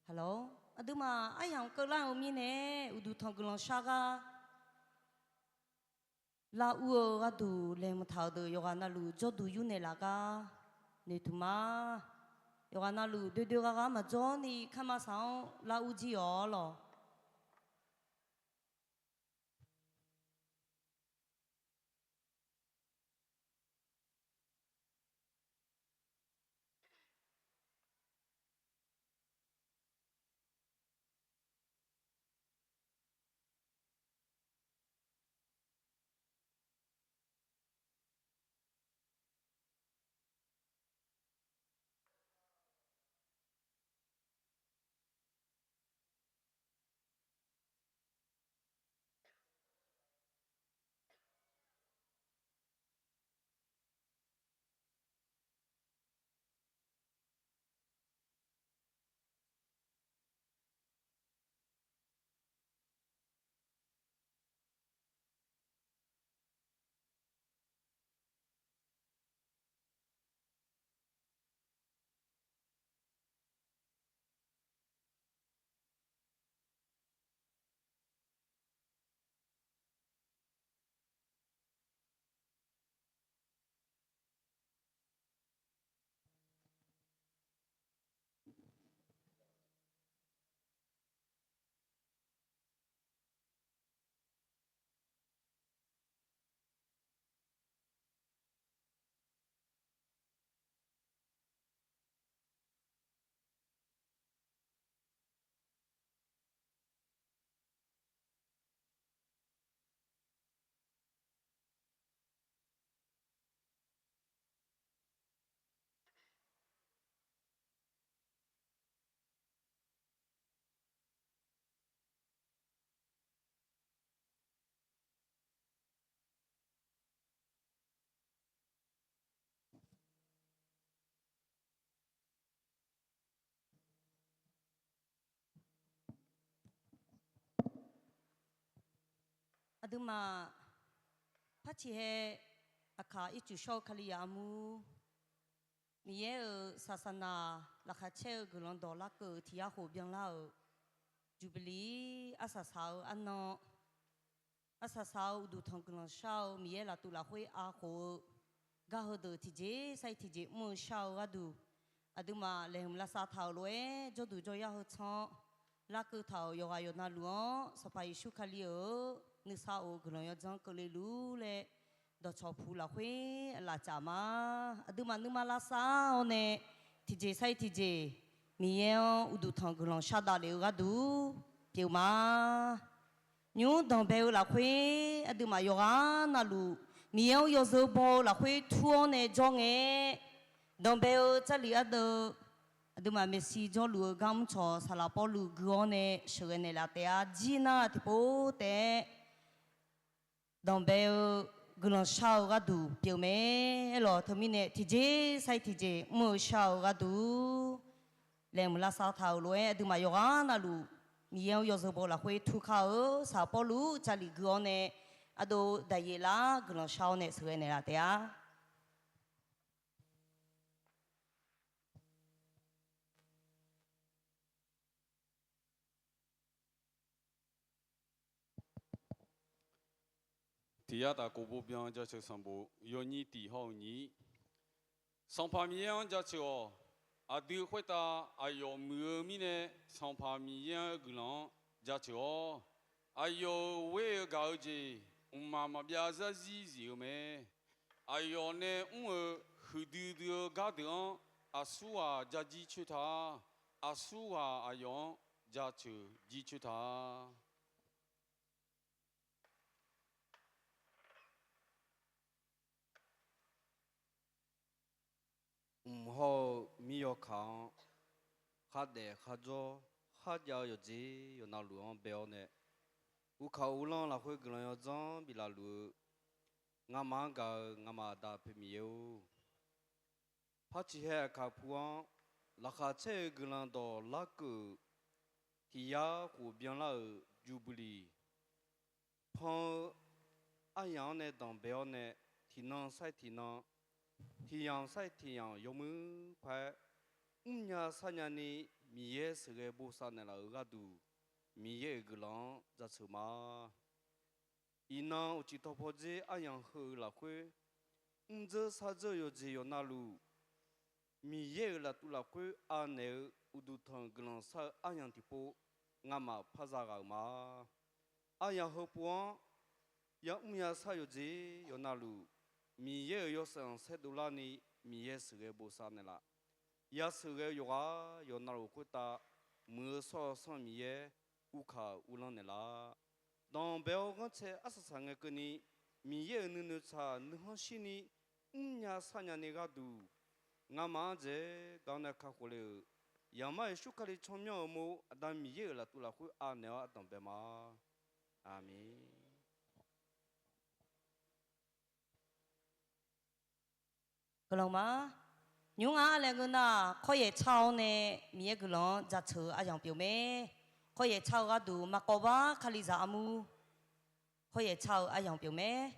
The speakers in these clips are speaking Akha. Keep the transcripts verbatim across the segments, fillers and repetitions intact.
Hello, aqduimaf aryamq keuvlar-eu mirnae, uqduq tanq guiqlanq shar gar lar ur-eu gharduq laeqhmq taq-euq deuq yawqghaq navluf jawrduq yurnaeq laf gar noeqtmq ma. Yawqghaq navluf doe doe gha ghaq maqjawr ni, karma saq-anr lar ur jir-awq lawq. Aqduimaf par ciqhae aqkaq ircuf shawr-eu Kalizaq armur, Miqyaer-euq saqsaqnaq laqkhaq caer-eu guiqlanq dawq larkeuv tiq yar khof byanlar-euq Jubilee arsaq saq-eu arnan, arsaq saq-eu uqduq tanq guiqlanq shar-eu Miqyaer laftuv lafkhoer arkhof-eu gar heudeuq tiqjeq sar-ir tiqjeq mr-eu shar-eu gharduq, aqduimaf laeqhmq lavsav taq-euq lof-aer jawrduq jawryar heu tsanr larkeuv taq-euq yawqghaq yawqnavluf-anr Sanqpaq Yeqsur Kali-euq nuisar of guiqlanq yawdzanr keuvle luf laer dawqcawq puq lafkhoer aqlaf caf ma. Aqduimaf nuima lavsav-awr nae tiqjeq sar-ir tiqjeq Miqyaer-anr uqduq tanq guiqlanq shar daf lef-eu gharduq pyeuf ma. Nymr danqbae-eu lafkhoer aqduimaf yawqghaq navluf Miqyaer-anr yawzeu baw-eu lafkhoer tur-awr nae jawr ngae, danqbae-eu Jarlif ardeuv aqduimaf maeqshi jawrluf-eu gar mrcawq saqlaq Pawrluv gui-awr nae sheuqghae naeqlaf taef-a. Jir nar tiqpov taef-aer danqbae-eu guiqlanq shar-eu gharduq pyeuf mae. Aerlawq teumirnae tiqjeq sar-ir tiqjeq mr-eu shar-eu gharduq laeqhmq lavsav taq-euq lof-aer aqduimaf yawqghaq navluf Miqyaer-anr yawzeu baw lafkhoer tur kar-eu saqlaq Pawrluv Jarlif gui-awr nae ardov daqyeq lar guiqlanq shar-awr nae sheuqghae naeqlaf taef-a. Tiq yar taf kov bov byan jaceuq sanqbof yawnyir tiq hawr-eu nyiq, Sanqpaq Miqyaer-anr jaceuq-awq. Aqdui khoertav aqyawf muiq-eu mirnae, Sanqpaq Miqyaer-euq guiqlanq-anr jaceuq-awq. Aqyawf-euq ghoer-eu gaq-eu jeq mqmaq maqbyav zarzir zif-eu mae. Aqyawf nae mr-euq huiqdui dui-eu gardeuq-anr, aqsurghaq ja jir coer ta. Aqsurghaq aqyawf-anr jaceuq jir coer ta. Mq hawr-eu mir yawkaq-anr khardaef khardzawr kharjav-eu yawqjeq yawqnavluf-anr bae-awr nae, uvkaq uvlanr lafkhoer guiqlanq yawdzanr biflaf luf-eu, ngamaf-anr gaq-euq ngamaf Aqda Aqpoeq Miqyaer-or, par ciqhae aqkaq pu-anr laqkhaq caer-eu guiqlanq dawq larkeuv-euq tiq yar khof byanlar-euq Jubilee pan-eu aryamq-anr nae danqbae-awr nae, tiqnan sar-ir tiqnan, tiqyamq sar-ir tiqyamq yawmuiq paq-aer mrnya sarnya ni Miqyaer sheuqghae bosav naeqlaf-euq gharduq, Miqyaer-euq guiqlanq-anr jaceuq ma. Iqnan uqcif tawqpaw dzer aryamq heu-euq lafkhoer, mrdzeur shardzeur-eu yawqjeq yawqnavluf, Miqyaer-euq laftuv lafkhoer anaeq-eu uqduq tanq guiqlanq shar-eu aryamq tiqpov, ngamaf par zaghaq-euq ma. Aryamq heu pov-anr yamr yashar yawqjeq yawqnavluf, Miqyaer-euq yawshaef khanqsaer dovlarni Miqyaer sheuqghae bosav naeqlaf. Yasheuqghae-eu yawqghaq yawqnavluf khoertav, Muiq-eu shawr-eu Sanr Miqyaer uvkaq uvlanr naeqlaf. Danqbae-awr ghanrcae arsaq saq ngae keuvni, Miqyaer-euq nuinoeq tsaq nuikhanr shirni mrnya sharnya ni gharduq, ngamaf-anr dzaeq gar nae kakhof le-euq Yaqmar Yeqsur Kali tsawrmyanr-euq uqmov Aqda Miqyaer-euq laftuv lafkhoer anaeq-awr ardanqbae ma. Aqmeq. Guiqlanq ma. Nymr nga laer ngeur nar, khawr yaeq car-awr nae Miqyaer guiqlanq-anr jaceuq-eu aryamq pyeuf mae. Khawr yaeq car-eu gharduq maqkawv bar Kalizaq armur khawr yaeq car-eu aryamq pyeuf mae.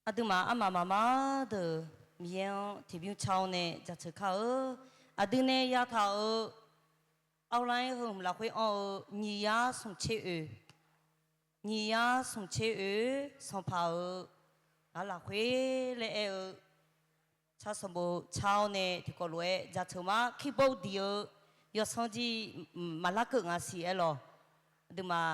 Aqduimaf armaf maqmar deuq Miqyaer-anr tiqbymr car-awr nae jaceuq kar-eu. Aqdui nae yataq-euq outline heu hmq lafkhoer anr-eu nyiq yar smq tser oeq, nyiq yar smq tser oeq, Sanqpaq-euq ghaq lafkhoer laer aer-eu, tsar sanqbof car-awr nae tiqkawv lof-aer jaceuq ma. Keyboard diq-eu yawsanr jir maqlar keuv nga siq aer lawq. Aqduimaf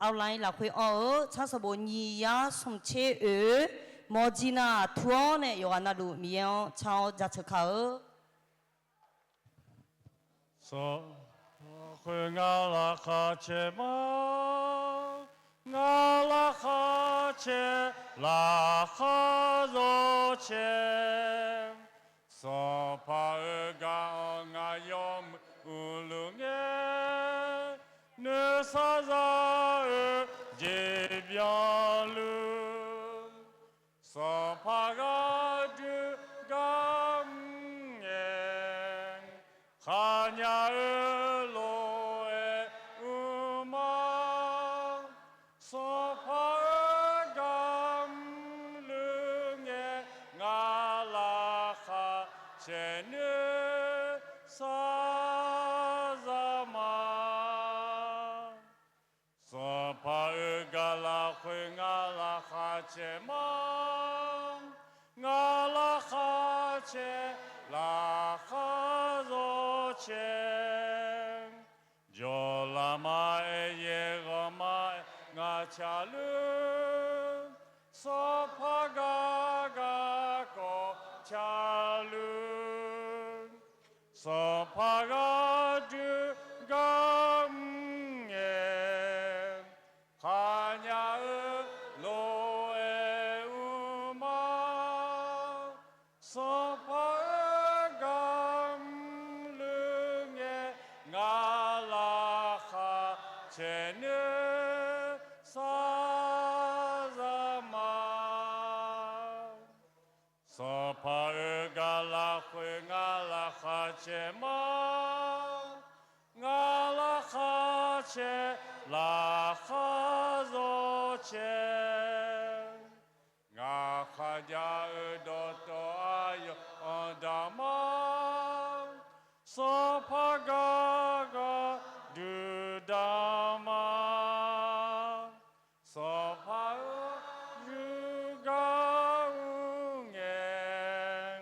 outline lafkhoer anr-eu tsar sanqbof nyiq yar smq tser oeq, mawrjir nar tur-awr nae yawqghaq navluf Miqyaer-anr car-awr jaceuq kar-eu. Sanqpaq khoer ngar laqkhaq caer ma. Ngar laqkhaq caer, laqkhaq zawr caer. Sanqpaq-euq gaq-anr ngaq yawmuiq uqluf ngae, nuisar za-eu jeq byanluf. Sanqpaq ghaq dui gar mr ngae, khaqnya-eu lof-aer mr ma. Sanqpaq-euq gaq mrluf ngae, ngar laqkhaq caer nuisar za ma. Sanqpaq-euq gaq lafkhoer ngar laqkhaq caer ma. Ngar laqkhaq caer, laqkhaq zawr caer. Jawrlaf maqaer, yaerghaq maqaer, ngaq caqluf. Sanqpaq gar garkawv caqluf. Sanqpaq ghaq dui gar mr ngae, khaqnya-eu lof-aer mr ma. Sanqpaq-euq gaq mrluf ngae, ngar laqkhaq caer nuisar za ma. Sanqpaq-euq gaq lafkhoer ngar laqkhaq caer ma. Ngar laqkhaq caer, laqkhaq zawr caer. Ngaq khaqnya-eu dawqtawv aqyawf-anr daq ma. Sanqpaq gar gar duidaq ma. Sanqpaq-euq yawgar mr ngae,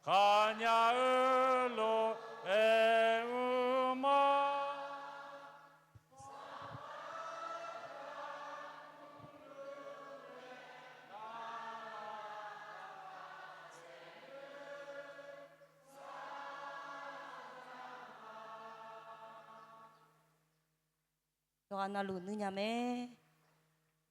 khaqnya-eu lof-aer mr ma. Yawqghaq navluf nuinya mae.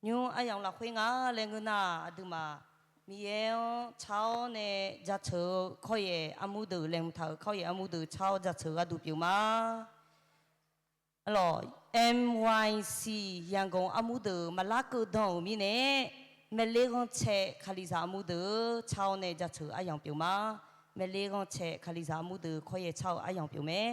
Nymr aryamq lafkhoer nga laer ngeur nar, aqduimaf Miqyaer-anr car-awr nae jaceuq-eu kawryaef armur deuq, laeqhmq taq-euq kawryaef armur deuq car-awr jaceuq gharduq pyeuf ma. Arlawq, M Y C Yangon armur deuq maqlar keuv dan-euq mirnae, maeqler ghanrcae Kalizaq armur deuq car-awr nae jaceuq aryamq pyeuf ma. Maeqler ghanrcae Kalizaq armur deuq kawryaef car-eu aryamq pyeuf mae.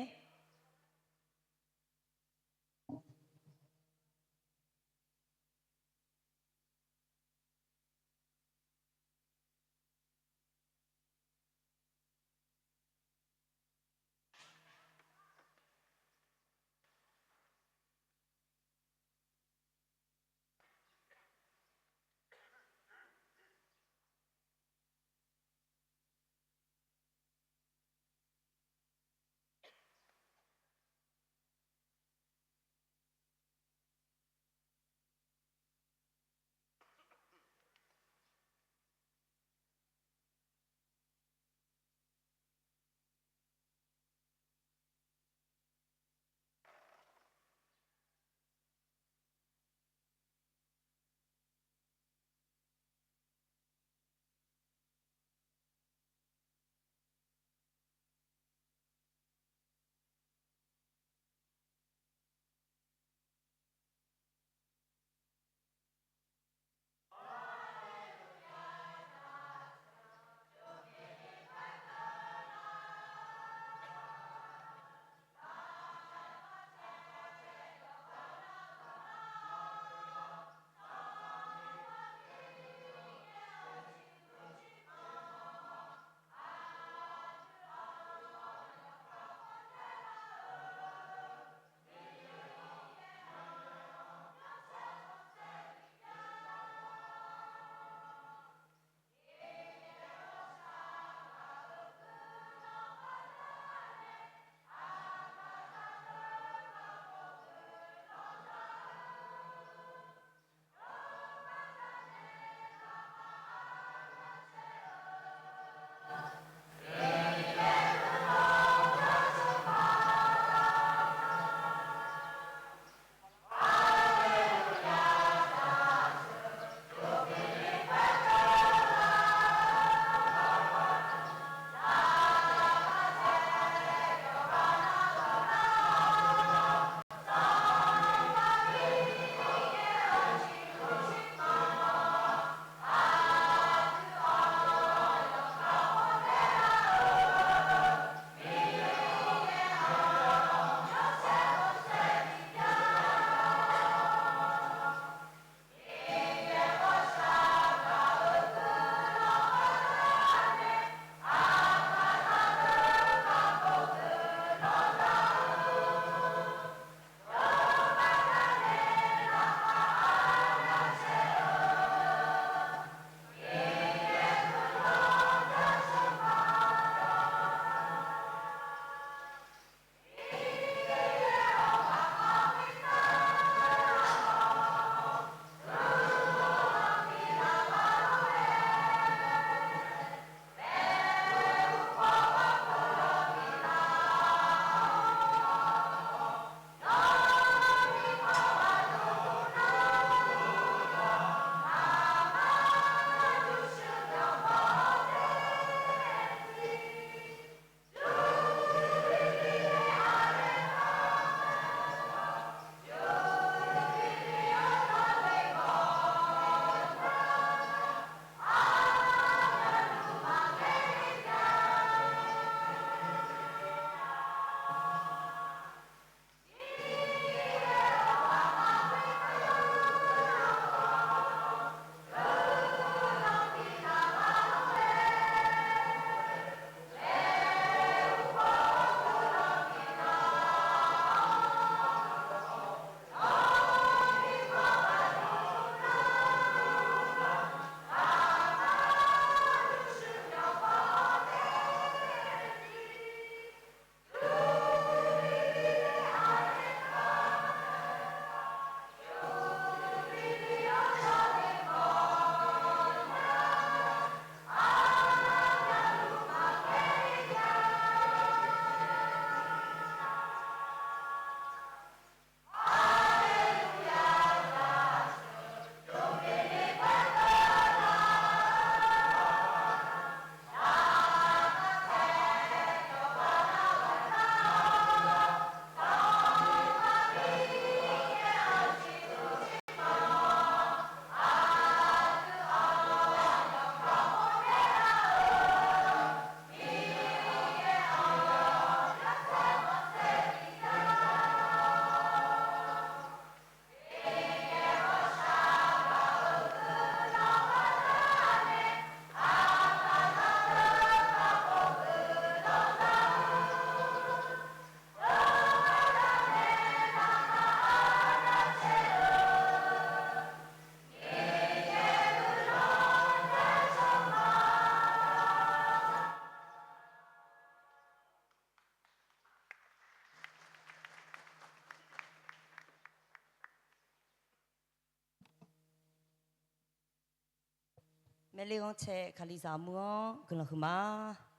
Laer ler-anr cae Kalizaq armur-anr guiqlanq huiqma.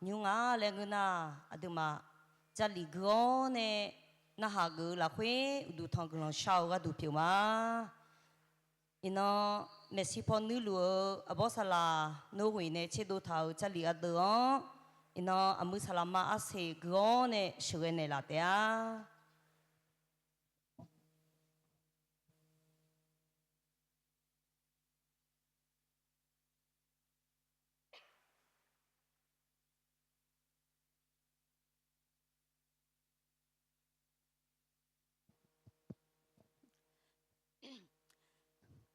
Nymr nga laer ngeur nar, aqduimaf Jarlif gui-awr nae narhaq geuf-eu lafkhoer uqduq tanq guiqlanq shar-eu gharduq pyeuf ma. Iqnan maeqshi paw nuirluf-eu aqbawr saqlaq Norway nae tserdov taq-euq Jarlif ardeuv-anr, iqnan aqmuiq saqlaqma arsiq gui-awr nae sheuqghae naeqlaf taef-a.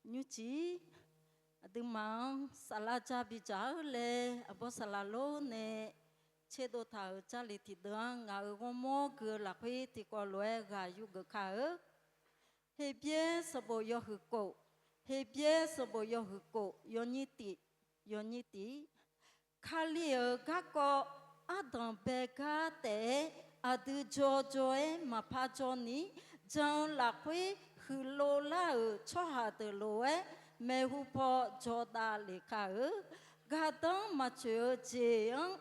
Nymrcif, aqduimaf-anr saflar jar bidzaq-eu laer aqbawr saqlaq lor nae tserdov taq-euq Jarlif tiqdeuv-anr ngaq-euq ghawrmawr gui-eu lafkhoer tiqkawv lof-aer ghaq yurgeuf ka-eu. Heqbyaer sanqbof yawhuiq kof, Heqbyaer sanqbof yawhuiq kof yawnyir tif, yawnyir tif. Kali-euq garkawv ardanq bae gar taef-aer aqdui jawrjawr-aer maqpar jawrni, jan-eu lafkhoer huiqlov lar-euq tsawrhaq deuq lof-aer maeqhu paw jawrdav lef ka-eu. Gardanr maqtsoeq-eu jeq-anr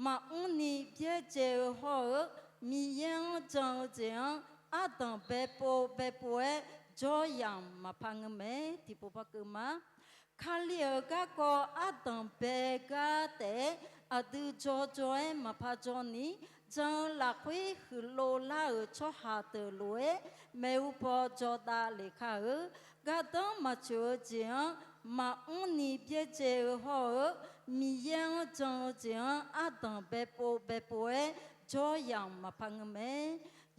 maqmr ni byaerdzae-eu hawr-eu, Miqyaer-anr jan-eu jeq-anr ardanq baepov baepov-aer jawryamq maqpar ngeur mae. Tiqpov par keuv ma. Kali-euq garkawv ardanq bae gar taef-aer aqdui jawrjawr-aer maqpar jawrni, jan-eu lafkhoer huiqlov lar-euq tsawrhaq deuq lof-aer maeqhu paw jawrdav lef ka-eu. Gardanr maqtsoeq-eu jeq-anr maqmr ni byaerdzae-eu hawr-eu, Miqyaer-anr jan-eu jeq-anr ardanq baepov baepov-aer jawryamq maqpar ngeur mae.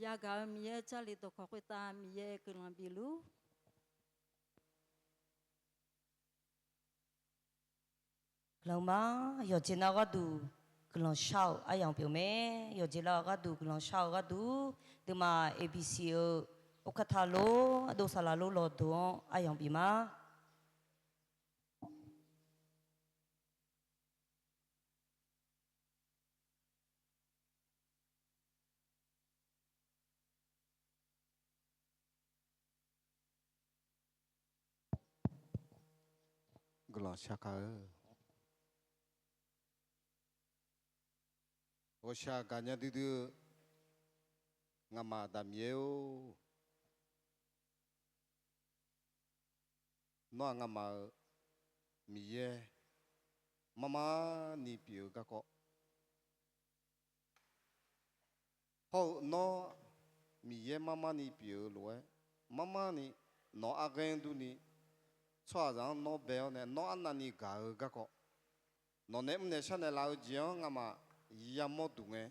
Yagaq-euq Miqyaer Jarlif dawqkawq khoertav Miqyaer guiqlanq bifluf Guiqlanq ma. Yawqjeq nav-eu gharduq guiqlanq shar-euq aryamq pyeuf mae. Yawqjeq nav-eu gharduq guiqlanq shar-eu gharduq, aqduimaf A B C-euq orkata lor, ardov saqlaq lor lawqduq-anr aryamq bif ma. Guiqlanq shar ka-eu. Ghawqshaq gaqnya duidui-eu nga'maf Aqda Miqyaer-or, nawr-aq nga'maf-euq Miqyaer marmar ni pyeuf-eu garkawv hawr-eu, nawr Miqyaer marmar ni pyeuf-eu lof-aer, marmar ni nawq-anr arghaer durni, tsawrhaqzaq-anr nawr bae-awr nae nawr arnavni gaq-eu garkawv, nawq nae mrnaeq sharnaeq laf-eu jeq-anr nga'maf yamawr duq ngae,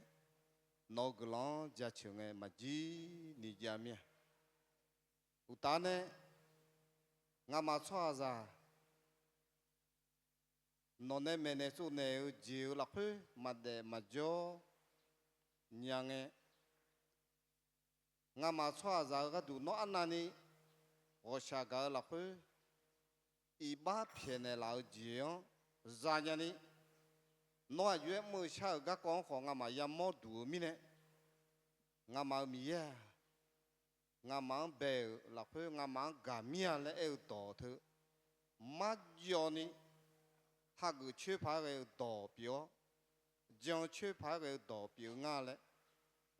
nawq-euq guiqlanq-anr jaceuq ngae maqjir ni jav mir-a. Uqtaf nae nga'maf tsawrhaqzaq nawq nae maeqnaeq tsovnaeq-eu jeq-euq lafkhoer maqdaef maqjawr nya ngae, nga'maf tsawrhaqzaq-eu gharduq nawr arnavni ghawqshaq gaq-eu lafkhoer iqbax pyaeqnaeq laf-eu jeq-anr zanya ni, nawr aqjox-aer mr-eu shar-euq garkawv-anr khawf nga'maf yamawr duq-eu mirnae, nga'maf-euq Miqyaer-aq, nga'maf-anr bae-euq lafkhoer nga'maf-anr gaq mir-a laer aer-eu dawq teu marjawv ni, hageuf coer paq-aer ghae-eu dawq pyeuf-awr, jan coer paq-aer ghae-eu dawq pyeuf-eu nga laer,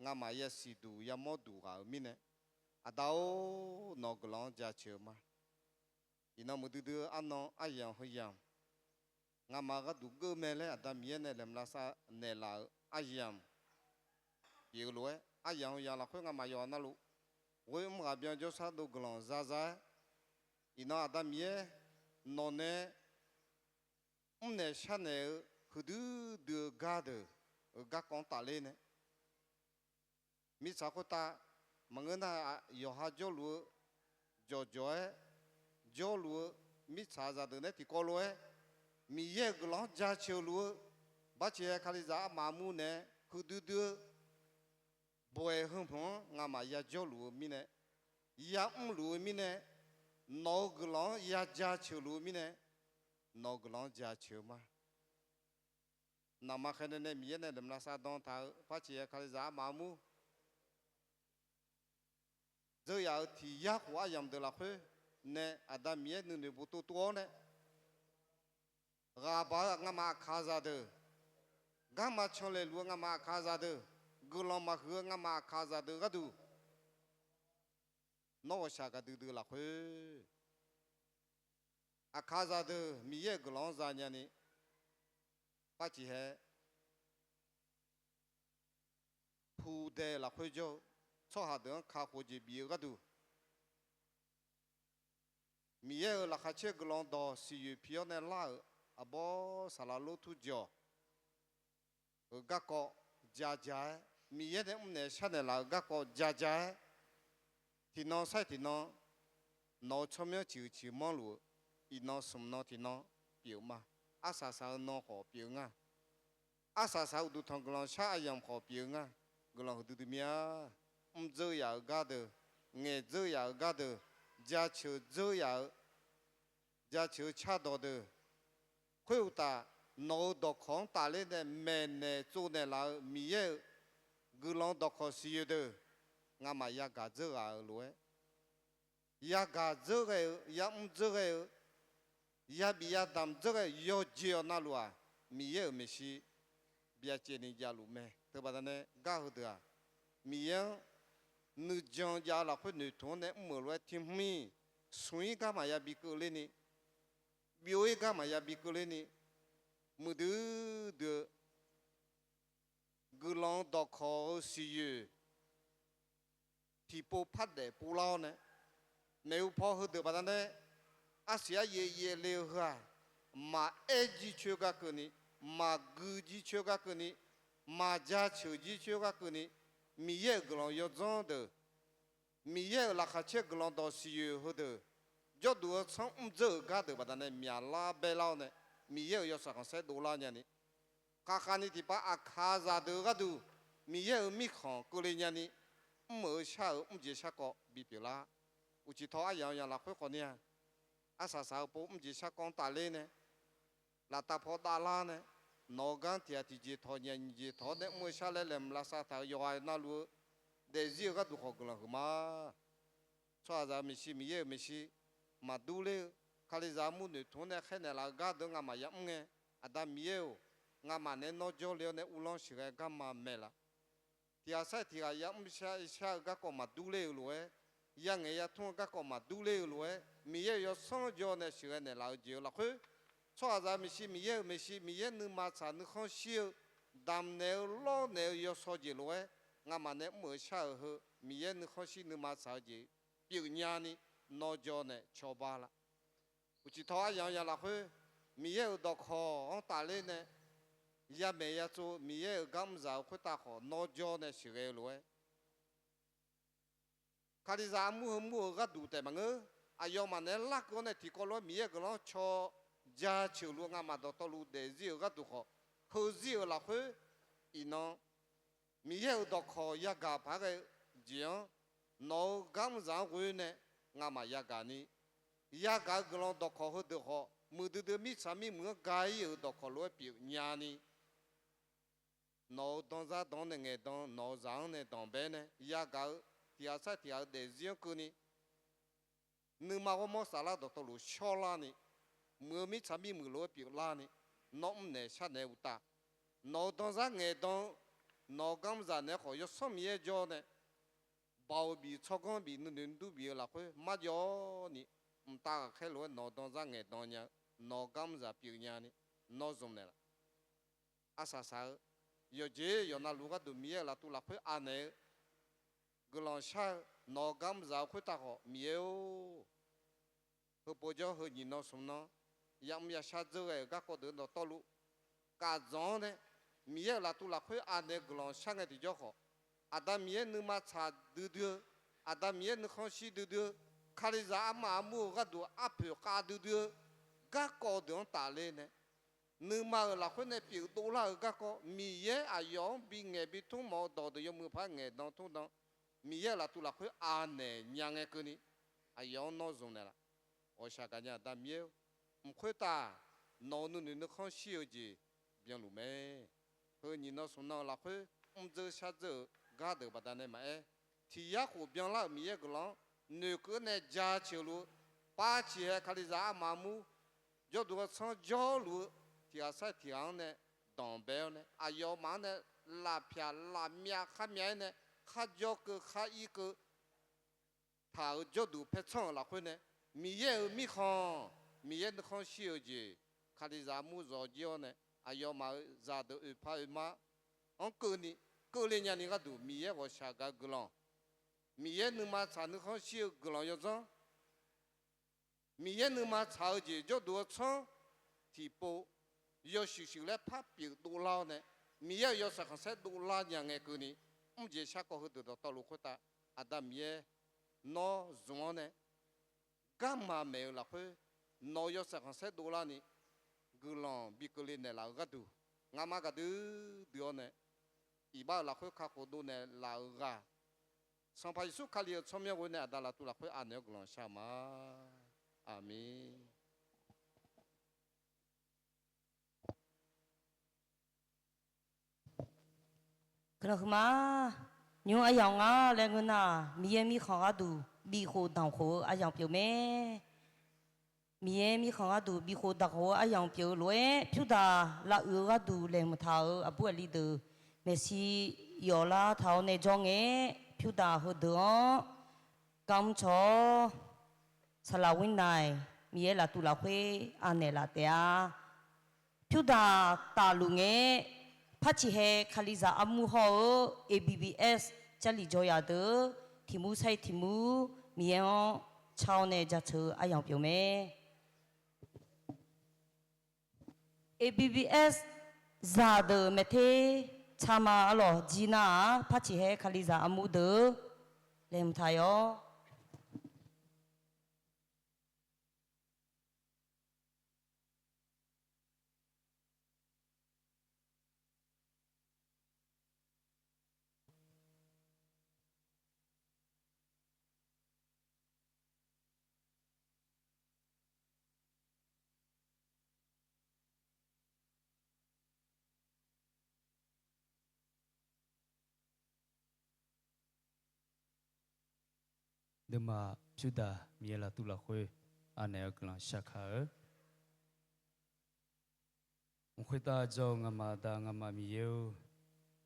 nga'maf yasiq duq yamawr duq ghaq-euq mirnae, Aqda-or, nawq-euq guiqlanq-anr jaceuq-eu ma. Iqnan muiqdui dui-eu arnan aryamq heu yamq, nga'maf gharduq geur mae laer Aqda Miqyaer nae laeqhmq lavsav naeqlaf-euq aryamq pyeuf-eu lof-aer, aryamq heu yamq lafkhoer nga'maf yawqha navluf ghoer mr ghaq byan jawrshar dov guiqlanq zaza-aer, iqnan Aqda Miqyaer nawq nae mrnaeq sharnaeq-eu huiqdui dui-eu gar deuq-euq garkawv-anr tafler nae, mirtsaq khoertav maqngeur nar, yawqha jawrluf-eu, jawqjawq-aer jawrluf-eu mirtsaq zaqdeuq nae tiqkawv lof-aer Miqyaer-euq guiqlanq-anr jaceuq luf-eu, barceq-aer Kalizaq armaf armur nae huiqdui dui-eu bawaeq heu hmq-anr nga'maf yajawrluf-eu mirnae, yamrluf-eu mirnae, nawq-euq guiqlanq-anr yajaceuq luf-eu mirnae, nawq-euq guiqlanq-anr jaceuq-eu ma. Naqma khaenae nae Miqyaer nae laeqhmq lavsav dan taq-eu barceq-aer Kalizaq armaf armur dzeur yaf-euq tiq yar khof aryamq deuq lafkhoer nae Aqda Miqyaer nuinoeq boftov tov-awr nae, ghaq baq-eu ngamaf aqkaqzaq deuq, garma canlaeq luf-eu ngamaf aqkaqzaq deuq, guiqlanq maqhuiq-eu ngamaf aqkaqzaq deuq gharduq, nawr ghawqshaq gaqdui dui-eu lafkhoer, aqkaqzaq deuq Miqyaer-euq guiqlanq-anr zanya ni, par ciq hae pudae lafkhoer jawr-eu tsawrhaq deuq-anr kakhof-eu jeq bif-eu gharduq, Miqyaer-euq laqkhaq caer guiqlanq dawq siqyoeq pi-awr nae lar-euq arbawr saqlaq lor tur jawq-euq garkawv jaja-aer, Miqyaer nae mrnaeq sharnaeq laf-euq garkawv jaja-aer, tiqnan sair tiqnan nawq-eu tsawrmyanr ciqhuiq ciqmanr luf-eu, iqnan smq nan tiqnan pyeuf ma. Arsaq saq-eu nan khawf pyeuf nga. Arsaq saq-eu uqduq tanq guiqlanq shar aryamq khawf pyeuf nga. Guiqlanq huiqdui dui mir-a. Mr dzeur yaf-euq gar deuq, ngaeq dzeur yaf-euq gar deuq, jaceuq dzeur yaf-eu, jaceuq-eu cardawq deuq, khoeruqtaf, nawq-euq dawqkawq-anr tafler nae maeqnaeq tsovnaeq laf-eu Miqyaer-euq guiqlanq dawqkawq siqyoeq deuq, ngamaf yagaq dzeur ghaq-euq lof-aer, yagaq dzeur ghae-eu, yamr dzeur ghae-eu, yabif yadamq dzeur ghae-eu yawqjeq-awq navluf-aq, Miqyaer-euq maeqshi byacaevni javluf mae. Teubaqda nae gar heudeuq-aq, Miqyaer-anr nuijan jav-eu lafkhoer noeqtmq-anr nae mr-euq lof-aer tiq hmq-iq smq-ir gar maqya bi keuvler ni, byov-ir gar maqya bi keuvler ni, muiqdui dui-eu guiqlanq-eu dawqkawq-eu siqyoeq tiqpov par daef pov lar-awr nae, maeqhu paw heudeuq baqdanae arsiq aryaev yaevle-eu heu-aq, maqaer jircoer gar keuvni, maqgui jircoer gar keuvni, maqjaceuq jircoer gar keuvni, Miqyaer-euq guiqlanq yawdzanr deuq, Miqyaer-euq laqkhaq caer guiqlanq dawq siqyoeq heudeuq, jawrduq-eu tsanr mr dzeur-euq gar deuq baqdanae myaqlar baelar-awr nae, Miqyaer-euq yawshaef khanqsaer dovlar nyani, khavkhav ni tiqpav aqkaqzaq deuq-eu gharduq, Miqyaer-euq mirkhanq keuvle nyani, mr-euq shar-euq mrjeq shar kawv bipyeuf lar. Uqcif tawv aryamq-anr yamq lafkhoer khawf ni-a, arsaq saq-eu pov mrjeq shar kawv-anr tafler nae, laftav paw davlar nae, nawq-eu gar-anr tiq ghaq tiqjeq tawq nyiq ghaq nyiq jeq tawq-awr nae mr-eu shar laer laeqhmq lavsav taq-euq yawqghaq navluf-eu daefzir-eu gharduq khawf guiqlanq huiqma. Tsawrhaqzaq-euq maeqshi, Miqyaer-euq maeqshi maqdur ler-eu, Kalizaq armur noeqtmq-anr nae khaernaeq laf-eu gar deuq-anr ngamaf yamr ngae, Aqda Miqyaer-or, ngamaf naeq-aer nawr jawrle-awr nae uvlanr sheuqghae garma maeq laf. Tiq ghaq sair tiq ghaq yamr shar-eu garkawv maqdur ler-eu lof-aer, yangaeq yatmr-eu garkawv maqdur ler-eu lof-aer, Miqyaer-euq yawsanr jawr nae sheuqghae naeqlaf-eu jeq-eu lafkhoer, tsawrhaqzaq maeqshi, Miqyaer-euq maeqshi, Miqyaer nuima tsaq nuikhanr shir-eu, damqnaeq-eu lawrnaeq-eu yawsaw jeq lof-aer, ngamaf nae mr-euq shar-euq heu Miqyaer nuikhanr shir nuima tsaq-eu jeq pyeuf nyani, nawr jawr nae cawba laf. Uqcif tawv aryamq-anr yamq lafkhoer, Miqyaer-euq dawqkawq-anr tafler nae, yamaeq yatsov Miqyaer-euq gar mrzaq-eu khoertav khawf nawr jawr nae sheuqghae-eu lof-aer, Kalizaq armur heumur-euq gharduq taef maqngeur. Aqyawfmaf naeq-aer larkeuv-awr nae tiqkawv lof-aer Miqyaer-euq guiqlanq-anr caw jaceuq luf-eu ngamaf dawqtawvluf daefzir-euq gharduq khawf, heuzir-euq lafkhoer, iqnan Miqyaer-euq dawqkawq yagaq paq-aer ghae-eu jeq-anr, nawq-euq gar mrzaq-anr ghoe nae ngamaf yagaq ni, yagaq-eu guiqlanq dawqkawq heudeuq khawf, muiqdui dui mirtsaq mirmuiq-anr ga-ir-euq dawqkawq lof-aer pyeuf nyani, nawq-euq danzar dan-anr nae ngaeqdan, nawq-euq zaq-anr nae danqbae nae yagaq-eu, tiq ghaq sair tiq ghaq-euq daefzir-anr keuvni, nuima ghawrmawr saflar dawqtawvluf shawrlarni, muiq-eu mirtsaq mirmuiq lof-aer pyeuflarni, nawr mrnaeq sharnaeq uqtaf, nawq-euq danzar ngaeqdan-eu, nawq-euq gar mrzaq naeq-aer khawf Yawsanr Miqyaer jawr nae, baoq bif tsawrganr bif nuinoeq nuidur bif-eu lafkhoer marjawv-awr ni, mqtav ghaqkhaer lof-aer nawq-euq danzar ngaeqdan nya-eu, nawq-euq gar mrzaq pyeuf nyani, nawr zmq naeqlaf. Arsaq saq-eu yawqjeq yawqnavluf gharduq Miqyaer-euq laftuv lafkhoer anaeq-eu guiqlanq shar-eu nawq-euq gar mrzaq-eu khoertav khawf Miqyaer-or, heupov jawr heu nyiq nan smq nan yamr yashar dzeur ghae-euq garkawv deuq dawqtawvluf kaf dzanq-anr nae, Miqyaer-euq laftuv lafkhoer anaeq-eu guiqlanq shar ngae tiqjawr khawf, Aqda Miqyaer nuima tsaq duidui-eu, Aqda Miqyaer nuikhanr shir duidui-eu, Kalizaq armaf armur-eu gharduq arpoeq khav duidui-eu garkawv deuq-anr tafler nae, nuima-euq lafkhoer nae pyeuf dovlar-euq garkawv, Miqyaer aqyawf-anr bingaeq bitmr mawf-eu dawqdeuq yawmuiq paq-aer ngaeqdan tmrdan, Miqyaer-euq laftuv lafkhoer anaeq nya ngae keuvni, aqyawf-anr nawr zmq naeqlaf. Ghawqshaq gaqnya Aqda Miqyaer-or, mq khoertav nawq-euq nuinoeq nuikhanr shir-eu jeq byanluf mae. Heu nyiq nan smq nan-eu lafkhoer mr dzeur shar dzeur-euq gardeuq baqdanae maqaer, tiq yar khof byanlar-euq Miqyaer guiqlanq-anr noeqkeuv-aer nae jaceuq luf-eu, pav ciq hae Kalizaq armaf armur jawrduq-eu tsanr jawrluf-eu, tiq ghaq sar tiq ghaq-anr nae danqbae-awr nae, aqyawfmaf-anr nae lafpyaq lafmyav kharmyav-aer nae, kharjawr keuv khar ir keuv taq-euq jawrduq paertsanr-euq lafkhoer nae, Miqyaer-euq mirkhanq, Miqyaer nuikhanr shir-eu jeq, Kalizaq armur zawq jir-awr nae, aqyawfmaf-euq zaqdeuq oeqpaq oeqma-anr keuvni, keuvle nyani gharduq Miqyaer ghawqshaq gaq-eu guiqlanq, Miqyaer nuima tsaq nuikhanr shir-eu guiqlanq yawdzanr, Miqyaer nuima tsaq-eu jeq jawrduq-eu tsanr tiqpov yawshuif shuif laer par pyeuf dovlar-awr nae, Miqyaer-euq yawshaef khanqsaer dovlar nya ngae keuvni, mrjeq sharkawv heudeuq dawqtawvluf khoertav, Aqda Miqyaer nawr zmq-anr nae, garma maeq-eu lafkhoer, nawq-euq yawshaef khanqsaer dovlarni, guiqlanq bi keuvle naeqlaf-eu gharduq, ngamaf gaqdui dui-awr nae, iqbax-euq lafkhoer kakhof dovnaeq laf-euq ghaq, Sanqpaq Yeqsur Kali-euq tsawrmyanr ghoe nae Aqda laftuv lafkhoer anaeq-awr guiqlanq shar-eu ma. Aqmeq. Guiqlanq huiqma. Nymr aryamq nga laer ngeur nar, Miqyaer mirkhanq gharduq bifkhof damqkhof-eu aryamq pyeuf mae. Miqyaer mirkhanq gharduq bifkhof damqkhof-eu aryamq pyeuf-eu lof-aer, pyurdaq lavuiq-eu gharduq laeqhmq taq-euq aqbur aqli deuq maeqshi yawflar taq-awr nae jawr ngae, pyurdaq heudeuq-anr garmr cawq-awr, saqlaq winnaeq Miqyaer laftuv lafkhoer anaeq laf taef-a. Pyurdaq tafluf ngae, par ciqhae Kalizaq armur hawr-eu A B B S Jarlif jawr yaf deuq tiq mur sar-ir tiq mur Miqyaer-anr car-awr nae jaceuq-eu aryamq pyeuf mae. A B B S zaqdeuq maeqter tsaqma arlawq jir nar-aq, par ciqhae Kalizaq armur deuq laeqhmq taq-awr. Nuima pyurdaq Miqyaer laftuv lafkhoer anaeq-eu guiqlanq shar kar-eu. Mq khoertav jawr-eu ngamaf Aqda ngamaf Miqyaer-or,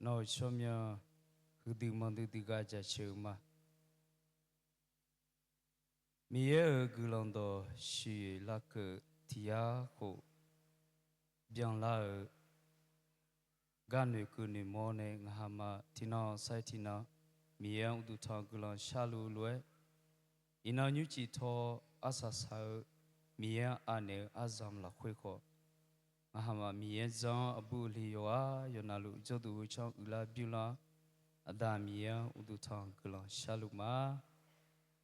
nawr-euq tsawrmyanr huiqdui manqdui dui gar jaceuq-eu ma. Miqyaer-euq guiqlanq dawq siqyoeq larkeuv tiq yar khof byanlar-eu gar noeqkeuv noeqmawr nae ngaqha ma tiqnan sar-ir tiqnan Miqyaer-anr uqduq tanq guiqlanq sharluf lof-aer, iqnan nymrcif taw arsaq saq-eu Miqyaer-anr anaeq-eu aryamq lafkhoer khawf, ngaqha ma Miqyaer zanr aqbur uqli yawqghaq yawqnavluf jawrduq heu canr uiqlar bymrlar-awr, Aqda Miqyaer-anr uqduq tanq guiqlanq sharluf ma.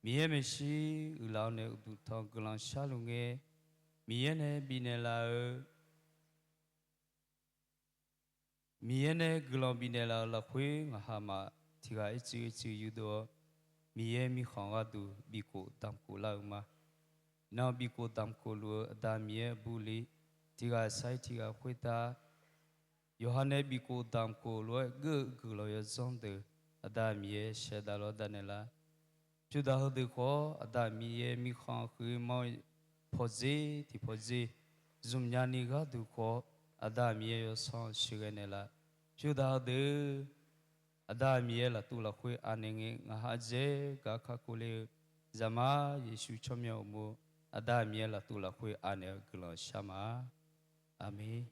Miqyaer maeqshi uiqlaf-awr nae uqduq tanq guiqlanq sharluf ngae, Miqyaer nae bifnaeq laf-eu Miqyaer nae guiqlanq bifnaeq laf-euq lafkhoer ngaqha ma tiq ghaq ircuf ircuf yurdov-awr, Miqyaer mirkhanq gharduq bifkhof damqkhof lar-eu ma. Iqnan bifkhof damqkhof luf-eu Aqda Miqyaer aqbur uqli, tiq ghaq sar-ir tiq ghaq khoertav yawqha nae bifkhof damqkhof lof-aer geur-eu guiqlanq yawdzanr deuq, Aqda Miqyaer shaevdav lawr danaeq lar. Pyurdaq heudeuq khawf, Aqda Miqyaer mirkhanq huiq manr-eu pawqdzer tiq pawqdzer zmqnya ni gharduq khawf, Aqda Miqyaer yawsanr sheuqghae naeqlaf. Pyurdaq heudeuq Aqda Miqyaer laftuv lafkhoer anaeq ngae, ngaqha dzaeq gar kakhof le-eu Zaqmar Yeqsur tsawrmyanr uqmov, Aqda Miqyaer laftuv lafkhoer anaeq-eu guiqlanq shar ma. Aqmeq.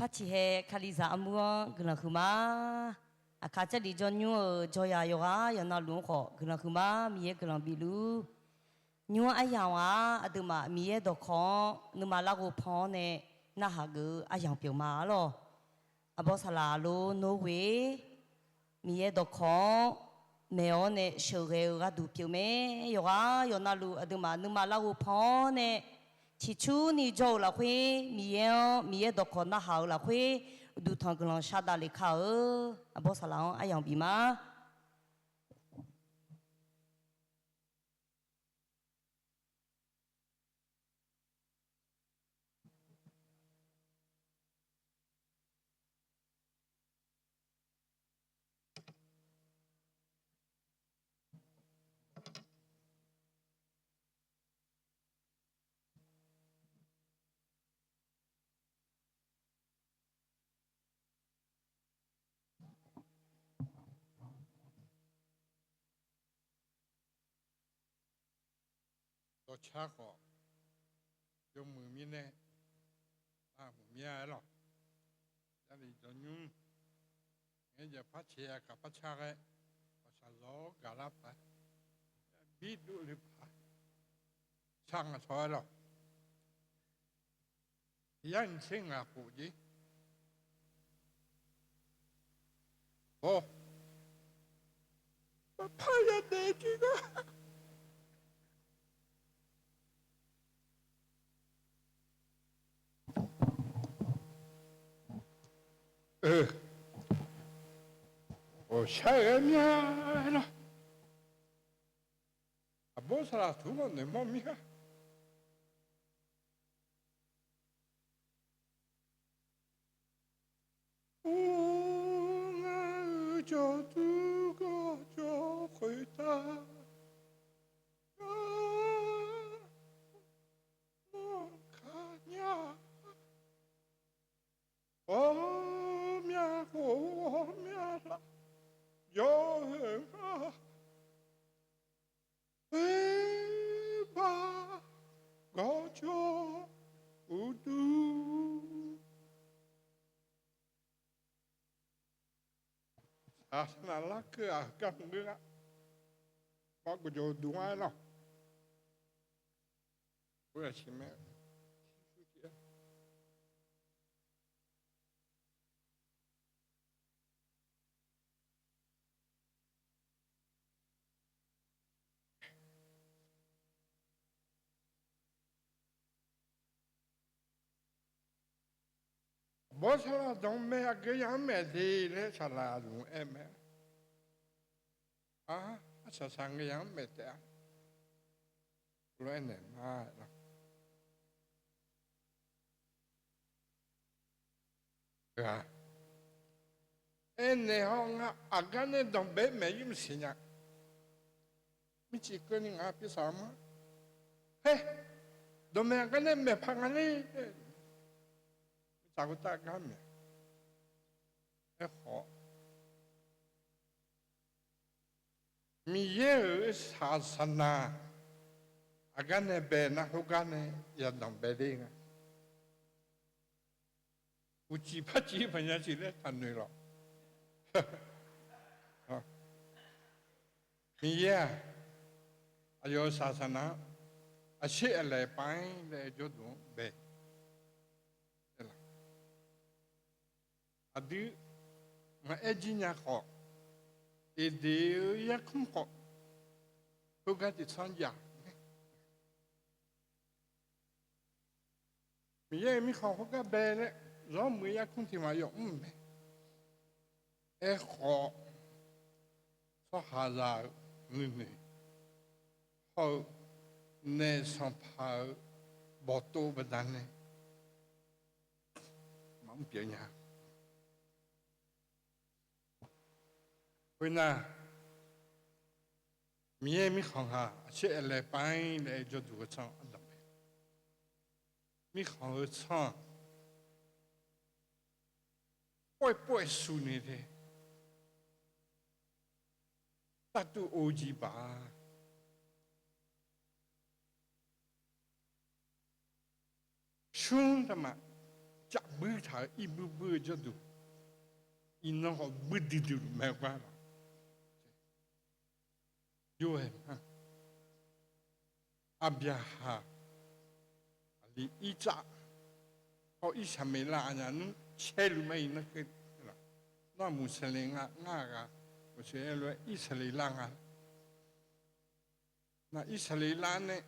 Par ciqhae Kalizaq armur-anr guiqlanq huiqma. Aqkaq Jarlif jawr nymr-euq jawryaq yawqghaq yawqnavluf-anr khawf guiqlanq huiqma. Miqyaer guiqlanq bifluf. Nymr-anr aryamq-aq, aqduimaf Miqyaer dawqkawq-anr nuima larghov pan-awr nae narhaq geuf-eu aryamq pyeufma arlawq. Aqbawr saqlaq lor nor ghoe, Miqyaer dawqkawq-anr maeq-awr nae sheuqghae-eu gharduq pyeufmae. Yawqghaq yawqnavluf aqduimaf nuima larghov pan-awr nae ciqcurni jawr-eu lafkhoer, Miqyaer-anr Miqyaer dawqkawq narhaq-eu lafkhoer uqduq tanq guiqlanq shardav lef kar-eu. Aqbawr saqlaq-anr aryamq bif ma. Dawqcar khawf, yawmuiq mirnae, aqmuiq mir-a aerlawq. Jarlif jawr nymr, ngaer jav par cae aqkaq par car ghae, ghawqshaq zawq-awr gaqlar paq, bir dov le paq, car ngaq tawq aerlawq. Yar nyiq tser ngaq khof jeq. Or, parpar yadaef jir gar. Ghawqshaq ghae mya lawr. Aqbawr saqlaq tmr mawr noeqmawr mir-a. Or, ngar-euq jawrduq gawqjawr khoertav gar mawr kaq nya. Ghawqmya khof ghawqmya laf jawr-eu ngar, oerbar gawqjawr uqduq saqsaqnaq larkeuv-aq heugar hmq geur nga. Bar gawqjawr uqduq-anr aerlawq. Khoer-aq siqmae Aqbawr saqlaq dawqmaeq aqgeu ya-anr maeq de laer saqlaq luf-anr aer mae. Ar, arsaq saq ngeur ya-anr maeq taef-a. Lof-aer naeq ma-a. Aernaeq haw nga aqgar nae danqbae-aer maeq yir maqsiq nya. Mircif keuvni ngaq-anr pyursaq-eu ma. Haer, dawqmaeq aqgar nae maeq paq nga le. Mirtsaq khoertav gar maeq. Aerkhawf, Miqyaer-euq saqsaqnaq aqgar nae bae nar khoergar nae yadanq bae ler nga. Uqcif par cif maqnya cif laer taqnoeq lawq. Miqyaer-aq, aqyawf-euq saqsaqnaq-anr aqsher aqlaeq pav-ir laer jawrduq-anr bae. Aqdui maqaer jir nya khawf, Eqdeq-eu yarkmr khawf, khoergar tiqtsanr jav. Miqyaer-euq mirkhanq khoergar bae laer, zawr muiq-eu yarkmr tiq maqyawf mr-euq mae. Aerkhawf, tsawrhaqzaq-euq nuinoeq hawr-eu naef sanqpaq-euq bawqtov baqdanae maqmr pyeuf nya. Khoernar, Miqyaer mirkhanq haq aqsher aqlaeq pav-ir laer jawrduq-eu tsanr ardanq bae. Mirkhanq-eu tsanr-aq, pov-aer pov-aer suf ni te, tavtuv o jiq baq-a. Smr taqmaf, Cavbuir taq-eu irbuir buir-eu jawrduq, iqnan khawf buir duidui luf mae gar lawq. Yur-aer, Aqbyaqhaq, aqli Irtsav, hawr Irsaqmeqlav aqnyaf nmr caerluf mae iqnan keuv. Nawr-aq Muqsaqleq nga, ngar-aq ghaq, Muqsaqleq lof-aer Irsaqleqlav nga. Nar Irsaqleqlav nae,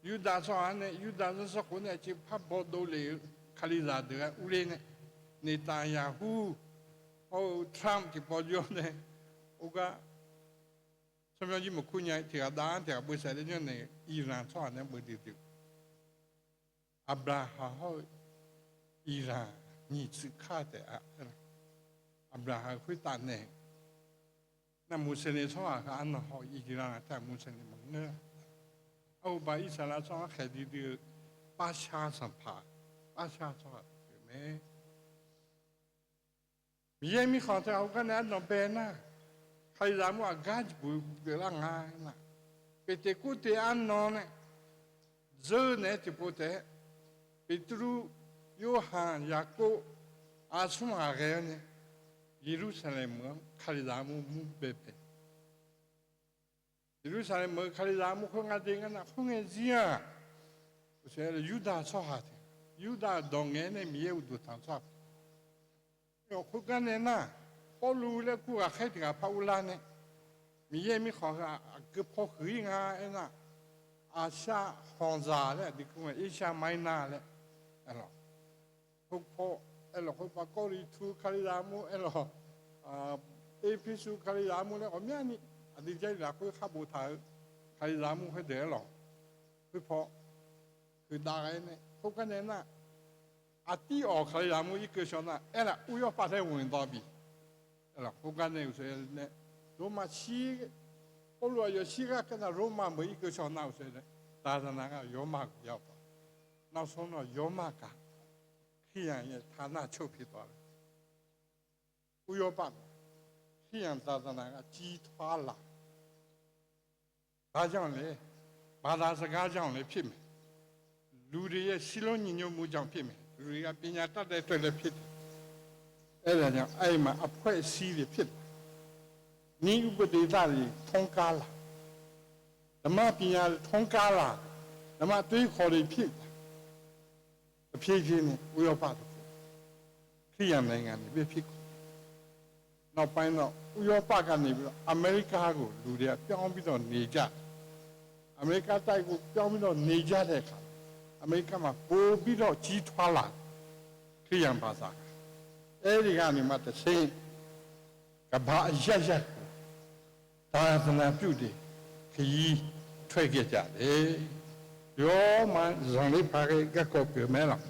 Yurdav tsawrhaq nae, Yurdav zanrsanrkhof nae aqcuiv par baw dovlef-eu kalizaq deuq-aer urler nae, Netanyahu hawr-eu Trump tiqpawf jawr nae, or gar tsawrmyanr jir maqkur nya tiq ghaq dav-anr tiq ghaq beusaef daef janr nae, Iran tsawrhaq nae beuduidui Aqbyaqhaq hawr-eu Iran nyiq tsuif kar taef-a. Aqbyaqhaq khoertav nae, nar Muqsaqleq tsawrhaq heu arnan haw-eu Iran taef-a, Muqsaqleq maqngeur. Arhuba Irsaqleqlav tsawrhaq-anr khaeq duidui-eu Parsa sanqpaq, Parsa tsawrhaq pyeuf mae. Miqyaer mirkhanq teu-aq khoergar nae arnan bae nar, kalizaq mur aqgar jeqbuq pyeuflar nga aernar, Beqteqkurteq arnan nae dzeur naeq-aer tiqpov taef-aer, Beqtuvluv, Yorhaq, Yaqkov, aqsmr ghaqghae-awr nae, Yeqlursaqlaeq meuq-anr kalizaq armur mur baebae Yeqlursaqlaeq meuq-eu kalizaq armur khoer nga de ngar nar, khoerngae zir-aq, Yurdav tsawrhaq taef, Yurdav-euq dawq ngaeq-aer nae Miqyaer uqduq tanq tsawrhaq pyeuf. Khoergar nae nar, Pawrluv laer kur ghaqkhaer tiq ghaq par urlar nae, Miqyaer mirkhanq heu aqgeu paw huiq-ir nga aernar, Aqshar khanqzaq laer aqdui kur-a, Asia Minor laer, aerlawq, khoerpaw, aerlawq, khoerpaw Kawrliqtu kalizaq armur, aerlawq, Erpersu kalizaq armur laer ghawqmyani, aqdui Jarlif lafkhoer khar boftaq-eu kalizaq armur khoerdeuq aerlawq, khoerpaw huiqdav ghae-aer nae khoergar nae nar, Aqtirghawq kalizaq armur irkeuv shaw nar, aerlaf Uryawr pav taer ghoeq dawq bif. Aerlawq, khoergar nae uqshoe nae, Lormav shir, Pawrluv aqyawf shir gharkeuv nar, Lormav meuq irkeuv shaw nar uqshoe nae, daqzaqnaq gar yawrmar gaq ya-awq. Nawr sawr nawr yawrmar gaq, คริสตจักร nar ชอบผิดตัว Uryawr pav, คริสตจักร daqzaqnaq gar จีน tawr arlaq ဘာကြောင့်လဲ, ဘာသာစကားကြောင့်လည်းဖြစ်မယ်, လူတွေရဲ့ စည်းလုံးညီညွတ်မှုကြောင့်ဖြစ်မယ်, လူတွေက ပညာတတ်တဲ့အတွက်လည်းဖြစ်တယ်, အဲဒါကြောင့် အဲဒီမှာ အဖွဲ့အစည်းတွေဖြစ်လာ, နည်းဥပဒေတွေ ထွန်းကားလာ, ဓမ္မပညာတွေ ထွန်းကားလာ, ဓမ္မအတွေးအခေါ်တွေဖြစ်လာ, တဖြည်းဖြည်းနဲ့ ဥရောပတစ်ခု ခရစ်ယာန်နိုင်ငံတွေပဲဖြစ်ကုန် နောက်ပိုင်းတော့ ဥရောပကနေပြီးတော့ အမေရိကကို လူတွေက ပြောင်းပြီးတော့နေကြတယ်။ အမေရိကတိုက်ကို ပြောင်းပြီးတော့နေကြတဲ့အခါ အမေရိကမှာ ပိုပြီးတော့ ကြီးထွားလာတယ် ခရစ်ယာန်ဘာသာက။ အဲဒီကနေမှတဆင့် ကမ္ဘာအရပ်ရပ်ကို သာသနာပြုတွေ ခရီးထွက်ခဲ့ကြတယ်။ ယောမဇန်လေးဖတ်ခဲ့ ကပ်ကောက်ပြောမယ်နော်။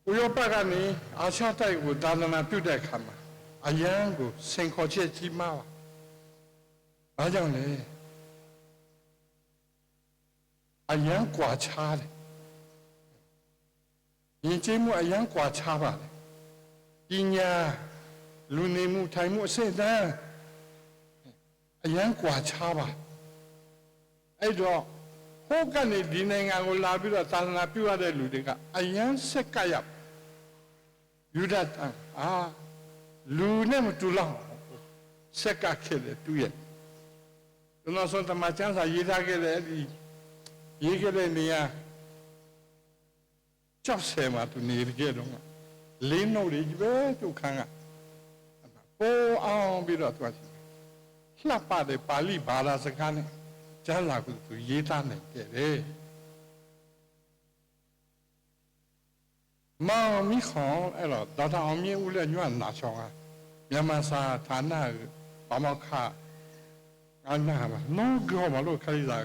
ဥရောပကနေ အာရှတိုက်ကို သာသနာပြုတဲ့အခါမှာ အရမ်းကို စိန်ခေါ်ချက်ကြီးမားပါ။ ဘာကြောင့်လဲ။ အရမ်းကွာခြားတယ်။ ယဉ်ကျေးမှု အရမ်းကွာခြားပါတယ်။ ပညာ၊ လူနေမှုထိုင်မှု အဆင့်အတန်း အရမ်းကွာခြားပါတယ်။ အဲဒီတော့ ဟိုးကနေ ဒီနိုင်ငံကိုလာပြီးတော့ သာသနာပြုရတဲ့လူတွေက အရမ်းဆက်ကပ်ရပါတယ်။ ယူဒတန်အာ လူနဲ့မတူလောက်အောင် ဆက်ကပ်ခဲ့တဲ့သူရဲ့ ကျွန်တော်ဆို သမ္မာကျမ်းစာ ရေးထားခဲ့တဲ့ အဲ့ဒီ ရေးခဲ့တဲ့နေရာ ကျောက်ဆည်မှာ သူနေခဲ့တုန်းက လင်းနို့တွေကြီးပဲ သူ့အခန်းက ပိုအောင်ပြီးတော့ သူက လှပတဲ့ ပါဠိဘာသာစကားနဲ့ ကျမ်းစာကို သူရေးသားနိုင်ခဲ့တယ်။ မောင်မင်းခွန် အဲ့တော့ ဒေါက်တာအောင်မြင့်ဦး လည်း ညွှန်နာဆောင်ဟာ မြန်မာစာဌာန ပါမောက္ခ ငါးနာမှာ နော် ကီမလို့ ခရီးသာ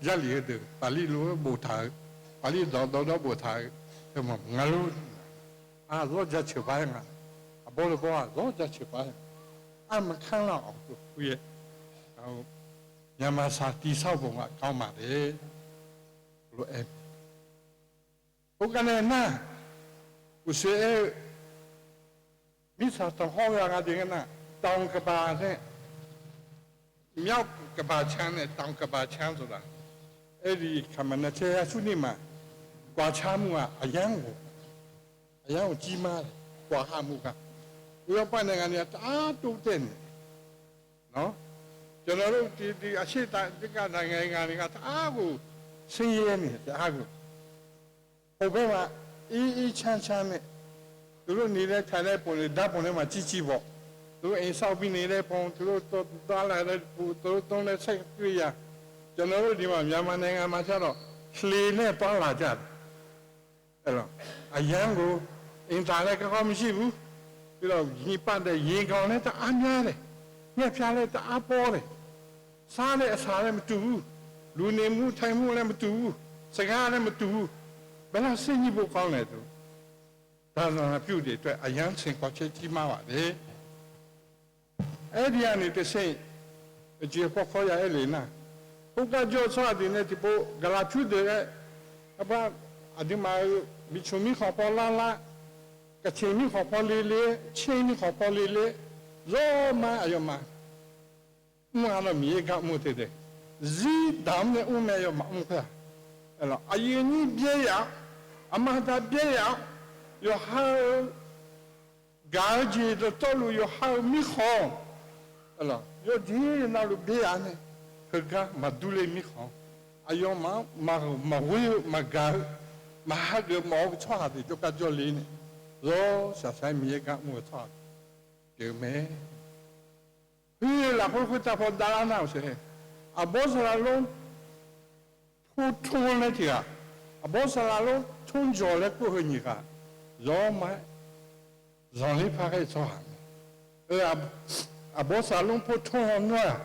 ရပ်လီ ဟဲ့ ပါဠိလို ပို့ထား ပါဠိ တော်တော် ပို့ထား အဲ့မှာ ငါတို့ အာ သော့ချက်ချေပါ ငါ အဘိုးတဘိုး အာ သော့ချက်ချေပါ အာ မခန့်လောက်အောင် သူ့ရဲ့ ဟို မြန်မာစာ တည်ဆောက်ပုံက ကောင်းပါတယ်လို့ အဲ ဟုတ်ကဲ့နဲ့ နာ် ကိုယ်ဆွေ အဲ မိစ္ဆာ တောင်ဟောင်းရွာက တင်ကန တောင်ကဘာနဲ့ မြောက်ကဘာခြမ်းနဲ့ တောင်ကဘာခြမ်းဆိုတာ အဲ့ဒီခါမှာ နှစ်ဆယ့်ရာစုနှစ်မှာ ကွာခြားမှုက အရမ်းကို Aqyar-euq jir mar, กว่าห้าหมื่น gar, uqyawr pav nae ngaq ni-a taf-ar tov taev nae, ကျွန်တော်တို့ ဒီ ဒီ အရှေ့တိုင်း က နိုင်ငံတွေ ငါ ငါ တအားကို ဆင်းရဲနေ တအားကို ဟိုဘက်မှာ အေးအေးချမ်းချမ်းနဲ့ သူတို့ နေလည်းထိုင်လည်းပုံတွေ ဓာတ်ပုံထဲမှာ ကြည့်ကြည့်ပေါ့။ သူတို့ အိမ်ဆောက်ပြီး နေတဲ့ပုံ၊ သူတို့ သွားလာတဲ့ပုံ၊ သူတို့ သုံးတဲ့ စက်ကိရိယာ၊ ကျွန်တော်တို့ ဒီမှာ မြန်မာနိုင်ငံမှာကျတော့ လှေနဲ့ သွားလာကြတယ်။ အဲ့တော့ အရမ်းကို အိမ်သာလည်း ကောင်းကောင်း မရှိဘူး။ ပြီးတော့ ရေပတ်တဲ့ ရေကောင်လည်း တအားများတယ်။ ငှက်ဖျားလည်း တအားပေါတယ်။ စားတဲ့အစာလည်း မတူဘူး။ လူနေမှုထိုင်မှုလည်း မတူဘူး။ စကားလည်း မတူဘူး။ ဘယ်လောက် စိတ်ညစ်ဖို့ကောင်းလဲ သူ။ သာသနာပြုတွေအတွက် အရမ်း စိန်ခေါ်ချက် ကြီးမားပါတယ်။ အဲဒီကနေတဆင့် အကျေအဖော်ခေါ်ရ အဲ့လေန ဟိုးကကြော်စော်အပ်တွေနဲ့ ဒီပို ကလာဖြူတွေရဲ့ အဘ အဒုမ မီးချုံမီးခေါ်ဖော်လါလါ ကချင်မီးခေါ်ဖော်လေလေ ချင်းမီးခေါ်ဖော်လေလေ ရောမ အရောမ မ့ၢ်အတော့ မြေဧက မ့ၢ်ထဲထဲ ဇီးဒမ်နဲ့ အိုးမဲရောမ အုံးခွဲ အဲ့တော့ အရင်းအနှီး ပြောရအောင် အမှန်အတိုင်း ပြောရအောင် ယွၤဟောက် gaq-eu jeq dawqtawvluf yawqha-euq mirkhanq, yawqjeq navluf byaer-a nae, heugar maqdur le mirkhanq, aqyawfmaf-anr maqghoer-eu maqgaq-eu maqhageuf mawf-eu tsawrhaq deuq jawrgar jawrle nae, zawr shaqshaq-aer Miqyaer gar mr-eu tsawrhaq pyeuf-eu mae. Khoer lafkhoer khoertav paw davlar nar-euq sheuq-aer, aqbawr saqlaq lor โพธิ์ทอง laer tiq ghaq, aqbawr saqlaq lor ทองหยอด laer kur heu nyiq ghaq, zawr ma-aer zanqler par ghae-eu tsawrhaq mae. Aqbawr saqlaq lor โพธิ์ทอง haw nawr-aq,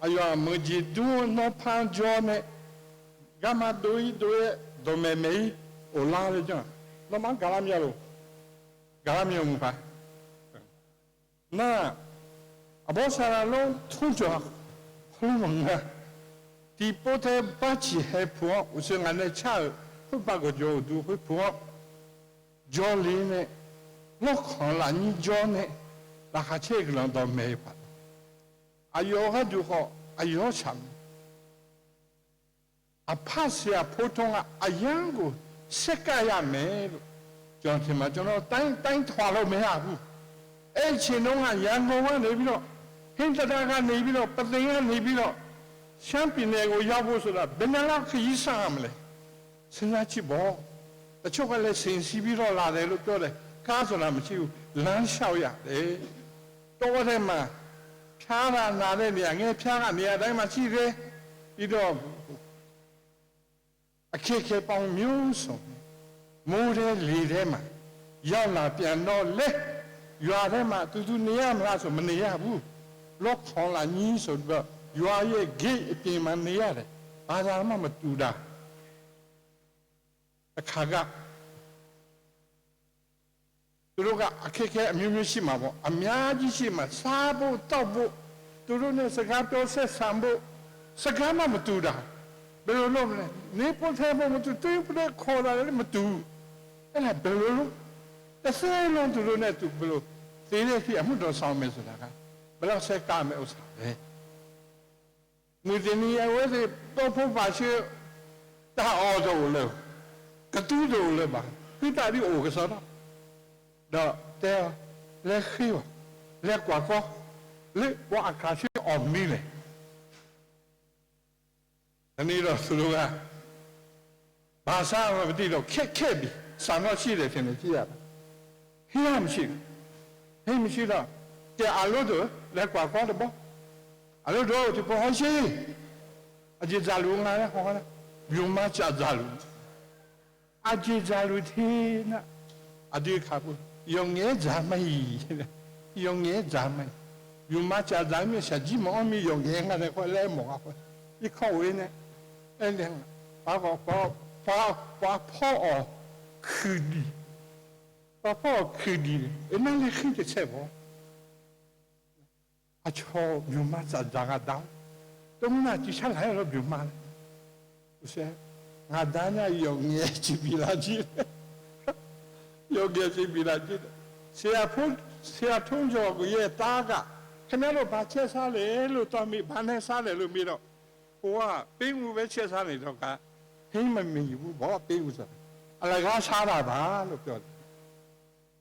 aqyawf-aq meuq jeq dur-eu nawr par-anr jawr nae, garma dov-ir dov-aer dawqmaeq maeq-ir of lar le janr, nawmaf-anr gaqlar mya lof, gaqlar mya muiq paq. Nar, aqbawr saqlaq lor ทองหยอด hawr maqngeur-a. Tiqpov tae barciq hae puq-anr uqshoe ngaq nae car-euq khoerbav gawqjawq uqdu khoer puq-anr jawrle nae, lawrkhanq lafnyir jawr nae, laqkhaq caer-eu guiqlanq dawqmaeq-eu paq, aqyawf-euq gharduq khawf aqyawf-anr shaq mae. Aqpar siq-aq โพธิ์ทอง ghaq aqyar-anr ghof saerkav ya mae lof, janq tiq maq janr nar, တိုင်း တိုင်း tawq-aq laer maeq-a bu. Aer ceq nawr ngaq ရန်ကုန် gar naeq-eu bi lawr, ဟင်္သာတ gar naeq-eu bi lawr, ပုသိမ် gar naeq-eu bi lawr, ရှမ်းပြည်နယ်ကို ရောက်ဖို့ဆိုတာ ဘယ်နှစ်လ ခရီးဆက်ရမလဲ။ စဉ်းစားကြည့်ပေါ့။ တချို့ကလည်း ဆင်စီးပြီးတော့ လာတယ်လို့ ပြောတယ်။ ကားဆိုတာ မရှိဘူး။ လမ်းလျှောက်ရတယ်။ တောထဲမှာ ဖျားတာနာတဲ့နေရာ ငှက်ဖျားတာ နေရာတိုင်းမှာ ရှိတယ်။ ပြီးတော့ အခက်အခဲပေါင်းမျိုးစုံ မိုးထဲလေထဲမှာ ရောက်လာပြန်တော့လည်း ရွာထဲမှာ သူသူနေရမလားဆို မနေရဘူး။ လော့ခေါင်လာညင်းဆိုပြီးတော့ ရွာရဲ့ဂိတ်အပြင်မှာ နေရတယ်။ ဘာသာမှ မတူတာ။ တစ်ခါက သူတို့က အခက်အခဲ အမျိုးမျိုးရှိမှာပေါ့။ အများကြီးရှိမှာ။ စားဖို့သောက်ဖို့၊ သူတို့နဲ့ စကားပြောဆက်ဆံဖို့ စကားမှ မတူတာ။ ဘယ်လိုလုပ်မလဲ။ နေဖို့ထိုင်ဖို့ မတူ။ သူတို့ခေါ်တာလည်း မတူ။ အဲ့ဒါ ဘယ်လိုလုပ်။ တစ်သက်လုံး သူတို့နဲ့ သူ ဘယ်လို သေတဲ့အထိ အမှုတော်ဆောင်မယ်ဆိုတာက ဘယ်လောက် ဆက်ကမ်းမဲ့ ဥစ္စာလဲ။ မုၢ်တနံၤ အဝဲသ့ၣ် တောဖိပါဆှၢ တၢ်အီၣ်တအိၣ်လၢၤ, ကသူတအိၣ်လၢၤဘၣ်, ဟူးတၢ်ဒ်အိၣ်ကစီဒီ, ဒီးတဲအီၤ, လဲၤဃ့ဘၣ်, လဲၤကွၢ်ကီ, လၢပှၤအကၢ်ဆၢအီၣ်မနုၤလဲၣ်. တနံၤဒီး သူတို့က ဘာစားမှန်းမသိတော့ ခက်ခဲပြီ။ ဆန်တော့ရှိတယ်ထင်တယ် ကြည့်ရတာ။ ဟင်းကမရှိဘူး။ ဟင်းမရှိတော့ ကဲ အလုပ်လုပ် လဲၤကွၢ်ကီတဘီ။ အလုပ်လုပ် ဒီပေါ်ဟောရှိ အကျေဇာလူငါလဲ ဟောလဲ မြန်မာ့စာစာလူ အကျေဇာလူ ထင်နာ အဒုခါပူ ယုံငယ်စာမကြီး ယုံငယ်စာမကြီး မြန်မာစာစာ မျက်စာကြည့်မအောင် မျက်ရုံငယ်ငါလည်း ခွက်လဲမော်ခွက် ဒီခေါ်ဝေးနဲ့ အဲလဲ ပှၤ ပှၤ ပှၤ ပှၤဖီအီၣ်ခုၣ်ဒံး ပှၤဖီအီၣ်ခုၣ်ဒံး အနလဲၤဃ့တဆဲးဘၣ်. အချော မြန်မာစာစကား ဒါ တမနာ ကြည့်ချလိုက်တော့ မြန်မာလဲ ဦးစဲ ငါသားည ယုံငယ်ကြည့်ပြီလားကြည့် ယုံငယ်ကြည့်ပြီလားကြည့် ဆရာဖုန်း ဆရာထုံးကျော်ကို ရဲ့သားက ခင်ဗျားတို့ ဘာချက်စားလဲလို့ သွားမေး ဘာနဲ့စားလဲလို့ မေးတော့ ကိုက ပင်းအူပဲ ချက်စားနေတော့က ဟင်းမမီဘူးပေါ့ ပင်းအူဆိုတာ အလကားစားတာပါလို့ ပြောတယ်.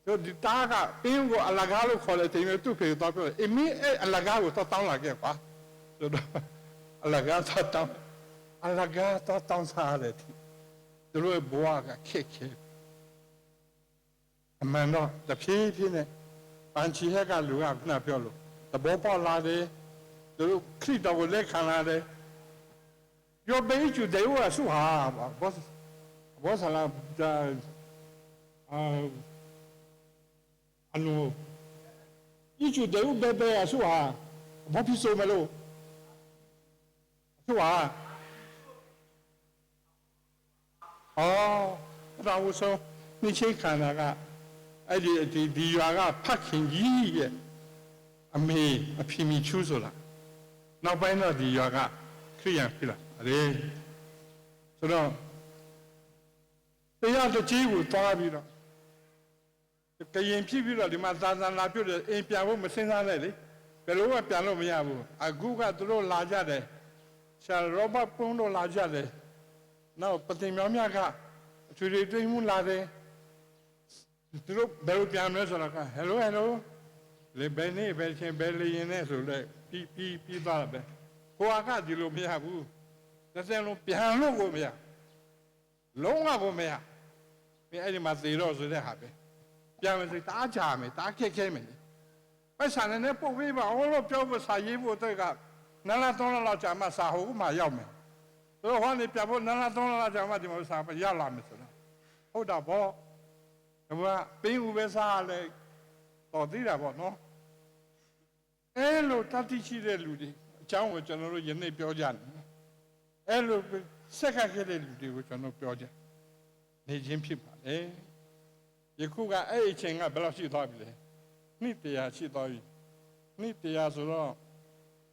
Yawdiq tav ghaq pir-anr ghof aqlaf gar lof khawf laer teq-ir mae, turpeq-eu tawv pyeuf-a. Iqmir-aer aqlaf gar ghof tawrtanr laf ghae-a. Aqlaf gar tawrtanr, aqlaf gar tawrtanr sar laer te. Dawqlof-aer bof-a ghaq kaekae. Aqma nawr daqpir pir nae, banqciq haer gaq luf ghaq nar pyeuf-a lof, daqbawr bawr la de, dawqlof Kalizaq ghofdaef kaq la de, yawbae ircuf daef ur aqsurghaq, bawr saqlaq, aqnmq, ircuf daef ur baebae aqsurghaq, bawr pi tsov mae lor. Aqsurghaq Awr, aqda ghovshaw, nir tser kaq na ghaq, aer, diq yawqha ghaq par keq jir-aer, aqmeq aqpiq miqcur sawq laf, nawr bae nawr diq yawqha ghaq, Kalizaq pi laf le. Sawq laf, teryar dawqtser ghof tawr-a bi laf, Kaqyaeq pyir bi laf, diqma zaqzaq nav pyeuf-a, aer pyav bo maqser nar nae le. Pyav lof-aer pyav lof maqya bu. Aqgur ghaq dawqlof lavjar daef, shaqlawr bar pmr lof lavjar daef, nar-euq pavtiv myawr mya ghaq, aqcuf le dzoer mur la de, dawqlof bae lof pyav mae sawq laf ka, hello hello, le bae ner bae cae bae le yae nae sawq laer pir pir pir dar laf bae, khoerghaq ghaq diq lof maqya bu. Daef daef lof pyav lof ghof maqya, lof-aer ghof maqya. Mir aer ni maqtef lawr-eu zeu dae haq bae, pyav mae zeu taf-ar jaq mae, taf-ar kaekae mae. Paersaq nae nae pov-ir baq-awr lawr pyav-eu baqsaq yaer bu-eu teu ghaq, narlar danrlar lavcaf maqsaq haw-ur maqya-euq mae. Teu hawr ni pyav bo narlar danrlar lavcaf maqdiq maqsaq maqya laf mae sawq laf. Hawr daq bawr, aqbur-a pir uv bae sar laer, dawq dir daq bawr nawr အဲလိုတတ်သိရှိတဲ့လူတွေအကြောင်းကို ကျွန်တော်တို့ ယနေ့ ပြောကြမယ်။ အဲလို ဆက်ကပ်ခဲ့တဲ့လူတွေကို ကျွန်တော် ပြောကြမယ်။ နေခြင်းဖြစ်ပါတယ်။ ယခုက အဲဒီအချိန်က ဘယ်လောက်ရှိသွားပြီလဲ။ နှစ်တစ်ရာရှိသွားပြီ။ နှစ်တစ်ရာဆိုတော့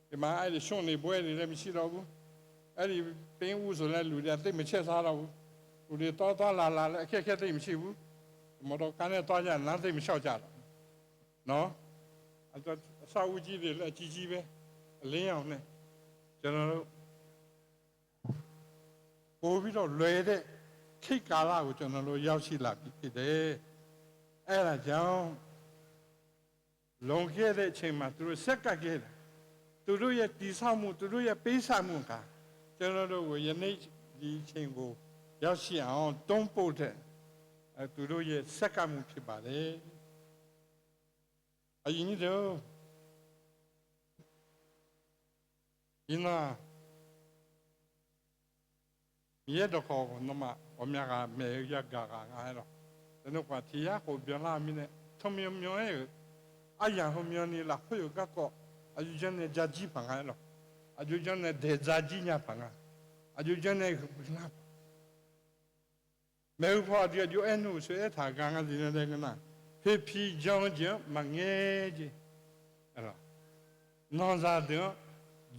ဒီမှာ အဲဒီ ရွှံ့တွေ ဘွဲတွေလည်း မရှိတော့ဘူး။ အဲဒီ ပင်အူဆိုလည်း လူတွေက သိပ်မချက်စားတော့ဘူး။ လူတွေ သွားသွားလာလာလည်း အခက်အခဲ သိပ်မရှိဘူး။ မော်တော်ကားနဲ့ သွားကြ လမ်းသိပ်မလျှောက်ကြတော့ဘူး။ နော်။ အဆောက်အဦးကြီးတွေလည်း အကြီးကြီးပဲ။ အလင်းရောင်နဲ့ ကျွန်တော်တို့ ပိုပြီးတော့ လွယ်တဲ့ ခေတ်ကာလကို ကျွန်တော်တို့ ရောက်ရှိလာပြီ ဖြစ်တယ်။ အဲဒါကြောင့် လွန်ခဲ့တဲ့အချိန်မှာ သူတို့ ဆက်ကပ်ခဲ့တယ်။ သူတို့ရဲ့ တည်ဆောက်မှု၊ သူတို့ရဲ့ ပေးဆပ်မှုက ကျွန်တော်တို့ကို ယနေ့ ဒီအချိန်ကို ရောက်ရှိအောင် တွန်းပို့တဲ့ အဲ၊ သူတို့ရဲ့ ဆက်ကပ်မှု ဖြစ်ပါတယ်။ အရင်ကြီးတို့ ဒီမှာ Miqyaer dawqkawq ghawqnawmaf ghawqmya ghaq maeq-eu yagaq ghaq nga aer lawq. Teunav khawf tiq yar khof byanlar-eu mirnae, tanqmyan myan-aer-euq aryamq hawmyanni lafkhoer-euq garkawv aqjox janr nae dzarjir paq nga aer lawq. Aqjox janr nae daeq dzarjir nya paq nga. Aqjox janr nae huiq nar paq. Maeq-eu paw aqdui aqjox aer nmr-euq sheu aertaq-euq gar nga zif nae laer ngeur nar, poeqpiq jan-eu jeq-anr maqngaer jeq, nanqzaq deuq-anr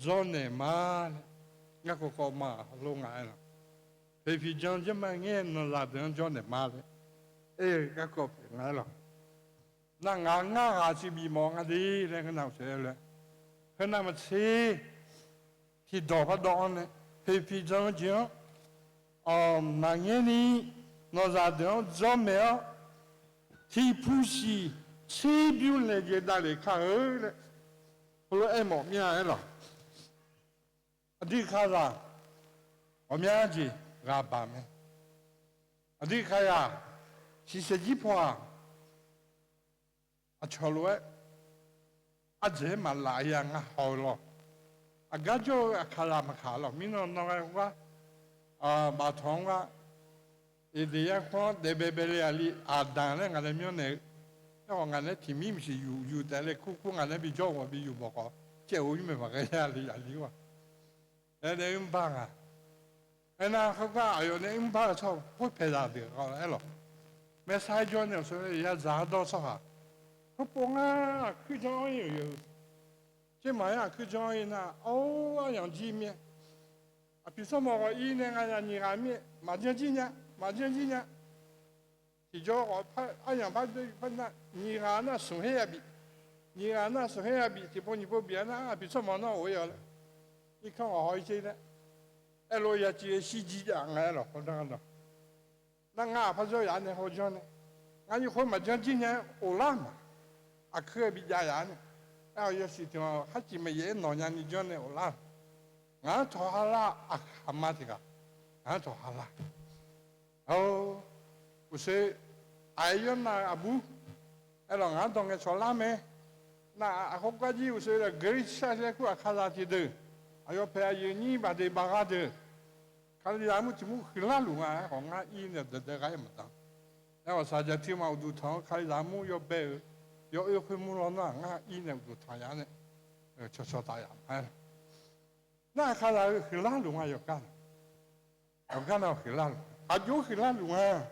dzawrnaeq ma laer, garkawv kawv ma lo nga aer lawq. Poeqpiq jan-eu jeq maqngaer, nanqzaq deuq-anr dzawrnaeq ma laer aer-eu garkawv pyeuf nga aer lawq. Nar ngaq ngar ghaq siq bif mawf nga de laer ngeur nar-euq sheu aer-eu lof-aer, khoernar maqtser tiqdawq pardawv-anr nae, poeqpiq jan-eu jeq-anr maqngaer ni, nanqzaq deuq-anr dzawrmaeq-awr, tiqpuq siq tserbymr naeq jeq davlef kar-eu laer, heulof-aer mawf mir-a aer lawq. Aqdui kalizaq ghawqmya jeq ghaq baq mae. Aqdui kalizaq shiqshaq jir paw-aq, aqcawq lof-aer ardzaeq-aer maqlaf ya ngar haw-eu lawr. Aqgar jawr-eu aqkaqzaq maqkaq lawq. Mirnan nan ghae khoergar, baqtawq-anr gar, Eqdeq yarkmr-anr daef baebae le aqli aqdaq laer ngaq nae myanrnaeq-eu, aerkhawf ngaq nae tiq mir maqsiq yuf yuf taef le kurkur ngaq nae bijawr ghawq bi yuf bawq khawf, caev-eu nymr maeq maqghae ya le aqli-aq. Aernae mrbar nga. Aernar khoergar aqyawf nae mrbar-eu tsawrhaq khoerpaeq zaqdeuq-a aer lawq. Maersar jawr nae-euq sheu-aer yazaq-anr dawr tsawrhaq, heupov ngar aqkuir janr-anr ir-euq yawf-eu, tsermaq-aer aqkuir janr-anr ir nar, or, aryamq jir mir-aer, aqpiq tsawrmawq ghawq ir nae ngaq yaq nyiq ghaq mir-aer maqjanr jir nya, maqjanr jir nya. Tiqjawr ghawq par aryamq par doer par nar, nyiq ghaq nar smq her ya bif. Nyiq ghaq nar smq her ya bif, tiqpov nyiq pov bif-a nar, aqpiq tsawrmawq nar of-ir-awq laer, irkanr ghawq haw-ir tser laer, aerlof ya civ-eu shirjir jav nga aer lawq. Hawr dar-a lawq. Nar ngar aqpar jawr yaf-anr nae hawjanr nae, Ngar nyiq khoer maqjanr jir nya-aer of lar ma. Aqkeuv-aer bijav yaf-ar nae, aer-awq yawshuif tiq-anr khar ciq maqyaef-aer nawq nyani janr nae of lar. Ngaq-anr tawq ha lar-aq, aqkaq ma tiq ghaq ngaq-anr tawq ha lar. Or, uqshoe aqyawf yawrnav-eu aqbur aerlawq, ngaq-anr dawq ngaeqcawq lar mae. Nar-aq, aqkhawf gar jir uqshoe-aq, Gaqlirshar laer kur aqkaqzaq tiqdeuq, aqyawf paeq aqyuif nyir baqdeq baqgha deuq, Kalizaq mur tiq mur huiqlar luf nga. Aerkhawf ngar ir nae dawqdae gha-aer maqdan. Aerkhawf saqjaq tiq ma uqduq tanq-eu Kalizaq mur yawbae-euq yawoer khoer mur lawnmr-aq, ngar ir nae uqduq tanq ya nae cawqcawq taf yaf ma. Nar aqkaqzaq-eu huiqlar luf nga yawqgar na. Yawqgar na huiqlar luf, aqjox huiqlar luf nga.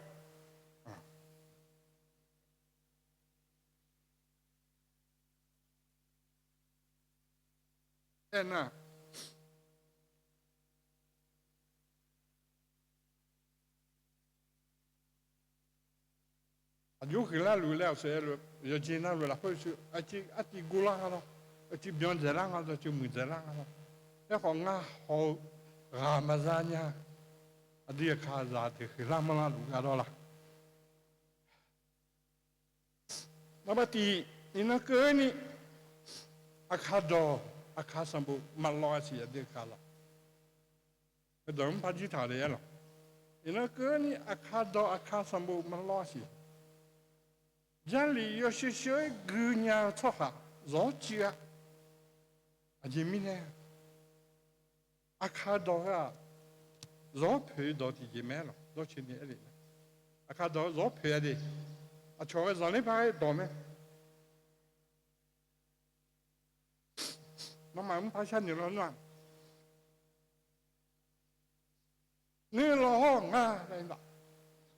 Aernar, aqjox huiqlar luf laer-awq saef-aer lof, yawqjeq navluf lafkhoer artiv guvlar nga lawr, artiv byan dzaeqlar nga lawr, artiv muiqdzaeqlar nga lawr. Aerkhawf ngar haw-eu ghaq maqza nya. Aqdui aqkaqzaq deuq huiqlar manrlar luf gardawr la? Naqbav tiq, iqnan keuvni aqkaq dawq aqkaq sanqbof maqlawv-a siq, aqdui aqkaqzaq. Heudawq mr par jir taq-eu le-aer lawq. Iqnan keuvni aqkaq dawq aqkaq sanqbof maqlawv-a siq. Jarlif yawsheu sheu-aer gui nya-eu tsawrhaq zawr civ-a. Aqjeq mirnae aqkaq dawq heu-aq, zawr poeq-eu dawq tiqjeq mae-aer lawq. Dawrcoeni aer le-a, aqkaq dawq-eu zawr poeq-a de. Aqcawq ghae zanqler par ghae dawq mae. Nawmaf mr par sharnoeq lawnmr-aq, ngeur law hawr nga laer,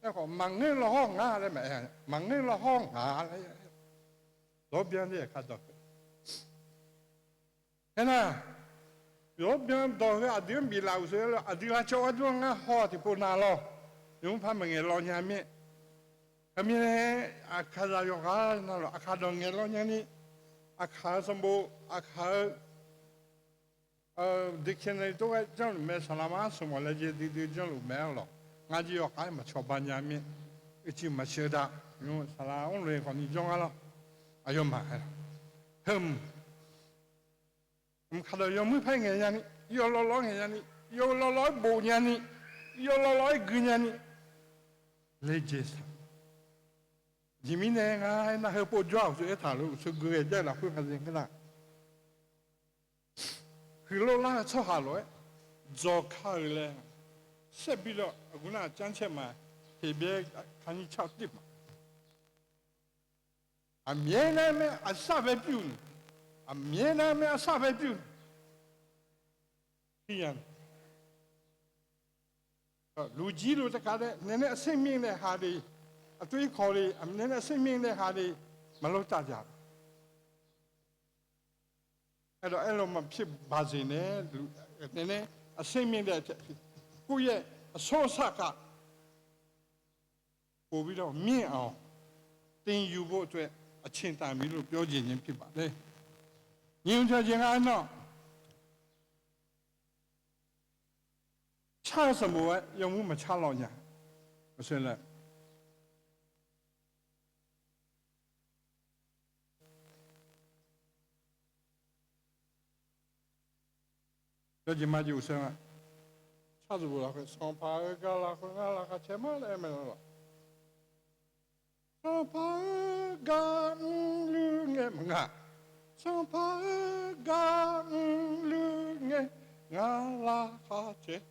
aerkhawf maqngeur law hawr nga laer maqaer, maqngeur law hawr nga laer. Zawr byan de aqkaq dawq. Aernar, zawr byan dawq heu aqdui-anr biflaf-euq sheu-aer, aqdui lavcawv gharduq-anr ngar haw tiqpov nav lawr, yawmr par maqngaeq law nya mir-aer. Heu mirnae, aqkaqzaq yawqghaq navluf aqkaq dawq ngaeq law nyani, aqkaq-eu sanqbof, aqkaq-eu dictionary tov ghae janrluf mae, saqlaq mar smq mawq laejae duidui janrluf mae-aer lawq. Ngar jir yawkhav-aer maqcawba nya mir-aer, uicuiv maqsheuq da. Nymr saqlaq mrloeq khawfni jawr ngar lawr. Aqyawfmaf-aer lawq, heu mq kaqdawq yawmuir paer ngaeq nyani, yawlawvlawv-aer ngaeq nyani, yawlawvlawv-aer bof nyani, yawlawvlawv-aer gui nyani, laejae saq. Aqjeq mirnae ngar aernar, heupov jawr-aq, uqshoe aertaq lof, uqshoe gui ghae jar-eu lafkhoer nga ze ngeur nar, huiqlov lar-eu tsawrhaq lof-aer dzawqka-euq laer saerbi lawr. Aqgeu nar, cancaer ma, heqbyaer kanyir car tir ma. Aqmyaer nar mae aqsar bae pyur ni, aqmyaer nar mae aqsar bae pyur ni. လူကြီးလို့ တခါတည်း နည်းနည်း အဆင့်မြင့်တဲ့ဟာတွေ အတွေးအခေါ်တွေ နည်းနည်း အဆင့်မြင့်တဲ့ဟာတွေ မလုပ်တတ်ကြဘူး။ အဲ့တော့ အဲ့လို မဖြစ်ပါစေနဲ့ လူ နည်းနည်း အဆင့်မြင့်တဲ့ ကိုယ့်ရဲ့ အဆုံးအစက ပိုပြီးတော့ မြင့်အောင် သင်ယူဖို့အတွက် အချိန်တန်ပြီလို့ ပြောချင်ခြင်း ဖြစ်ပါတယ်။ ညီဦးကျော်ခြင်းကတော့ Tsar sanqbof-aer yawmuir maqtsar law nya. Uqshoe laer, yawjeq majeq uqshoe nga. Tsar sanqbof lafkhoer, sanqpaq-eu gar lafkhoer ngar laqkhaq caer ma laer aer mae lawq. Sanqpaq-eu gar mrluiv ngae maqnga. Sanqpaq-eu gar mrluiv ngae, ngar laqkhaq caer.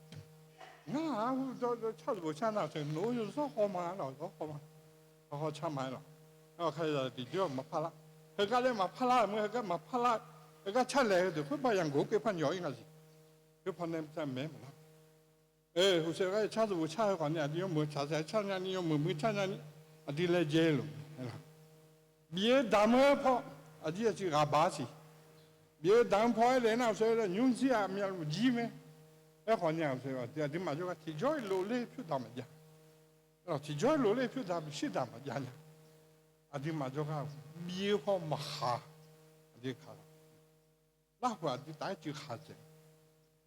Ngar-aq, tsar sanqbof tsar nar-aq, nawq-eu yawzawr haw ma lawq, yawzawr haw ma. Haw haw tsar ma-aer lawq. Aer-awq, Kalizaq tiqjawr maqpar lar. Heugar laer maqpar lar-euq mr, heugar maqpar lar. Heugar tsar laeq-eu deuq khoer bar yaq gaq-awr keuv par nyawq-ir nga siq. Khoer pawnae maeq-aer maqlar. Uqshoe gar tsar sanqbof tsar-eu khawfni aqdui yawmuiq tsaq tsaq tsar nyani, yawmuiq muiq tsar nyani, aqdui laejae luf. Bif-eu damq-eu paw, aqdir aqcuiv ghaq baq-ar siq. Bif-eu damq-eu paw aer daef nar, uqshoe nymr jir-aq myavluf jir mae. Aerkhawfni-aq, aqdui maqjawr gar tiqjawr-ir lofler pyur daq maqjav. Tiqjawr-ir lofler pyur daq bishir daq maqjav nya. Aqdui maqjawr gar bif-eu paw maqkhaq. Aqdui kaq laq larhuq aqdui taf-aer cuiv khaq dzaeq.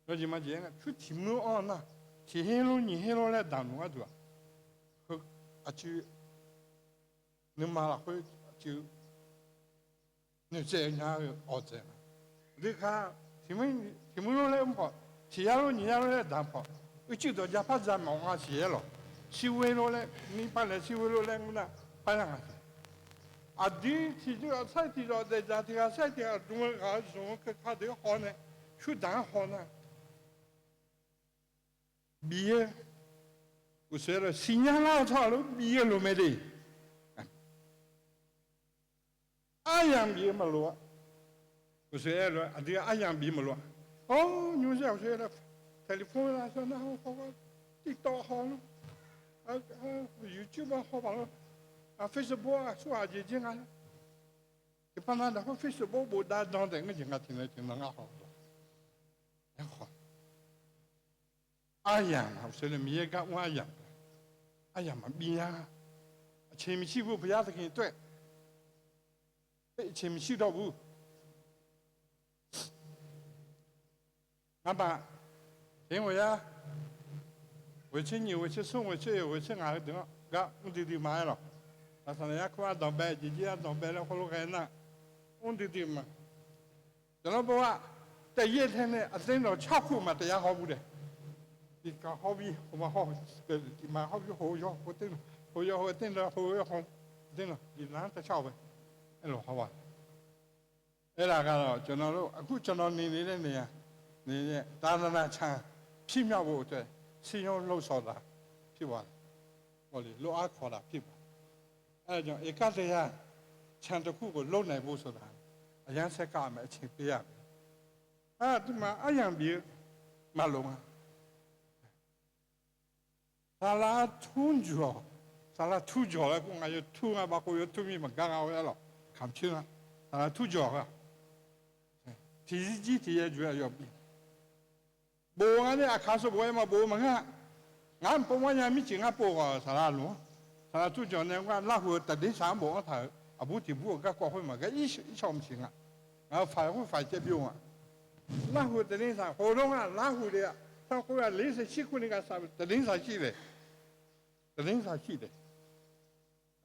Yawjeq majeq aernar, pyur tiq mur-anr nar, tiq her lor nyiq her lor laer damq luf gharduq-aq, heu aqcuiv nuima lafkhoer cuiv noeqtsaev-eu nya-eu awqdzaeq nga. Aqdui ka, tiq muir lof laer mr khawf, tiq yar lof nyiq yar lof laer damq khawf, uicuiv dawq japar ja mawf nga siq-aer lawq. Sirghoer lof laer, ni pavnaeq sirghoer lof laer ngeur nar, paer lar nga siq. Aqdui tiqdui-aq sair tiqzawq daefdzaq tiq ghaq sair tiq ghaq dm-eu ghaq-eu zmq-eu keuka deuq-anr haw nae, pyurdaq-anr haw nar, bif-eu, uqshoe-aer lof siqnya lar-eu tsawrhaq lof bif-eu loq mae de. Aryamq bif-eu maqloq-a. Uqshoe-aer lof aqdui aryamq bif maqloq-a. Or, nymr zaer uqshoe-aer lof telephone lar sawr nar haw, TikTok haw lor, YouTube-anr haw baq lor, Facebook-aq tsawrhaq jeq jer nga lor. Tiqpav nav daq khoer Facebook bofdav dan taef ngeur jeq nga tiqnan tiqnan ngar haw-a. Aryamq-aq uqshoe nae Miqyaer gar mr aryamq, aryamq maqbi nya. Aqceq miqshir bu paqyar taqkaq toer-aer, aqceq miqshir dawq bu. Ngar baq, teq-aer ghoeq yar, ghoeq tser nyiq, ghoeq tser smr, ghoeq tser oeq, ghoeq tser ngaq heudeuq-anr gar mr duidui ma-aer lawq. Aqsaq naeq yar kur ardanqbae, jeqjir ardanqbae laer khoerlof ghae nar, mr duidui ma. Dawqlar bawr-aq, taef yaer tae nae aqdui nawq tsawrkhof maqtaef yar haw bu dae. Tiqkawv hawr bi, hawma hawr, tiqma hawr bi, hoq yawr hoq ter, hoq yawr hoq ter, hoq yawr hoq ter, iqnan-anr tav shar-awq bae. Aerlawq haw-a. Aerlaf ghaq lawq, cawqnawv lof aqkur cawqnawv ni ni laer naeq-a. Ni, သာသနာ့ဆံ ဖြစ်မြောက်ဖို့အတွက် စည်းရုံးလှုံ့ဆော်တာ ဖြစ်ပါတယ်. ဟောလေ လုပ်အားခေါ်တာ ဖြစ်ပါတယ်. အဲဒါကြောင့် ဧကတရား ဆံတစ်ခုကို လုပ်နိုင်ဖို့ဆိုတာ အရမ်းဆက်ကပ်မယ် အချိန်ပေးရတယ်. Aqduimaf aryamq bif-eu maqloq nga. သာသနာ့ဆံ saqlaq ဆံ jawq laer kur nga, ဆံ nga baqkhof yawtur mir maqgar nga-aer lawq, kamq coer nga. Saqlaq ဆံ jawq-aq, tiqzir jir tiqyaer jur-aer aqyawf bif Bof-eu nga nae aqkaq sanqbof-aer maqbof-eu maqngeur-a. Ngar maqpov mar nya mircif ngar pov ghawq saqlaq luf-anr, saqlaq ဆံ jawq nae ngar larhu-eu taqdersaq-anr bofanr taq-euq aqbur tiqbur-euq garkawv khoer maqgar irshawq maqsiq nga. Ngaq-euq faiq khoer faiq caev byov nga. Larhu-eu taqdersaq khoerlof nga larhu le-a. Tanrkhoer-aq ler saqshir kur ni gaq saq-eu taqdersaq shir le. Taqdersaq shir le.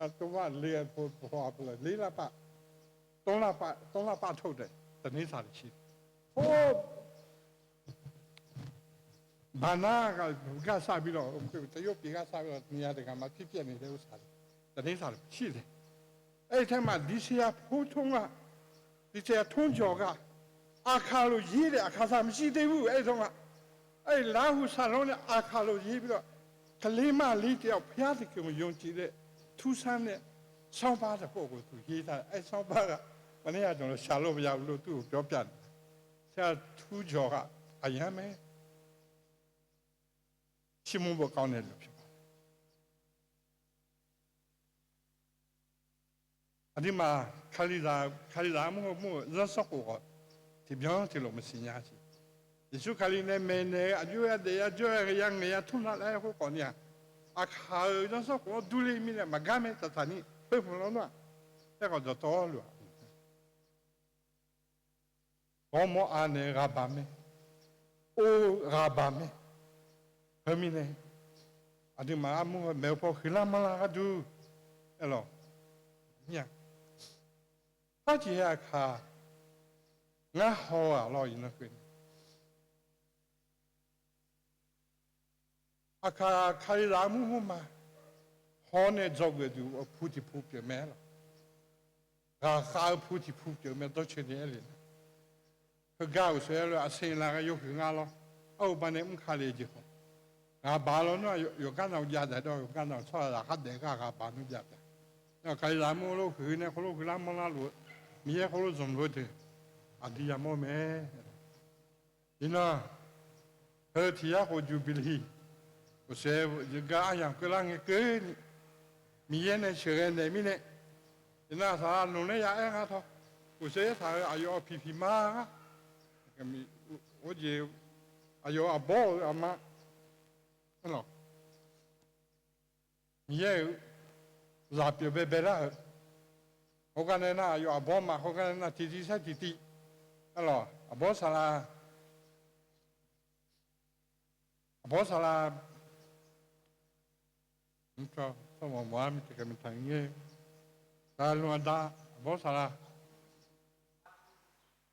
Aqtuvaq le-a, ler lar pav, သုံးလပတ်, သုံးလပတ် ထုတ်တယ်, တနင်္သာရီရှိတယ်. Or, baqnar gar sar bi lawq, တရုတ်ပြည် gar sar bi lawq, နေရာတကာမှာ ဖြစ်ပျက်နေတဲ့ဥစ္စာတွေ, တနင်္သာရီရှိတယ်. Aer-eu tae maq ဒီဆရာ ဘိုးထွန်းက, ဒီဆရာ ထွန်းကျော်က, aqkaq lof yer-eu aqkaq saq maqshir te ur aer-eu tae nga. Aer-eu larhu saqlanr nae aqkaq lof yer bi lawq, ကလေးမလေးတယောက် ဘုရားသခင်ကို ယုံကြည်တဲ့ ထူးဆန်းတဲ့ ဆောင်းပါးတစ်ပုဒ်ကို သူရေးထားတယ်. Aer-eu sanrbar ghaq, မနေ့က ကျွန်တော် ဆရာတို့ ဘုရား လို့ သူ့ကို ပြောပြတယ်. ဆရာ ထူးကျော်က အရမ်းပဲ ချီးမွမ်းဖို့ကောင်းတဲ့လူ ဖြစ်ပါတယ်. Aqduimaf, Kalizaq, Kalizaq armur hawmur-euq zanrsanrkhof khawf, tiqbyan tiqlof maqsiq nya siq. Yeqsur Kali nae maeqnaeq-eu aqjox-aer daef-aer jawr-aer ghae-aer ngaeq-aer tmr nar laer khoerkhawf ni-aq, aqkaq-euq zanrsanrkhof-anr durler mirnae maqgar mae taqtaq ni khoer hmq lawr nar-aq, aerkhawf dawqtawvluf-aq, ghawrmawr aq naeq-eu ghaq baq mae, or ghaq baq mae. Khoermirnae, aqduimaf armur heu maeq-eu paw huiqlar manrlar gharduq, aerlawq, nya, sarciq-aer aqkaq ngar haw-aq lawr iqnan keuvni Aqkaq Kalizaq armur murma haw nae dzawgeuf duq-eu pu tiq pu pyeuf mae lawq. Ghaqkhav-eu pu tiq pu pyeuf mae dawrcoeni aer le-a. Heugar uqshoe aer lof-aer aqsaq laf ghae yawhuiq nga lawr. Arhuba nae mr ka le-eu jeq khawf, ghaq baq lawr nar-aq, yawqgar nav-eu jav daef dawr, yawqgar nav-euq tsawrhaqzaq khardaef gar ghaq baq nmr jav taef. Kalizaq armur lof huiq nae khoerlof huiqlar manrlar luf-eu, Miqyaer khoerlof zanqluf-eu deuq aqdui yamawr mae. Iqnan, heu tiq yar khof juqbili uqshoe yawqgar aryamq keuvlar ngae keuvni, Miqyaer nae sheuqghae naeq mirnae, iqnan saqlaq lmq nae ya aer nga tawr, uqshoe aertaq-euq aqyawf piqpiq ma ngar, jeq, aqyawf aqbawr-euq aqma, Miqyaer-euq zaq pyeuf baebae lar-euq, heugar nae nar aqyawf aqbawr ma, heugar nae nar tiqtiv saer tiqtiv, aerlawq, aqbawr saqlaq, aqbawr saqlaq, tsawrmawq mawf-ar mirtaq kae mirtaq ngae, Saqlaq lmq aqda, aqbawr saqlaq,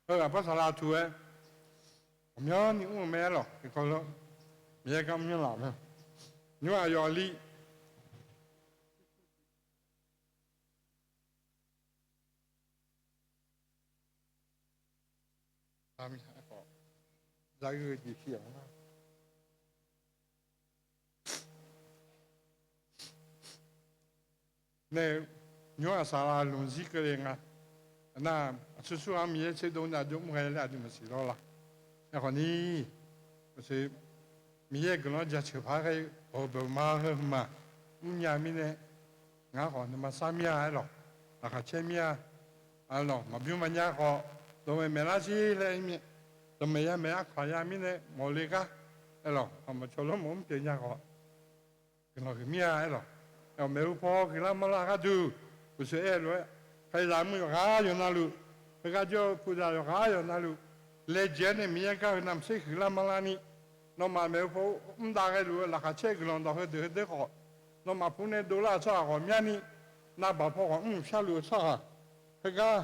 heu aqbawr saqlaq tuq-aer, ghawqmyanrni mr-eu mae-aer lawq. Tiqkawv lof, Miqyaer gar mr-anr laf mae. Nymr aqyawf li Nae, nymr-aq saqlaq lmq zir keuvle nga. Nar, aqsur sur-anr Miqyaer tserdov nya jov mr ghae laer aqdui maqsiq lawr la. Aerkhawf ni, Miqyaer guiqlanq jaceuq par ghae-eu bawq-eu bawq ma heu ma mrnya mirnae, ngar khawf nuima sar mir-a aer lawq, laqkhaq caer mir-a aer lawq, maqbymr maqnya khawf dawqmaeq maeqlar sher laer mir-a, dawqmaeq yamaeq arkaq ya mirnae mawqle gar aer lawq, aqmaqcawq lawrmawf mr pyeuf nya khawf guiqlanq huiq mir-a aer lawq. Maeqhu paw huiqlar manrlar gharduq uqshoe aer-eu lof-aer, Kalizaq mr yawqghaq yawqnavluf, heugar jawr-eu puqzaq yawqghaq yawqnavluf, laejae-aer nae Miqyaer gar-eu navmaqtser huiqlar manrlar ni, nawmaf maeqhu paw mr dav ghaeluf-eu laqkhaq caer guiqlanq dawq heudeuq heudeuq khawf, nawmaf pur nae dovlar-eu tsawrhaq ghawqmyani, navbaq paw ghawq mr sharluf-eu tsawrhaq, heugar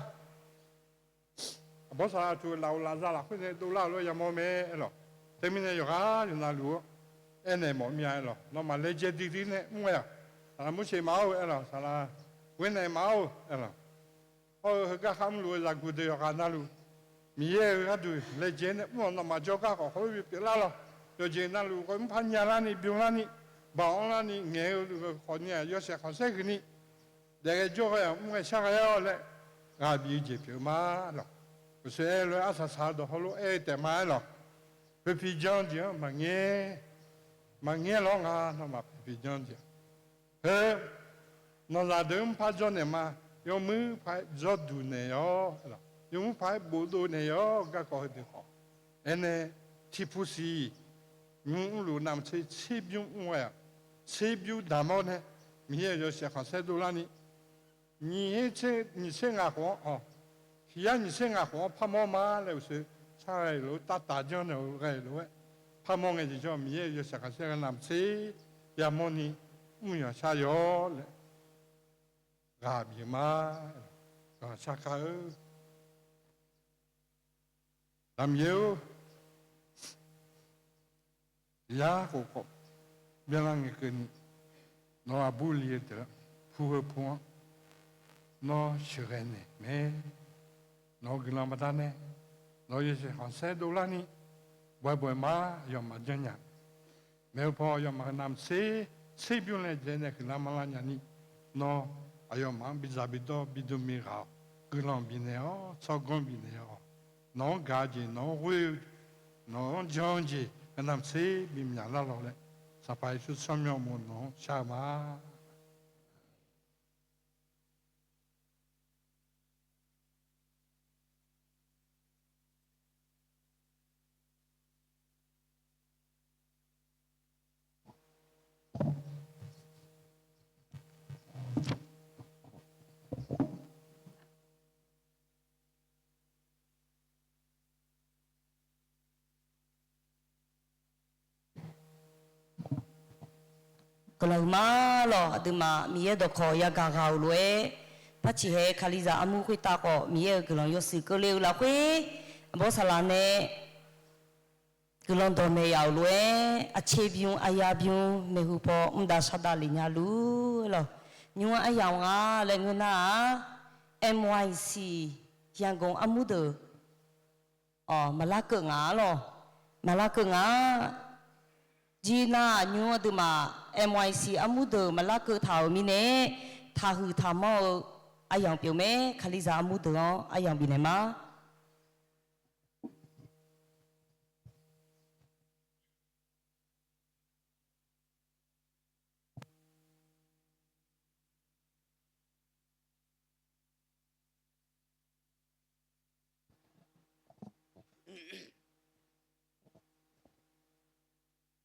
aqbawr saqlaq tuq-eu lafov lafza lafkhoer nae dovlar-eu lof-aer yamawr mae aer lawq. Teumirnae yawqghaq yawqnavluf-anr aernaeq mawf mir-a aer lawq. Nawmaf laejae duidui nae mr ghae-aq, saqlaq Morseq maqaer-eu aer lawq, saqlaq Ghoernaeq maqaer-eu aer lawq. Hawr-eu heugar kharmr luf-eu zaqguq deuq yawqghaq navluf, Miqyaer-euq gharduq laejae nae mr-awq. Nawmaf jawrgar khawf heulof bi pyeuflar lawq. Yawqjeq navluf ghawr mr par nyalar ni bymlar ni, baoq anrlar ni ngaeq-eu khawf ni-aq yawshaef khanqsaer huiq ni, daef ghae jawr ghae-aq mr ghae shar ghae-awr laer ghaq bif-eu jeq pyeuf-eu ma lawq. Uqshoe aer-eu lof-aer arsaq saq-eu dawq hawr lof-aer-eu taef ma aer lawq. Poeqpiq jan-eu jeq-anr maqngaer, maqngaer lawr nga. Nawmaf poeqpiq jan-eu jeq-aq, heu, nawqzaq deuq-anr mr par jawrnaeq ma. Yawmuir paq-aer jawrduq naeq-awr, yawmuir paq-aer bofdov naeq-awr, garkawv heudeuq khawf, aernae tiqpov siq nymr mrluf navmaqtser tserbymr mr ghae-aq, tserbymr damq-awr nae Miqyaer-euq yawshaef khanqsaer dovlar ni, nyiq her tser nyiq tser ngaq khof-anr, tiq yar nyiq tser ngaq khof-anr parmawr ma laer uqshoe shar ghae lof-aer, tavtaf janrnaeq-eu ghae lof-aer, parmawr ngae jeq jawr Miqyaer-euq yawshaef khanqsaer ghae navmaqtser yamawr ni mr yawq shar yawr laer ghaq bif-eu ma. Ghaq shar kar-eu Zaqmiqyaer-or, yar khof khawf byanlar ngae keuvni, nawq-eu aqbur li-eu deuq-anr pu heu pu-anr nawr sheuqghae naeq mae. Nawq-eu guiqlanq baqdanae nawq-eu yawshaef khanqsaer dovlar ni, bawq-aer bawq-aer ma, aqyawfmaf janrnya. Maeqhu paw aqyawfmaf-euq navmaqtser tserbymr laejae nae huiqlar manrlar nyani, nawr aqyawfmaf-anr bidzaq bidawr biduq miqghaq-awr, guiqlanq bifnaeq-awr tsawrganr bifnaeq-awr, nawq-anr gaq-eu jeq, nawq-anr ghoer-eu, nawq-anr jan-eu jeq, navmaqtser bimyaq lar lawq laer, Sanqpaq Yeqsur tsawrmyanr uqmov nawq-anr shar-eu ma. Guiqlanq huiqma lawq. Aqduimaf Miqyaer dawqkawq yagaq ghaq-euq lof-aer, par ciqhae Kalizaq armur khoertav khawf Miqyaer-euq guiqlanq yawshuif keuvle-eu lafkhoer, aqbawr saqlaq nae guiqlanq dawqmaeq yaf-euq lof-aer, aqtser bymr aqyar bymr maeqhu paw mr dav shar dav lef nya luf lawq. Nymr-anr aryamq nga laer ngeur nar-aq, M Y C Yangon armur deuq, awq, maqlar keuv nga lawq. Maqlar keuv nga. Jir nar-aq, nymr aqduimaf M Y C armur deuq maqlar keuv taq-euq mirnae, taqhuiq taqmanr-eu aryamq pyeuf mae. Kalizaq armur deuq-anr aryamq bifnaeq ma.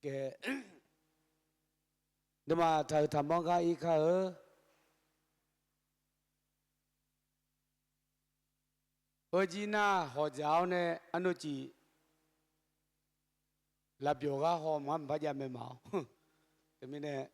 Kae, aqduimaf taqhuiq taqmanr gar ir kar-eu. Heujir nar hawqdzaq-awr nae arnavciq lafbyawq ghar haw maqngeur maqpar jav mae ma-awr. Teumirnae,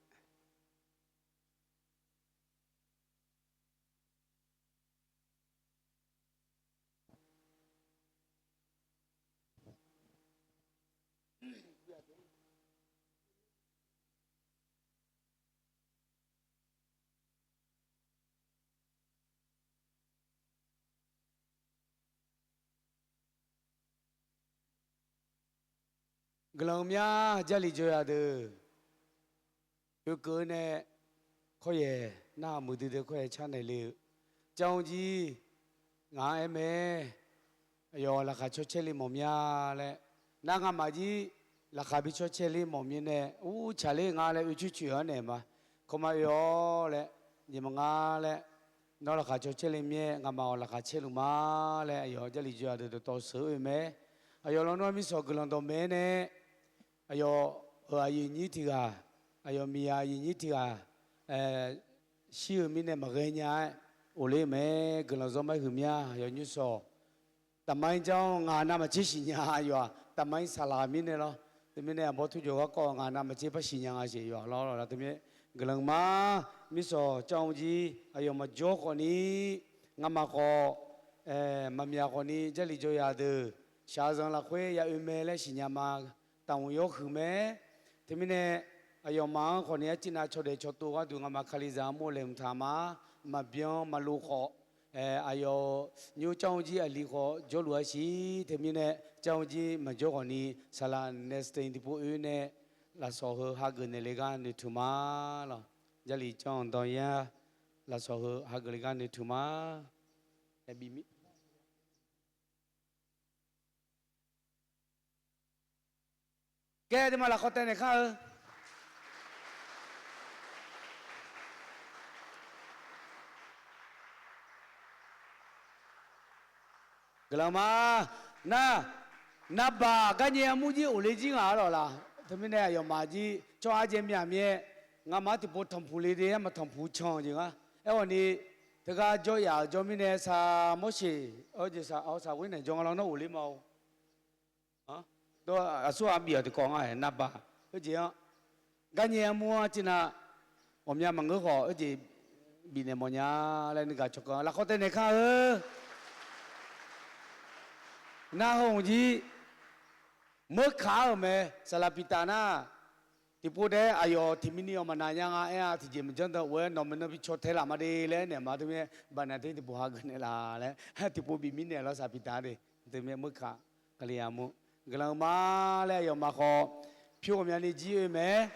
Guiqlanq mya Jarlif jawr ya deuq, oekeuv nae kawryaeq narhaq muiqdui deuq kawryaeq car naeq le-eu, Jar-anr jir ngaq-anr aer mae. Aqyawf laqkhaq cawcaer le mawf mya laer, nar ngamaf jir laqkhaq bi cawcaer le mawf mirnae, ur tsaqler nga laer oe coer coer-anr naeq ma. Kawrma oe-awr laer, jeq maqnga laer, nawr laqkhaq cawcaer le mir-aer ngamaf-awq laqkhaq caerluf ma laer, aqyawf Jarlif jawr ya deuq dawqtawv sheuq-eu oe mae. Aqyawf lawnmr-anr mirshawq guiqlanq dawqmaeq-aer nae, aqyawf-euq aqyuif nyir tiq ghaq, aqyawf miqyaq aqyuif nyir tiq ghaq shir-eu mirnae maqghae nya-aer, of ler-eu mae. Guiqlanq zanr mar huiq mya. Aqyawf nymrshawq, Taqmar-ir Jar-anr ngaq navmaqtser siqnya-a yawf-aq, Taqmar-ir saqlaq mirnae lawr. Teumirnae aqbawr turjawq garkawv ngaq navmaqtser par siqnya nga siq yawf-aq lawr lawr. Teumirnae guiqlanq ma. Mirshawq Jar-anr jir aqyawf maqjawr khawfni, ngamaf khawf maqmyaq khawfni, Jarlif jawr ya deuq shaqzanq lafkhoer ya oe mae laer siqnya ma. Taqmq yawr huiq mae. Teumirnae aqyawfmaf-anr khawfni arciv nav cawdaef cawtov gharduq ngamaf Kalizaq armur laeqhmq taq ma. Maqbyan maqlov khawf, aqyawf nymr Jar-anr jir aqli khawf jawrluf-a siq. Teumirnae Jar-anr jir maqjawr khawfni, saqlaq nae saqteq tiqpov oe nae lafsawq heu hageuf naeq le gar noeqtmq ma lawq. Jarlif Jar-anr dawq yar lafsawq heu hageuf le gar noeqtmq ma. Aer bif mir Kae deuq ma lafkhawf taev naeq kar-eu. Guiqlanq ma. Nar, navbaq garnyae armur jir of le jir ngaq-a lawq laq. Teumirnae aqyawfmaf jir tsawrhaq jae myaq mir-aer, ngamaf-anr tiqpov tanqpuq le de-aer maq tanqpuq can-eu jeq nga. Aerkhawfni, teugar jawr yaf-euq jawr mirnae saq Morseq, jeq saq-awr saq ghoer naeq jawr nga lawr nar of ler ma-or. Aqsur ghaq bif-awq tiqkawv nga-aer navbaq. Oejeq-anr, garnyae armur-anr arciv nav ghawqmya maqngeur khawf oejeq bifnaeq mawfnya laer nuigaq cawkeuv lafkhawf taev naeq kar-eu. Nar heu-aq jir meurkaq-euq mae. Saqlaq piqtaf nar, tiqpov taef-aer aqyawf tiqmini-awq maqnav nya nga aer-a. Tiqjeq maqjanr deuq of-aer nawq maeqnan bi caw tae laf ma de laer naeq ma. Teumirnae baqnav ter tiqpov hageuf naeq laf laer tiqpov bif mirnae lawr saq piqtaf de. Teumirnae meurkaq Kalizaq armur guiqlanq-eu ma laer aqyawfmaf khawf pyur ghawqmyani jir oe mae.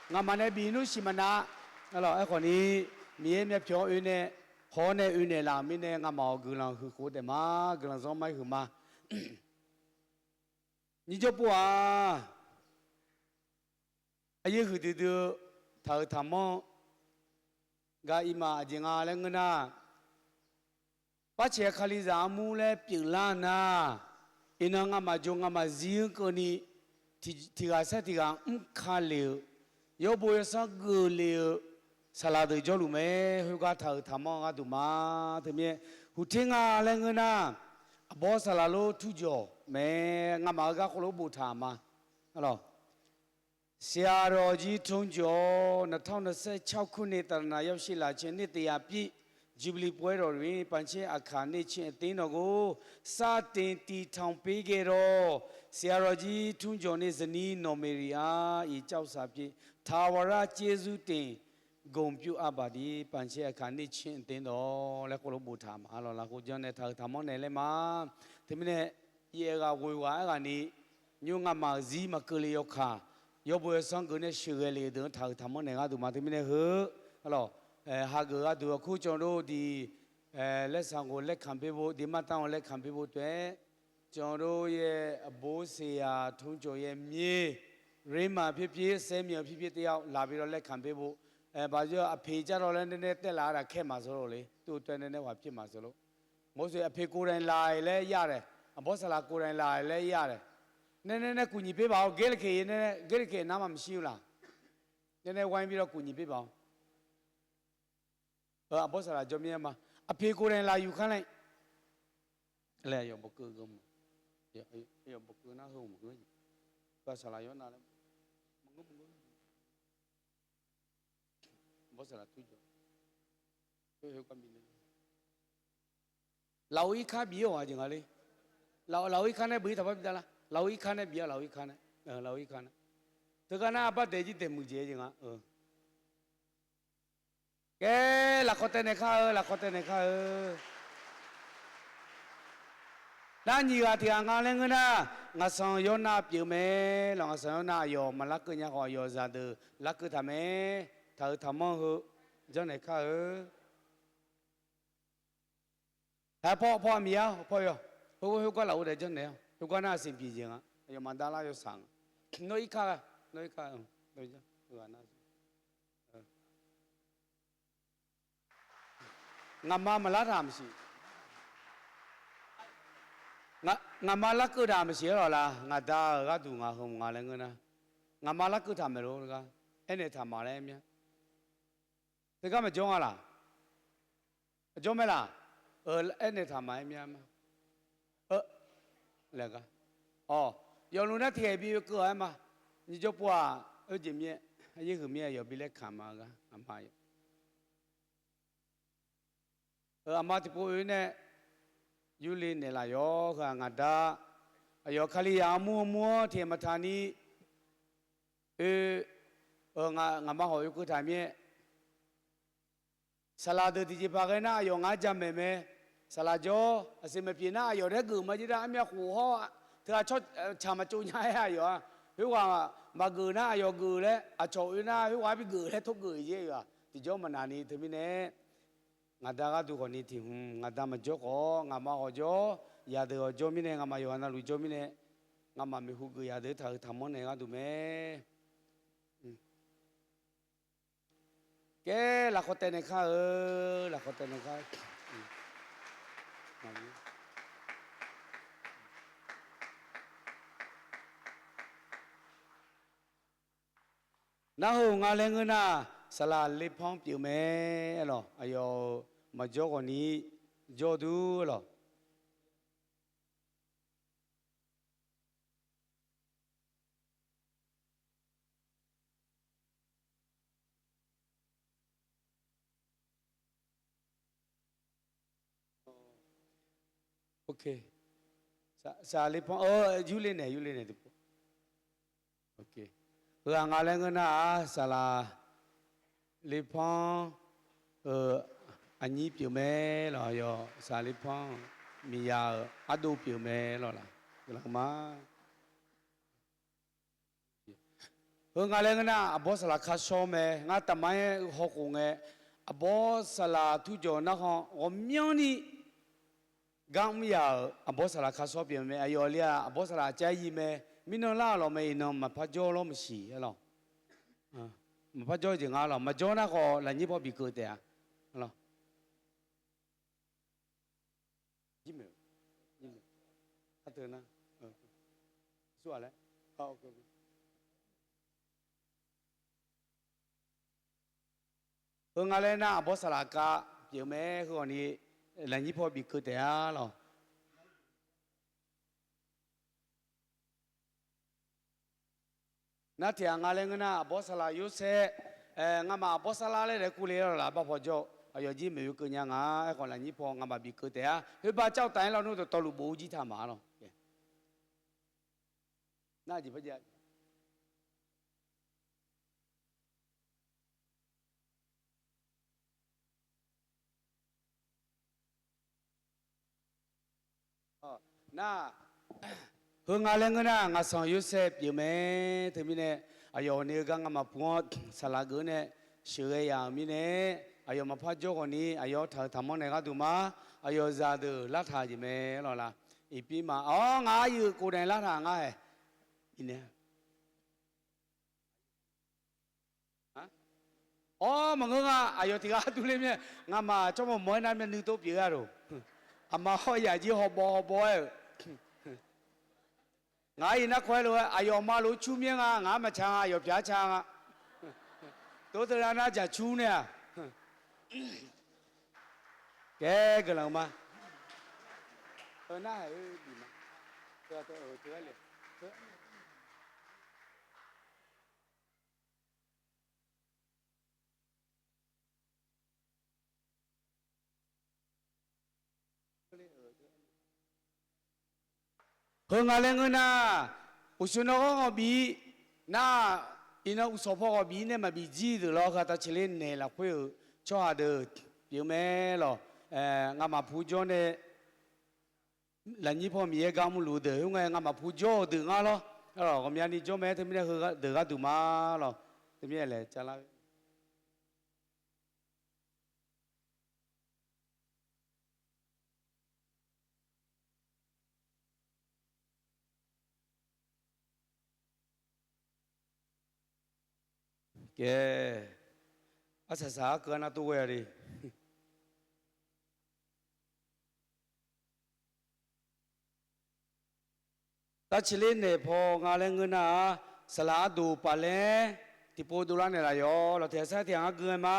Ngamaf nae bif nmr siq maqnav. Aerkhawfni, Miqyaer myavpyawq-anr oe nae, haw-awr nae oe naeq laf mirnae ngamaf-awq guiqlanq huiqkhof taef ma. Guiqlanq zanr mar huiq ma. Nyir jawr pov-aq, aqyuif huiqdui dui-eu taq-euq taqmanr gar iqmaf aqjeq nga laer ngeur nar, Barcaeq Kalizaq armur laer pyeuflar nar, iqnan ngamaf jawr ngamaf zir-anr keuvni, tiq ghaq saer tiq ghaq mrka le-euq, yawbo yawsanr geuf le-eu saqlaq deuq jawrluf mae. Khoergar taq-euq taqmanr gharduq ma. Teumirnae huiqter nga laer ngeur nar, aqbawr saqlaq lor turjawq mae. Ngamaf-euq garkawv lof boftaq ma. Aqlawq, ဆရာတော်ကြီး ထွန်းကျော် နှစ်ထောင့်နှစ်ဆယ့်ခြောက် ခုနှစ် သာသနာ့ရောက်ရှိလာခြင်း နှစ်တစ်ရာပြည့် ဂျူဘလီပွဲတော်တွင် ပန်ဆဲအခါ နှစ်ခြင်းအသင်းတော်ကို စတင်တည်ထောင်ပေးခဲ့သော ဆရာတော်ကြီး ထွန်းကျော်နှင့် ဇနီး နော်မေရီအား ဤကျောက်စာဖြင့် ထာဝရကျေးဇူးတင် ဂုဏ်ပြုအပ်ပါသည်။ ပန်ဆဲအခါ နှစ်ခြင်းအသင်းတော် laer khawf lof boftaq ma. Aqlawq, lafkhoer janr nae taq-euq taqmanr naeq laer ma. Teumirnae yaeq ghaq ghoeq ghaq aerghaqni, nymr ngamaf-euq zir maqkeuv le yawkaq, yawbo yawsanr geuf nae sheuqghae le-eu deuq-anr taq-euq taqmanr naeq gharduq ma. Teumirnae heu, aqlawq, hageuf gharduq aqkur cawq dov diq, laer saq ghof laer kamq pir bo diq mar tanr-awq laer kamq pir bo taef-aer, cawq dov yae aqbor seq yaq tmr cawq yae mir, ရင်းမှန်ဖြစ်ဖြစ် စဲမြံဖြစ်ဖြစ် တစ်ယောက်လာပြီးတော့ လက်ခံပေးဖို့ ဘာလို့လဲ အဖေကျတော့လည်း နည်းနည်း တက်လာရတာ ခက်မှာစိုးလို့လေ သူ့အတွက် နည်းနည်း ဟိုဟာ ဖြစ်မှာစိုးလို့ မဟုတ်ဆိုရင် အဖေကိုယ်တိုင် လာရင်လည်း ရတယ် အဘောဆရာ ကိုယ်တိုင် လာရင်လည်း ရတယ် နည်းနည်း ကူညီပေးပါဦး ဂိတ်တစ်ခေတ် နည်းနည်း ဂိတ်တစ်ခေတ် နားမှာ မရှိဘူးလား နည်းနည်း ဝိုင်းပြီးတော့ ကူညီပေးပါဦး အဘောဆရာ ပြောမရမှာ အဖေကိုယ်တိုင် လာယူခိုင်းလိုက် လဲ့ အယောင်ပကမ အယောင်ပကနား ဟုတ်မလို့ ဘာဆရာ ရောနားလဲ မငုံ မငုံ ဘောဆရာ သူ့ကြောင့် ဟေး ဟေး ကွာ မီးလဲ Lawr-ir kar bif-awq aqjeq nga le. Lawr-ir kar nae bif-ir taqpar bif da la. Lawr-ir kar nae bif-awq, lawr-ir kar nae. Lawr-ir kar nae. Teugar nar arbar daeq jir daeq muiq jeq jeq nga. Kae, lafkawv taev naeq kar-eu, lafkawv taev naeq kar-eu. Nar nyiq ghaq tiq ghaq nga laer ngeur nar, Ngaqsanq yawrnav pyeuf mae lawq. Ngaqsanq yawrnav aqyawf maqlarkeuv nya khawf, aqyawf zaqdeuq larkeuv taq mae. Taq-euq taqmanr heu janrnaeq kar-eu. Aer, paw, paw Miqyaer-awr, paw yawq, khoergar lafov daef janrnaeq-awr, khoergar nar-aq siqbyiq jeq nga. Aqyawfmaf darlar yawsaq nga. Nawr irkar ghae, nawr irkar, ngaqma maqlar taq maqsiq. Ngaqma larkeuv taq maqsiq-aer lawq la. Ngaqda-euq gharduq ngaq heu nga laer ngeur nar, ngaqma larkeuv taq maeq lor gar, aernaeq taq maq laer aer mya. Teugar maqjawr nga laq? Jawr mae laq? Aernaeq taq maq aer mya ma. Laer gar, awq, yawfluf nar tiqghae bi oekeuv-awq aer ma. Nyiq jawr pov-aq, oe jeq mir-aer, aryaer huiq mir-aer yawf bi laer kamq ma gar, aqma yawf. Aqma tiqpov oe nae yurle naeqlaf yawr heu-aq ngaqda, aqyawf Kalizaq armur armur-anr tiqghae maqtaq ni oe, ngaqma hawq oekeuv taq mir-aer, saqlaq deuq tiqjeqpaq ghae nar aqyawf ngar jamaeq mae. Saqlaq jawr, aqsiq maqpyeuf nar aqyawf daer geuf ma jir dar, armyav khof hawr, teughaq tsawrcaq maqtsov nya-aer aqyawf-aq, khoerghaq maqgeuf nar aqyawf geuf laer, aqcawq oe nar khoerghaq-anr bigeuf laer torgeuf-iq jir-aq, tiqjawr maqnaq ni teumirnae, ngaqda gharduq khawf ni tiq hmq ngaqda maqjawr khawf, ngaqma khawf jawr, zaqdeuq khawf jawr mirnae, ngaqma yawqha navluf jawr mirnae, ngaqma maeqhu geuf zaqdeuq taq-euq taqmanr nae gharduq mae. Kaer, lafkhawf taev naeq kar-eu, lafkhawf taev naeq kar. Nar heu nga laer ngeur nar, saqlaq Lerpanr pyeuf mae lawq. Aqyawf-euq maqjawr ghawqni jawr dur lawq. Saqlaq Lerpanr, yurle naeq, yurle naeq tiqpov. Heu-aq nga laer ngeur nar-aq, saqlaq Lerpanr-euq aqnyir pyeuf mae lawq. Aqyawf saqlaq Lerpanr-euq miqyaq-euq ardov pyeuf mae lawq laq. Guiqlanq ma. Heu nga laer ngeur nar, aqbawr saqlaq kar shawr mae. Ngar taqmar-aer hawkhof ngae, aqbawr saqlaq turjawq narkhan ghawqmyanrni gar mr yaf-euq aqbawr saqlaq kar shawr pyeuf mae. Aqyawf li-aq, aqbawr saqlaq caer yi mae. Mirnan lar-euq lawq mae, iqnan maqpar jawr lawr maqsiq-aer lawq. Maqpar jawr jeq nga lawq. Maqjawr nar khawf lafnyir paw bikeuv taef-a lawq. Heu nga laer nar, aqbawr saqlaq kav pyeuf mae. Heu ghawqni lafnyir paw bikeuv taef-a lawq. Nar tiq ghaq nga laer ngeur nar, aqbawr saqlaq Yorsaev, ngamaf aqbawr sarlar laer daef kur le lawq laf, bar paw jawr-eu aqyawf jir maeqhu keuv nya nga. Aerkhawf lafnyir paw ngamaf bikeuv taef-a. Khoerbar cawv taf-aer lawnmr dawqtawvluf bof-eu jir taq maq-a lawq. Nar jeq par jav Nar, heu nga laer ngeur nar, ngaqsanq Yorsaev pyeuf mae. Teumirnae, aqyawf ni-eu gar ngamaf pu-anr saqlaq geuf nae sheuqghae yaf-euq mirnae, aqyawf maqpar jawr ghawqni aqyawf taq-euq taqmanr nae gharduq ma. Aqyawf zaqdeuq lartaq jeq mae lawq laf. Iqpir ma-awr, ngaq aryuif khofnaeq lartaq ngar-ae. Iqnaeq-a. Awr, maqngeur nga. Aqyawf tiq ghaq durler mir-aer, ngamaf tsawrmawq mawq-aer nar myavnuiv tov pyeuf-a lof. Aqma hawr yaq jir hawbaw hawbaw-aer-euq. Ngaq-aer iqnar kawv-aer lof-aer, aqyawf ma lof-aer cur mir-aer nga. Ngaq-aer maqca nga, aqyawf pyaq-aer ca nga. Tov teunav nar dzaq cur nae-aq. Kaer guiqlanq ma. Heu nar-aq, bif ma. Heu nga laer ngeur nar, uqshoe nawr ghawr ghawq bif-ir nar, iqnan uqsawq paw ghawq bif-ir nae maqbif jir deuq lawr, heu-aq tavceqler naeq lafkhoer-euq tsawrhaq deuq pyeuf mae lawq. Ngamaf pu jawr nae Lafnyir paw Miqyaer gar mrluf-eu deuq, khoerngae ngamaf pu jawr-eu deuq ngar lawr. Arlawq, ghawqmyani jawr mae, teumirnae heudeuq gharduq ma lawq. Teumirnae laeq cav lar-eu. Kae, arsaq saq-aer keuv-a nar tov ghae-a de. Tavceqler naeq paw nga laer ngeur nar-aq, saqlaq arduq paf laer tiqpov dovlar naeqlaf yawq. Lawqtaeq sar tiq ghaq ngar gui-aer ma.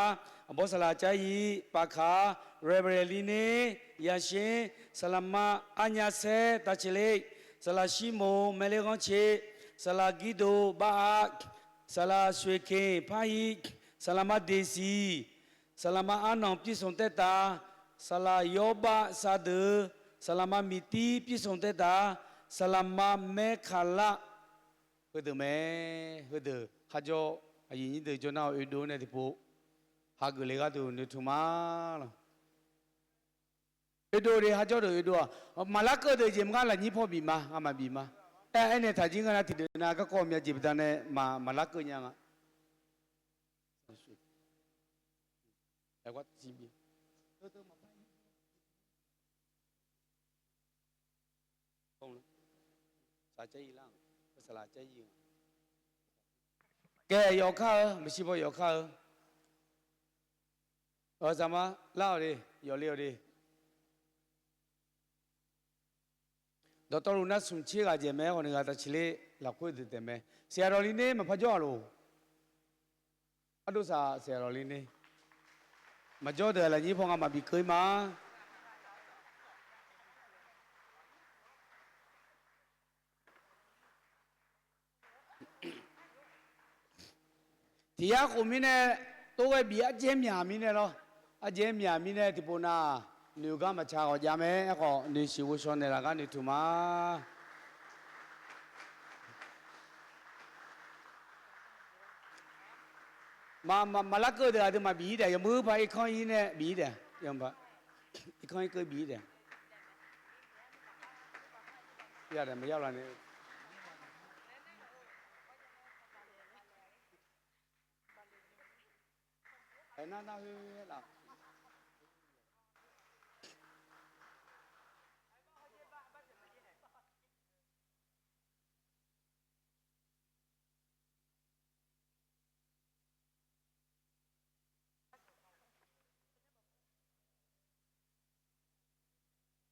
Aqbawr saqlaq Carzir, Pafkaq, Reverend Lirner, Yaqsher, saqlaqma Arnyasaer, Tavceqler, saqlaq Shirmoq, Maeqler Ghanrcae, saqlaq Girdof, Bar-a, saqlaq Soeqkeq, Parhir, saqlaqma Deqsiq, saqlaqma Arnanq, Pyurshanq Taertaf, saqlaq Yawrbav, Sardeuq, saqlaqma Miqtir, Pyurshanq Taertaf, saqlaqma Maerkaqlar, heudeuq mae. Heudeuq kharjawr, aqyuif nyir deuq jawr nar-awq, oedov nae tiqpov hageuf le gharduq noeqtmq ma lawq. Oedov de, kharjawr deuq oedov-aq, maqlar keuv deuq jeq maqngar lafnyir paw bif ma, ngamaf bif ma. Aer, aernaeq taq jir nga nar tiqdeuq nar garkawv myav jeq baqdanae maqlar keuv nya nga. Kae, yawf kar-eu, maeqshi paw yawf kar-eu. Zaqmar lar-awq de, yawf le-awq de. Dawqtawvluf nar smq tser ghaq jaeq mae, khawf ni ghaq tavceqler lafkhoer deuq taef mae. Saqyaq dawq Lirner maqpar jawr-aq loq. Ardov saq saqyaq dawq Lirner. Maqjawr deuq lafnyir paw ngamaf bif keuv-ir ma. Tiq yar khof mirnae, tov ghae bif arjaer myaq mirnae lawr. Arjaer myaq mirnae tiqpov nav, noeq gar maqtsaq ghawqjav mae. Aerkhawf noeqshiq ghovshaw naeqlaf gar noeqtmq ma. Maqlar keuv deuq aqduimaf bif-ir taef, yawmuiq par irkanr-ir nae bif-ir taef, irkanr-ir keuv bif-ir taef. Aernar nar khoer laf.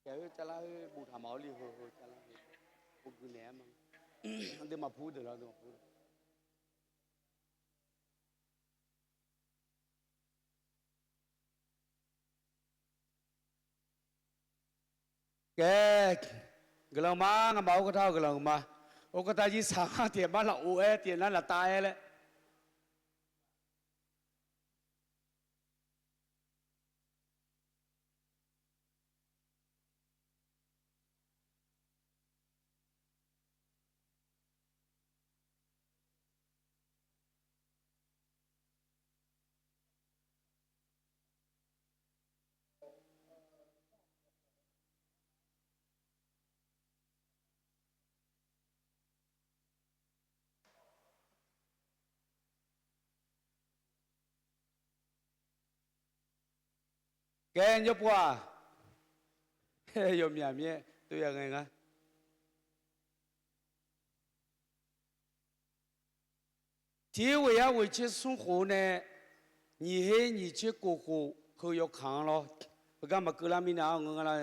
Kae, heu cav lar, heu boftaq maq-awr li, heu heu cav lar, heu bov gui naeq-aer ma. Aqduimaf pur deuq lar, aqduimaf pur. Kae, guiqlanq ma, ngamaf-awr kawv tar-eu guiqlanq-eu ma. Or kawv tar jir saq-anr tiqaer bar laf of-aer tiqaer nar laf tav-aer laer. Kae, jawrpov-aq, yawmyaq mir-aer tov ya ngae nga. Tiq ghoeq yar ghoeq tser smr khof nae nyiq her nyiq tser kof khof heu yawkaq-anr lawr. Heugar maqkeuv lar mirnae-a, ngeur nga la.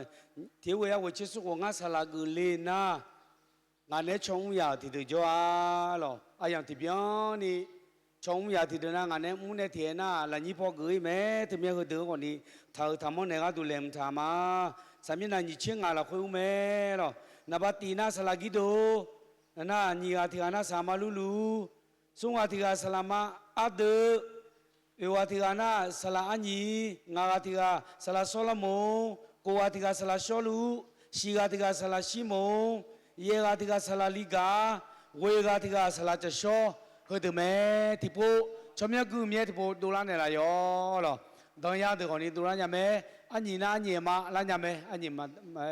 Tiq ghoeq yar ghoeq tser smr khof ngar saqlaq geuf le nar, ngaq naeq-aer caw mr yaq-euq tiqdeuq jawr-a lawq. Aryamq tiqbyan ni caw mr yaq tiqdeuq nar, ngaq naeq-aer mr nae tiq aer nar, lafnyir paw geuf-ir mae. Teumirnae heudeuq-anr khawf ni taq-euq taqmanr naeq gharduq laeqhmq taq ma. Saqmir nav nyiq tser ngaq lafkhoer mr mae lawq. Naqba tif nar saqlaq Girdof, nar nyiq ghaq tiq ghaq nar saqma Lurlur, smr ghaq tiq ghaq saqlaqma Ardeuv, oeq ghaq tiq ghaq nar saqlaq Arnyiq, ngaq ghaq tiq ghaq saqlaq Sawrlarmoq, kof ghaq tiq ghaq saqlaq Shawrluf, shiq ghaq tiq ghaq saqlaq Shirmoq, yaeq ghaq tiq ghaq saqlaq Ligaq, ghoeq ghaq tiq ghaq saqlaq Cafshawr. Heudeuq mae. Tiqpov tsawrmyanr gui mir-aer tiqpov dovlar naeqlaf yawq lawq. Danya deuq khawf ni dovlar nya mae. Arnyiq nar arnyaef ma lar nya mae. Arnyaef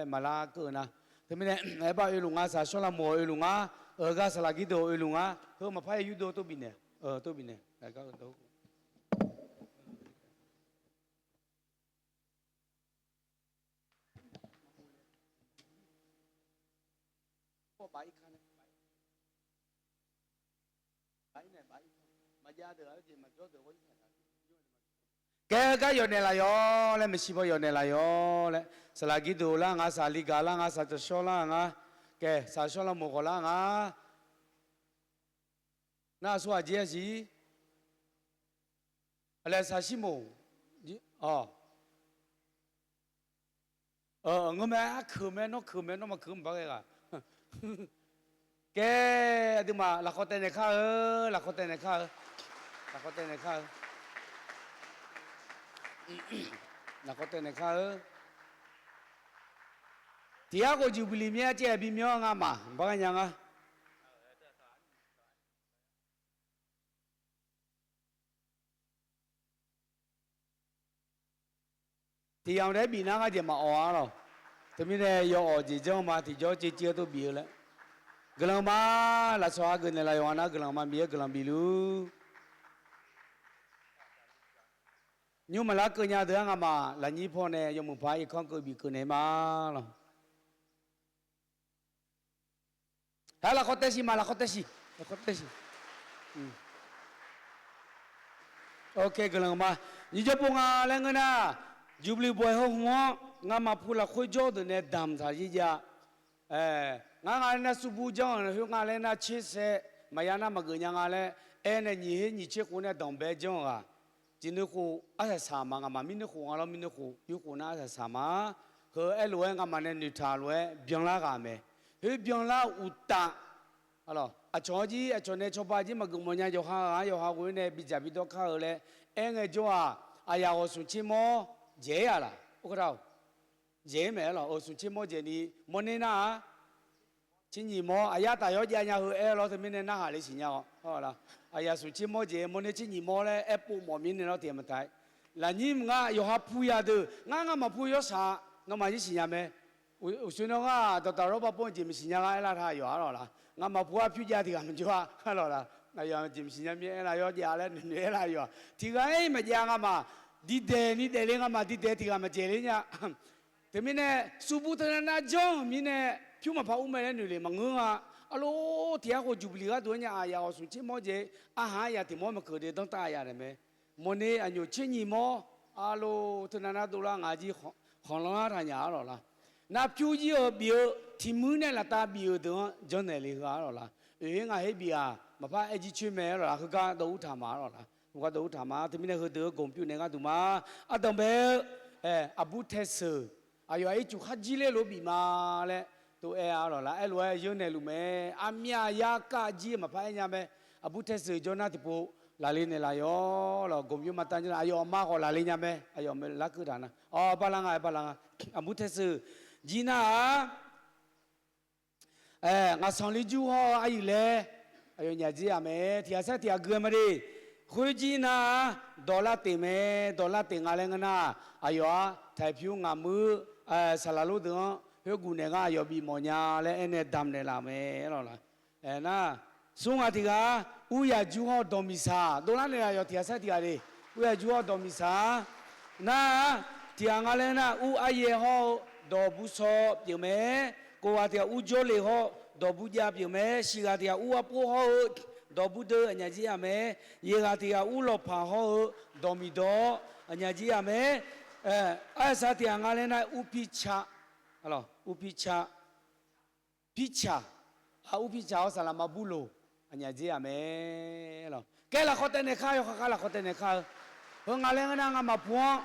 maqlar keuv-eu nar. Teumirnae aerbar oeluf nga, saqshawr lavmoq-awq oeluf nga, heugar saqlaq girduq-awq oeluf nga, heu maqpar-aer yurdov tov bifnaeq, tov bifnaeq. Kaer heugar yawf naeqlaf yawq laer, maeqshi paw yawf naeqlaf yawq laer, saqlaq girduq lar nga, saqli gaq lar nga, saqcawq shawr lar nga, kaer saqshawr lavmoq khawf lar nga. Nar aqsur aqjeq-a siq. Aqlaeq saqshir moq. Awq. Ngeur mae, arkeuq mae, nawr keuq mae, nawr maqkeuq maqbar ghae ghaq. Kaer aqduimaf lafkhawf taev naeq kar-eu, lafkhawf taev naeq kar-eu, lafkhawf taev naeq kar-eu, lafkhawf taev naeq kar-eu. Tiq yar khof juqbili myav caev bimyan ngamaf bar ghae nya nga. Tiq yamq daef-aer bif nar ngar jeq maqawq-a lawq. Teumirnae yawawq jeq janr ma, tiqjawr ceuv ceuv-aer tov bif-eu laer. Guiqlanq ma. Lafsawq hageuf naeqlaf yawqha nar guiqlanq ma, Miqyaer guiqlanq bif luf. Nymr maqlar keuv nya deuq-anr ngamaf lafnyir paw nae yawmuiq paq irkanr keuv bif keuv naeq ma lawq. Haer lafkhawf taev siq ma, lafkhawf taev siq, lafkhawf taev siq. Ok, guiqlanq ma. Nyiq jawr pov nga laer ngeur nar, juqbili baw-aer hawr hmq-anr ngamaf pu lafkhoer jawr deuq nae damq taq-ir jav. Ngar nga laer nar surbur janr-euq khoer nga laer nar tsersaev maqya nar maqgeuf nya nga laer aer nae nyiq her nyiq tser khof nae danqbae janr-eu ghaq. Tiq nuikhof arsaq saq ma, ngamaf mirnuir khof nga lawr, mirnuir khof yurkhof nar arsaq saq ma. Heu aerlof-aer ngamaf nae noeqtaq lof-aer byanlar ghaq mae. Khoer byanlar uqtaf, aqcawq-anr jir aqcawq nae cawba jir maqgeuf mawf nya, yawqha ghaq-anr yawqha ghoe nae bidzaq bidawr kar-eu laer aerngae jawr-aq, aqyaf ghawq smq tser mawr dzaeq-ir-a laq? Jaeq-ir mae-aer lawq. Ghawq smq tser mawr dzaeqni mawrner nar-aq, tser nyiq mawr aqyar taf yawr jav nya heu aer lawr, teumirnae narhaq le siqnya-awq. Aqyaf smq tser mawr dzaeq mawrner tser nyiq mawr laer aerpov mawf mirnae lawr tiq ghaq maqtaq-ir. Lafnyir mq nga yawqha pu ya deuq ngar ngamaf pu yawshaq nawmaf jir siqnya mae. Uqshoe nawr ngar dawqtaf lawrbaq pov-anr jeq maqsiq nya gar aerlar taq yawq-ar lawq laq? Ngamaf pu-ar pyur jav tiq ghaq maqjawr-a lawq laq? Aqyawf jeq maqsiq nya mir aerlar yawr jav laer noeqnoeq aerlar yawq-aq tiq ghaq-aer maqjav ngamaf diqdaeq ni daefle ngamaf diqdaeq tiq ghaq maqdzaeq ler nya. Teumirnae surbur teunav nar janr-euq mirnae pyur maqpar ur mae laer noeq le maqngeur-a. Arlor tiq yar khof juqbili gharduq-aer nya aqyaf ghawq smq tser mawr dzaeq arhaq aryaq tiq mawr maqkeuq de danrtav ya naeq mae. Mawrner aqnyoq tser nyiq mawr arlor teunav nar dovlar ngaq jir khanqlanr-ar taq nya-ar lawq laq? Nar pyur jir-eu bif-eu tiq muir nae laftav bif-euq deuq-anr janrnaeq le heu-ar lawq laq? Oeq her ngaq her bif-aq maqpar aer jir coer mae-ar lawq laq? Heugar dawv ur taq ma-ar lawq laq? Heugar dawv ur taq ma. Teumirnae heudeuq-eu gawq pyur naeq gharduq ma. Ardanqbae-eu aqbur taeseuq aqyawf-aq ircuf kharjir ler lof bif ma laer tov aer-ar lawq laq? Aerlof-aer yeurnaeq luf mae. Aqmyaq yar kav jir maqpar aer nya mae. Aqbur taeseuq jawr nar tiqpov laqle naeqlaf yawq lawq. Gawq pyur maqtav nya aqyawf aqma khawf laqle nya mae. Aqyawf aqma larkeuv taq nar-awq, bar lar nga, bar lar nga. Aqbur taeseuq jir nar-aq, ngaq sanqli jur hawr-eu aryuif laer aqyawf nyaf dzer-aq mae. Tiq ghaq saer tiq ghaq gui-aer ma de. Khoerjir nar-aq dawqlar teq mae. Dawqlar teq nga laer ngeur nar, aqyawf-aq taqpyur ngaq muir saqlaq lor deuq-anr khoerguf naeq ngar aqyawf bif mawf nya laer aernae damq naeqlaf mae-ar lawq laq? Aernar, smr ghaq tiq ghaq, uryaq jur hawr-eu dawqmiqsaq dovlar naeqlaf yawq. Tiq ghaq saer tiq ghaq de. Uryaq jur hawr-eu dawqmiqsaq nar-aq, tiq ghaq nga laer nar, ur aryaer hawr-eu dawqbursawq pyeuf mae. Kof ghaq tiq ghaq ur jawrle hawr-eu dawqburjav pyeuf mae. Shiq ghaq tiq ghaq ur arpov hawr-eu dawqburdeuv aqnyaf jir-aq mae. Yaeq ghaq tiq ghaq ur lawqpaq hawr-eu dawqmiqdawq-awr aqnyaf jir-aq mae. Arsaq tiq ghaq nga laer nar, ur pirca, ur pirca, pirca, ur pirca hawr saqlaqma burloq aqnyaf dzer-aq mae. Kaer lafkhawf taev naeq kar, yawkhav khav lafkhawf taev naeq kar-eu. Heu nga laer ngeur nar, ngamaf pu-anr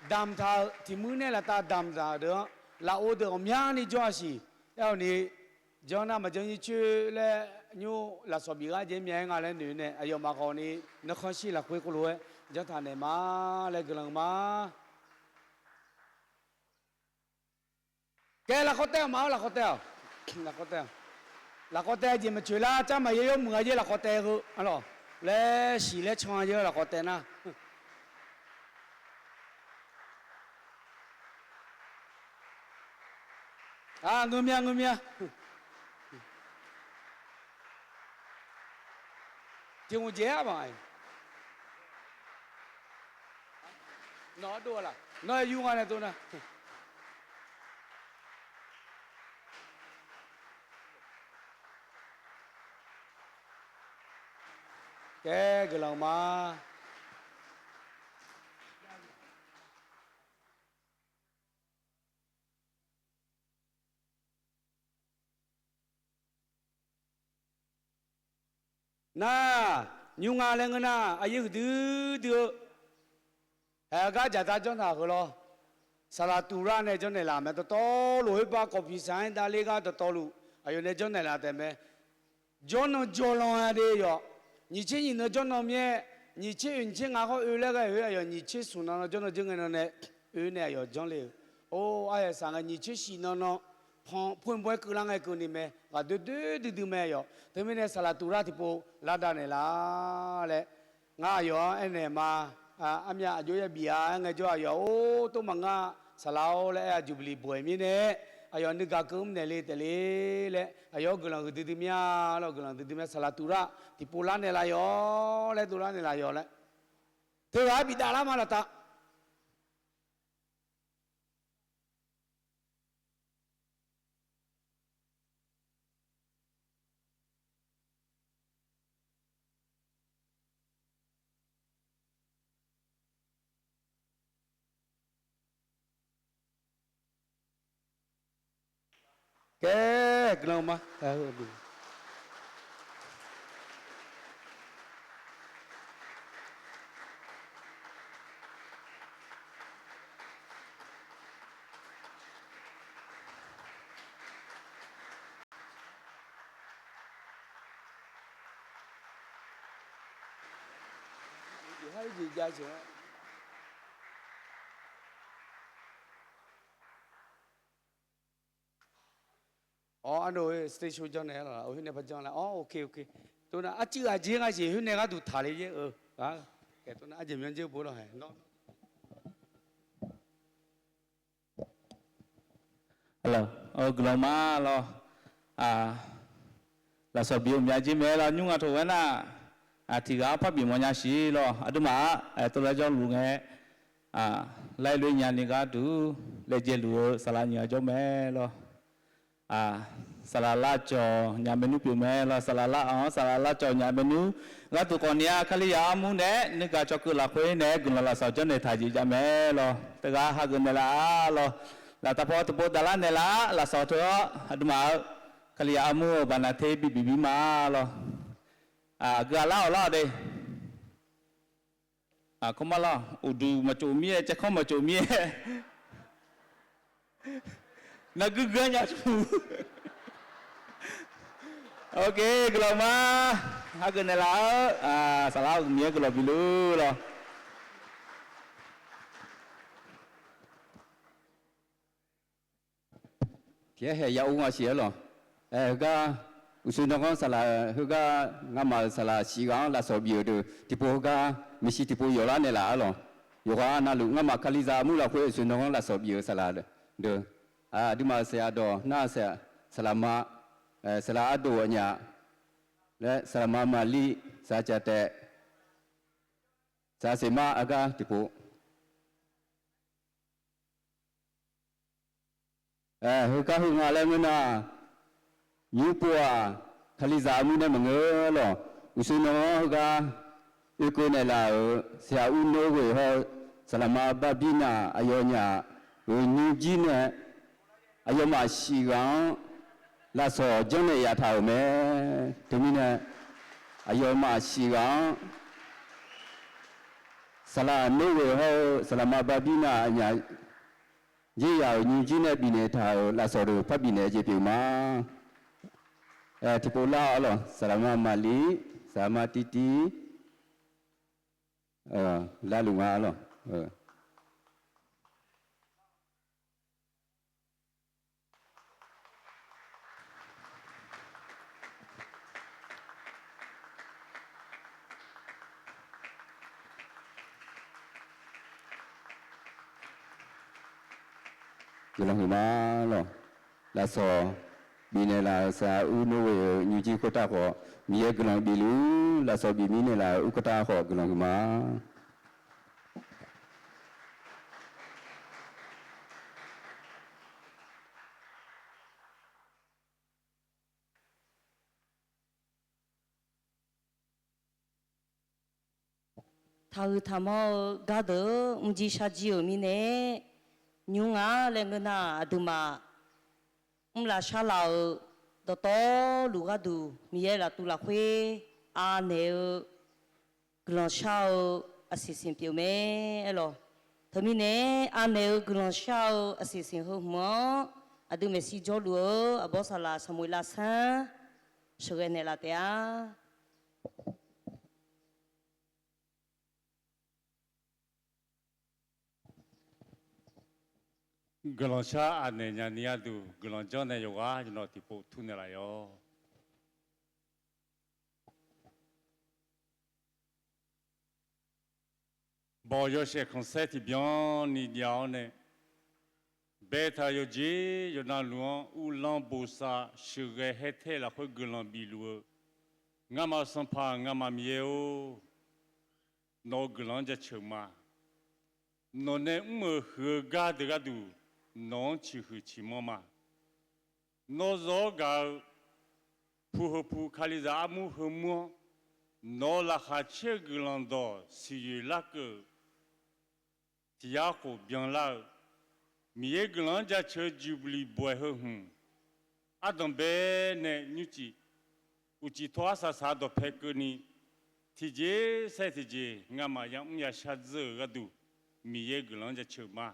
damq taq-euq tiq muir nae laftav damq taq-euq deuq-anr lafov deuq ghawqmyani jawr-a siq. Aer-awq ni, janr nar maqjanr nyir coer laer nymr lafsawq bif ghar jaev myav-aer nga laer noeq nae aqyawfmaf khawf ni narkhanr shir lafkhoer khoerlof-aer janr taq naeq ma laer guiqlanq ma. Kaer lafkhawf taev-awq ma-awr lafkhawf taev-awq. Lafkhawf taev-awq. Lafkhawf taev jeq maqcoeq lar, carmaf yaer yawmuiq-a yaer lafkhawf taev heu arlawq. Laer siq laer can-a yaer lafkhawf taev nar. Aq, ngeur mya, ngeur mya. Tiq hmq jeq-aer maq. Nawr dov-a laq, nawr-aer yur nga nae dov nar. Kaer guiqlanq ma. Nar, nymr nga laer ngeur nar, aqyuif huiqdui dui-eu, haeq-eu gar jaqdar janr taq heu lawr. Saqlaq Tuqlar nae janrnaeq laf mae, dawqtawvluf khoerbar kawvpiq saq-aer davler gar dawqtawvluf aqyawf nae janrnaeq laf taef mae. Jawrnan jawrlan-a de yawq. Nyiq tser nyiq nan jawrnan myaer, nyiq tser oeq nyiq tser nga khawr oe laer ghae-eu aqyawf nyiq tser smq nan nan jawrnan jawr ngae nan nae oe nae aqyawf janrle-euq. Or, arhaeq saq ngae nyiq tser shif nan nan pan poer bawr-aer keuvlar ngae keuvni mae, ghaqdoer doer duidui mae yawq. Teumirnae Saqlaq Tuqlar tiqpov lar davnaeq laf laer ngar aqyawf-anr aernaeq ma. Armyav aqjox yabif-a aer ngaejawr aqyawf or tov maqngeur-a, saqlaq-or laer aer-a, juqbili bof-aer mirnae aqyawf nuigaq keuv mrnaeq le taef le laer aqyawf-anr guiqlanq huiqdui dui mya lawr, guiqlanq duidui mya. Saqlaq Tuqlar tiqpov lar naeqlaf yawq laer, dovlar naeqlaf yawq laer, teughaq-aer bifdav lar ma laftav. Kaer guiqlanq ma. Awr, arnav-eu stage show janrnaeq-a lawq, khoer nae par janr lar. Awr, ok, ok. Tov nar, arcuiv ghaq jer nga jeq khoer nae gharduq taqle jer-eu. Kaer tov nar, arjeq myanr jer bo lawq haeq nawr. Guiqlanq ma lawr. Lafsawq bif-eu myav jer mae lawr, nymr nga tov ghae nar, tiq ghaq-anr par bif mawrnya siq lawr. Aqduimaf-a, tov lar jawrluf ngae, laer loe nyani gharduq laejae luf-eu saqlaq nyiq ghaq jawr mae lawr. Saqlaq lavcawq nya maernmr pyeuf mae lawr, saqlaq lav-anr saqlaq lavcawq nya maernmr gharduq khawfni-a, Kalizaq armur nae nuigaq cawqkeuv lafkhoer nae guiqlanq lafsawq janrnaeq taq jeq jav mae lawr. Teughaq hageuf naeqlaf-a lawr. Laftav paw tiqpov daqlar naeqlaf-ar, lafsawq teu-awr aqduimaf-euq Kalizaq armur-euq baqnaq ter bibif bir ma lawr. Aqgeu aqlar-awq lar-awq de. Aqkawr mar lar, uqduq maqtsof mir-aer, caevkanr maqtsof mir-aer. Narguir guir-aer nya tmr. Ok, guiqlanq ma. Hageuf naeqlaf-eu, saqlaq-eu Miqyaer guiqlanq biluf lawr. Tiq aer haeq ya ur nga siq-aer lawq. Aer, heugar uqshoe nanganr saqlaq, heugar ngamaf-euq saqlaq shif ghaq-anr lafsawq bif-euq deuq tiqpov heugar maeqshi tiqpov yawflar naeqlaf-ar lawq. Yawqghaq navluf ngamaf Kalizaq armur lafkhoer uqshoe nanganr lafsawq bif-euq saqlaq deuq, aqduimaf-euq saqyaq dawq nar-eu saqlaq ma, saqlaq ardoq aqnyaf laer saqlaq ma maqli, saqlaq caf taef, saqlaq seqma argar tiqpov. Heugar heughaq laer ngeur nar, nymr pov-aq, Kalizaq armur nae maqngeur lawq. Uqshoe nanganr heugar oekeuv naeqlaf-euq saqyaq ur nor ghoeq hawr-eu saqlaq ma bar bir nar, aqyawfnyaf-euq nymrjir nae aqyawfmaf shif ghaq-anr lafsawq janrnaeq yaftaq-euq mae. Teumirnae aqyawfmaf shif ghaq-anr saqlaq nor ghoeq hawr-eu saqlaq ma bar bir nar, aqnyaf jeqzaq-euq nymrjir nae bifnaeq taq-euq lafsawq deuq par bifnaeq-eu jeq pyeuf ma. Tiqpov lar-awr lawq, saqlaq ma maqli, saqlaq ma tirtir, larluf nga lawq. Guiqlanq huiqma lawq. lafsawq bifnaeq laf-euq saqlaq ur nor ghoe-euq nymrjir khoertav khawf, Miqyaer guiqlanq bifluf-ur. Lafsawq bifmir naeqlaf-euq ur khoertav khawf guiqlanq huiqma. Taqhuiq taqmanr-eu gardeuq-anr mrjir sharjir-euq mirnae, nymr nga laer ngeur nar, aqduimaf mrlaf sharlaf-euq dawqtawvluf gharduq Miqyaer laftuv lafkhoer anaeq-eu guiqlanq shar-eu aqsiq siq pyeuf mae aerlawq. Teumirnae anaeq-eu guiqlanq shar-eu aqsiq siq heu hmq-anr aqdui maeqshi jawrluf-eu aqbawr saqlaq Saqmoeqlav sanr sheuqghae naeqlaf taef-a. Guiqlanq shar anaeq nyani gharduq guiqlanq janrnaeq yawqghaq yawqnawv tiqpov turnaeq laf-awq. Bawq yawshaef khanqsaer tiqbyan ni jav-awr nae, baetaq-euq yawqjeq yawqnavluf-anr uvlanr bosav sheuqghae haer tae lafkhoer guiqlanq bifluf-eu, ngamaf-euq Sanqpaq ngamaf Miqyaer-or, nawq-euq guiqlanq-anr jaceuq ma. Nawq nae mr-euq huiq-eu gar deuq gharduq nawq-anr ciqhuiq ciqmanr ma. Nawr zawr-awr gaq-eu pu heu pu Kalizaq armur heumur-anr, nawq-euq laqkhaq caer-eu guiqlanq dawq siqyoeq larkeuv-euq tiq yar khof byanlar-eu, Miqyaer guiqlanq-anr jaceuq-eu Jubilee baw-aer heu hmq, ardanq bae nae nymrcif uqcif tawv arsaq saq dawqpae keuvni, tiqjeq saer tiqjeq ngamaf yamr yashar dzeur-euq gharduq, Miqyaer guiqlanq-anr jaceuq ma.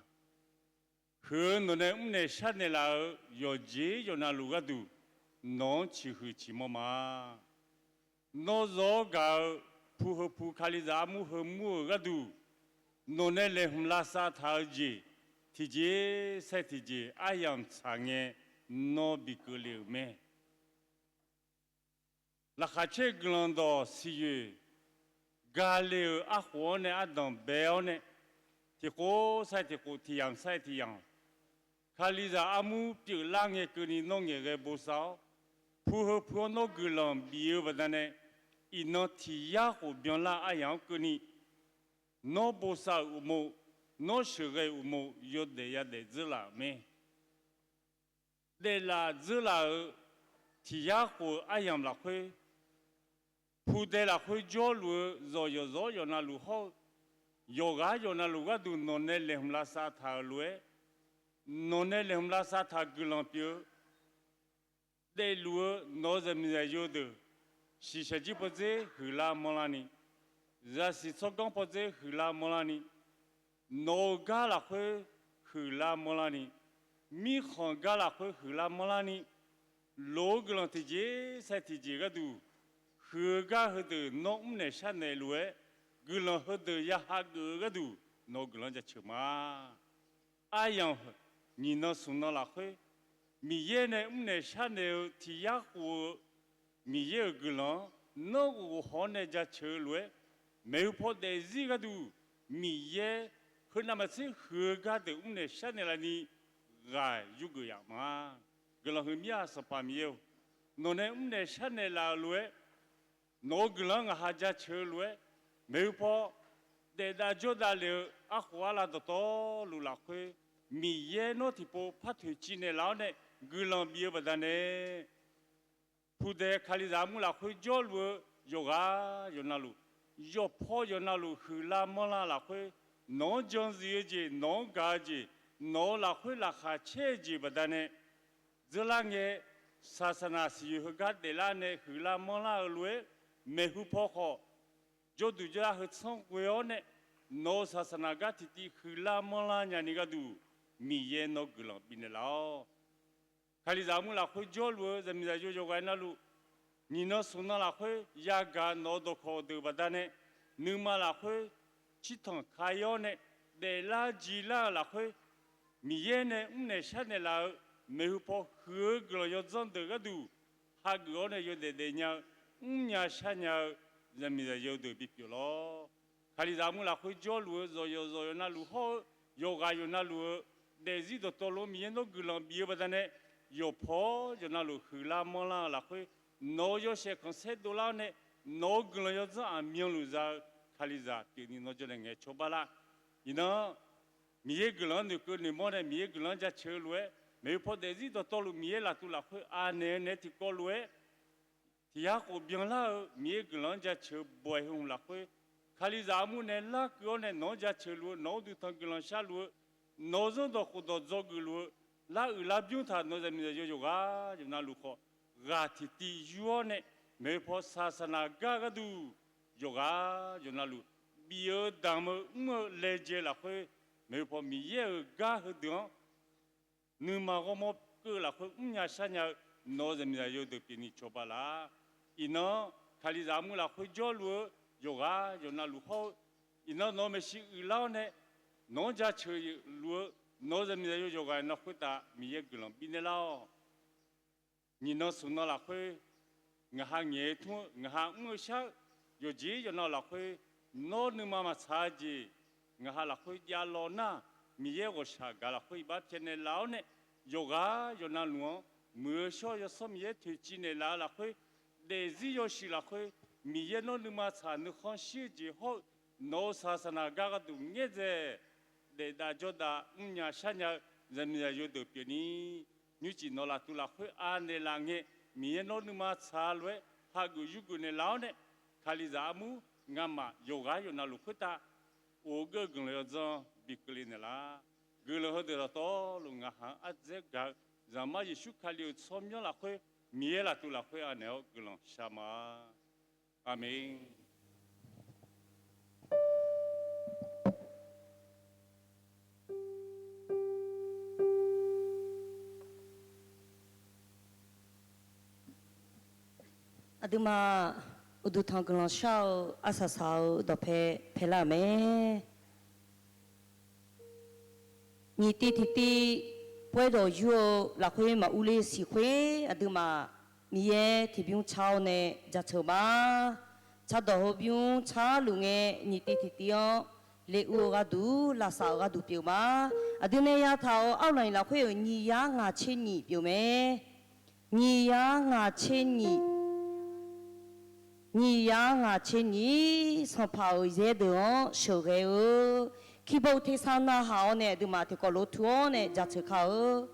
Huiq-eu nawq nae mrnaeq sharnaeq laf-euq yawqjeq yawqnavluf gharduq, nawq-anr ciqhuiq ciqmanr ma. Nawr zawr-awr gaq-eu pu heu pu Kalizaq armur heumur-euq gharduq, nawq nae laeqhmq lavsav taq-eu jeq, tiqjeq saer tiqjeq aryamq tsaq ngae, nawr bi keuvle-euq mae. Laqkhaq caer-eu guiqlanq dawq siqyoeq gale-euq arkhof-anr nae ardanq bae-awr nae, tiqkhof saer tiqkhof tiqyamq saer tiqyamq, Kalizaq armur pyeuflar ngae keuvni nawr ngaeqghae bosav-awr, pu heu pu-anr nawr guiqlanq bif-eu baqdanae, iqnan tiq yar khof byanlar aryamq-anr keuvni, nawr bosav-euq uqmov, nawr sheuqghae-euq uqmov yawdaef yadaef dzeurlaf-euq mae. Daeflaf dzeurlaf-euq tiq yar khof-eu aryamq lafkhoer, pudae lafkhoer jawrluf-eu zawq yawqzawr yawqnavluf hawr-eu, yawqghaq yawqnavluf gharduq nawq nae laeqhmq lavsav taq-euq lof-aer, nawq nae laeqhmq lavsav taq guiqlanq pyeuf-eu, daefluf-eu nawq-eu zaqmiqzaq yawdeuq, shiqshaq jir pawdzer huiqlar manrlarni, zaqsiq tsawrganr pawdzer huiqlar manrlarni, nawq-eu gar lafkhoer huiqlar manrlarni, mirkhanq gar lafkhoer huiqlar manrlarni, loq-eu guiqlanq tiqjeq saer tiqjeq gharduq, huiq-eu gar heudeuq nawr mrnaeq sharnaeq lof-aer, guiqlanq heudeuq ya hageuf-eu gharduq, nawq-eu guiqlanq jaceuq ma. Aryamq nyiq nan smq nan lafkhoer, Miqyaer nae mrnaeq sharnaeq-eu tiq yar khof-eu Miqyaer-euq guiqlanq-anr nanrghof haw-awr nae jaceuq-eu lof-aer, maeqhu paw daefzir gharduq Miqyaer heu navmaqtser huiq-eu gar deuq mrnaeq sharnaeq lafni ghaq yurgeuf yaf ma. Guiqlanq huiqmya Sanqpaq Miqyaer-or, nawq nae mrnaeq sharnaeq laf-euq lof-aer, nawq-eu guiqlanq-anr ngaq ha jaceuq-eu lof-aer, maeqhu paw daefdav jawrdav le-eu arkhof arlav dawqtawvluf lafkhoer, Miqyaer nawr tiqpov par toeqciv naeqlaf-awr nae guiqlanq bif-eu baqdanae, pudae Kalizaq armur lafkhoer jawrluf-eu yawqghaq yawqnavluf, yawqpaw yawqnavluf huiqlar manrlar lafkhoer, nawq-anr janzif-eu jeq, nawq-anr gaq-eu jeq, nawq-eu lafkhoer laqkhaq caer-eu jeq baqdanae dzeurlar ngae, saqsaqnaq siqyoeq heugar daeflar nae huiqlar manrlar-eu lof-aer, maeqhu paw khawf jawrduq jawrdar heu tsanr ghoe-awr nae, nawq-euq saqsaqnaq gar tiqtiv huiqlar manrlar nyani gharduq, Miqyaer nawr guiqlanq bifnaeq laf-awq. Kalizaq armur lafkhoer jawrluf-eu zaqmiqzaq yawqghaq navluf, nyiq nan smq nan lafkhoer yagaq nawq-eu dawqkawq deuq baqdanae, nuima lafkhoer cirtanq ka-ir-awr nae daeflar jilar-eu lafkhoer, Miqyaer nae mrnaeq sharnaeq laf-eu maeqhu paw huiq-eu guiqlanq yawdzanr deuq gharduq, hageuf-awr nae yawdaef daef nya-eu, mrnya shar nya-eu zaqmiqzaq yawdeuq bipyeuf lawr. Kalizaq armur lafkhoer jawrluf-eu zawq yawqzawq yawqnavluf hawr-eu, yawqghaq yawqnavluf-eu daefzir dawqtawvluf-anr Miqyaer nawr guiqlanq bif-eu baqdanae, yawqpaw yawqnavluf huiqlar manrlar-eu lafkhoer, nawq-euq yawshaef khanqsaer dovlar-awr nae, nawq-euq guiqlanq yawdzanr aqmyanluf za-eu Kalizaq pyeufni nawr jawrnae ngaeqcawba lar. Iqnan, Miqyaer guiqlanq-anr noeqkeuv noeqmawr nae Miqyaer guiqlanq-anr jaceuq-eu lof-aer, maeqhu paw daefzir dawqtawvluf Miqyaer laftuv lafkhoer anaeq-eu naeq-aer tiqkawv lof-aer, tiq yar khof byanlar-eu Miqyaer guiqlanq-anr jaceuq-eu bawq-aer heu hmq lafkhoer, Kalizaq armur nae larkeuv-awr nae nawq-anr jaceuq luf-eu, nawq-anr duqtanq guiqlanq sharluf-eu, nawq-eu zanrdawq khofdawq dzawgeuf luf-eu, lar uiqlar bymr taq nawq-eu zaqmiqzaq yawqghaq yawqnavluf khawf, ghaq tiqtiv yur-awr nae, maeqhu paw saqsaqnaq gar gharduq, yawqghaq yawqnavluf, bif-eu damq-eu mr-eu laejae lafkhoer, maeqhu paw Miqyaer-euq gar heudeuq-anr nuima ghawrmawr keuv lafkhoer mrnya sharnya-eu nawq-eu zaqmiqzaq yawdeuq pyeufni cawba lar. Iqnan, Kalizaq armur lafkhoer jawrluf-eu yawqghaq yawqnavluf hawr-eu, iqnan nawq-eu maeqshi uiqlar-awr nae nawq-anr jaceuq luf-eu nawq-eu zaqmiqzaq yawqghaq navluf khoertav Miqyaer guiqlanq bifnaeq lar-awq. Nyiq nan smq nan lafkhoer, ngaq ha ngaeq-eu tmr-eu, ngaq ha mr-eu shar-eu, yawqjeq yawqnan lafkhoer, nawr nuima maqtsaq-eu jeq, ngaq ha lafkhoer javlawv nar, Miqyaer ghawqshaq gaq lafkhoer iqbax pyaeqnaeq laf-awr nae, yawqghaq yawqnavluf-anr muiq-eu shawr-eu Yawsanr Miqyaer toeqciv naeqlaf-eu lafkhoer, daefzir yawshuif lafkhoer, Miqyaer nawr nuima tsaq nuikhanr shir-eu jeq hawr-eu, nawq-euq saqsaqnaq gar gharduq ngaerdzae daefdav jawrdav mrnya sharnya-eu zaqmiqzaq yawdeuq pyeufni, nymrcif nawq laftuv lafkhoer anaeq laf ngae, Miqyaer nawr nuima tsaq lof-aer hageuf yurgeuf naeqlaf-awr nae, Kalizaq armur ngamaf yawqghaq yawqnavluf khoertav of-eu geur-eu guiqlanq yawdzanr bi keuvle naeqlaf. Guiqlanq heudeuq dawqtawvluf ngaq ha-anr ardzaer gaq-eu Zaqmar Yeqsur Kali-euq tsawrmyanr lafkhoer, Miqyaer laftuv lafkhoer anaeq-awr guiqlanq shar ma. Aqmeq. Aqduimaf uqduq tanq guiqlanq shar-eu arsaq saq-eu dawqpae paelar-euq mae. Nyiq tiv tiqtiv pov-aer dawq yur-eu lafkhoer maqurler siq khoer, aqduimaf Miqyaer tiqbymr car-awr nae jaceuq ma. Cardawq heubymr carluf ngae, nyiq tiv tiqtiv-anr le ur-eu gharduq, lavsav-eu gharduq pyeuf ma. Aqdui nae yataq-euq arlaq lafkhoer-euq nyiq yar ngaq tser nyiq pyeuf mae. Nyiq yar ngaq tser nyiq, nyiq yar ngaq tser nyiq, sanqpaq-euq yaer deuq-anr sheuqghae-eu, kiqbov tersar narhaq-awr nae aqduimaf tiqkawv lof tur-awr nae jaceuq ka-eu.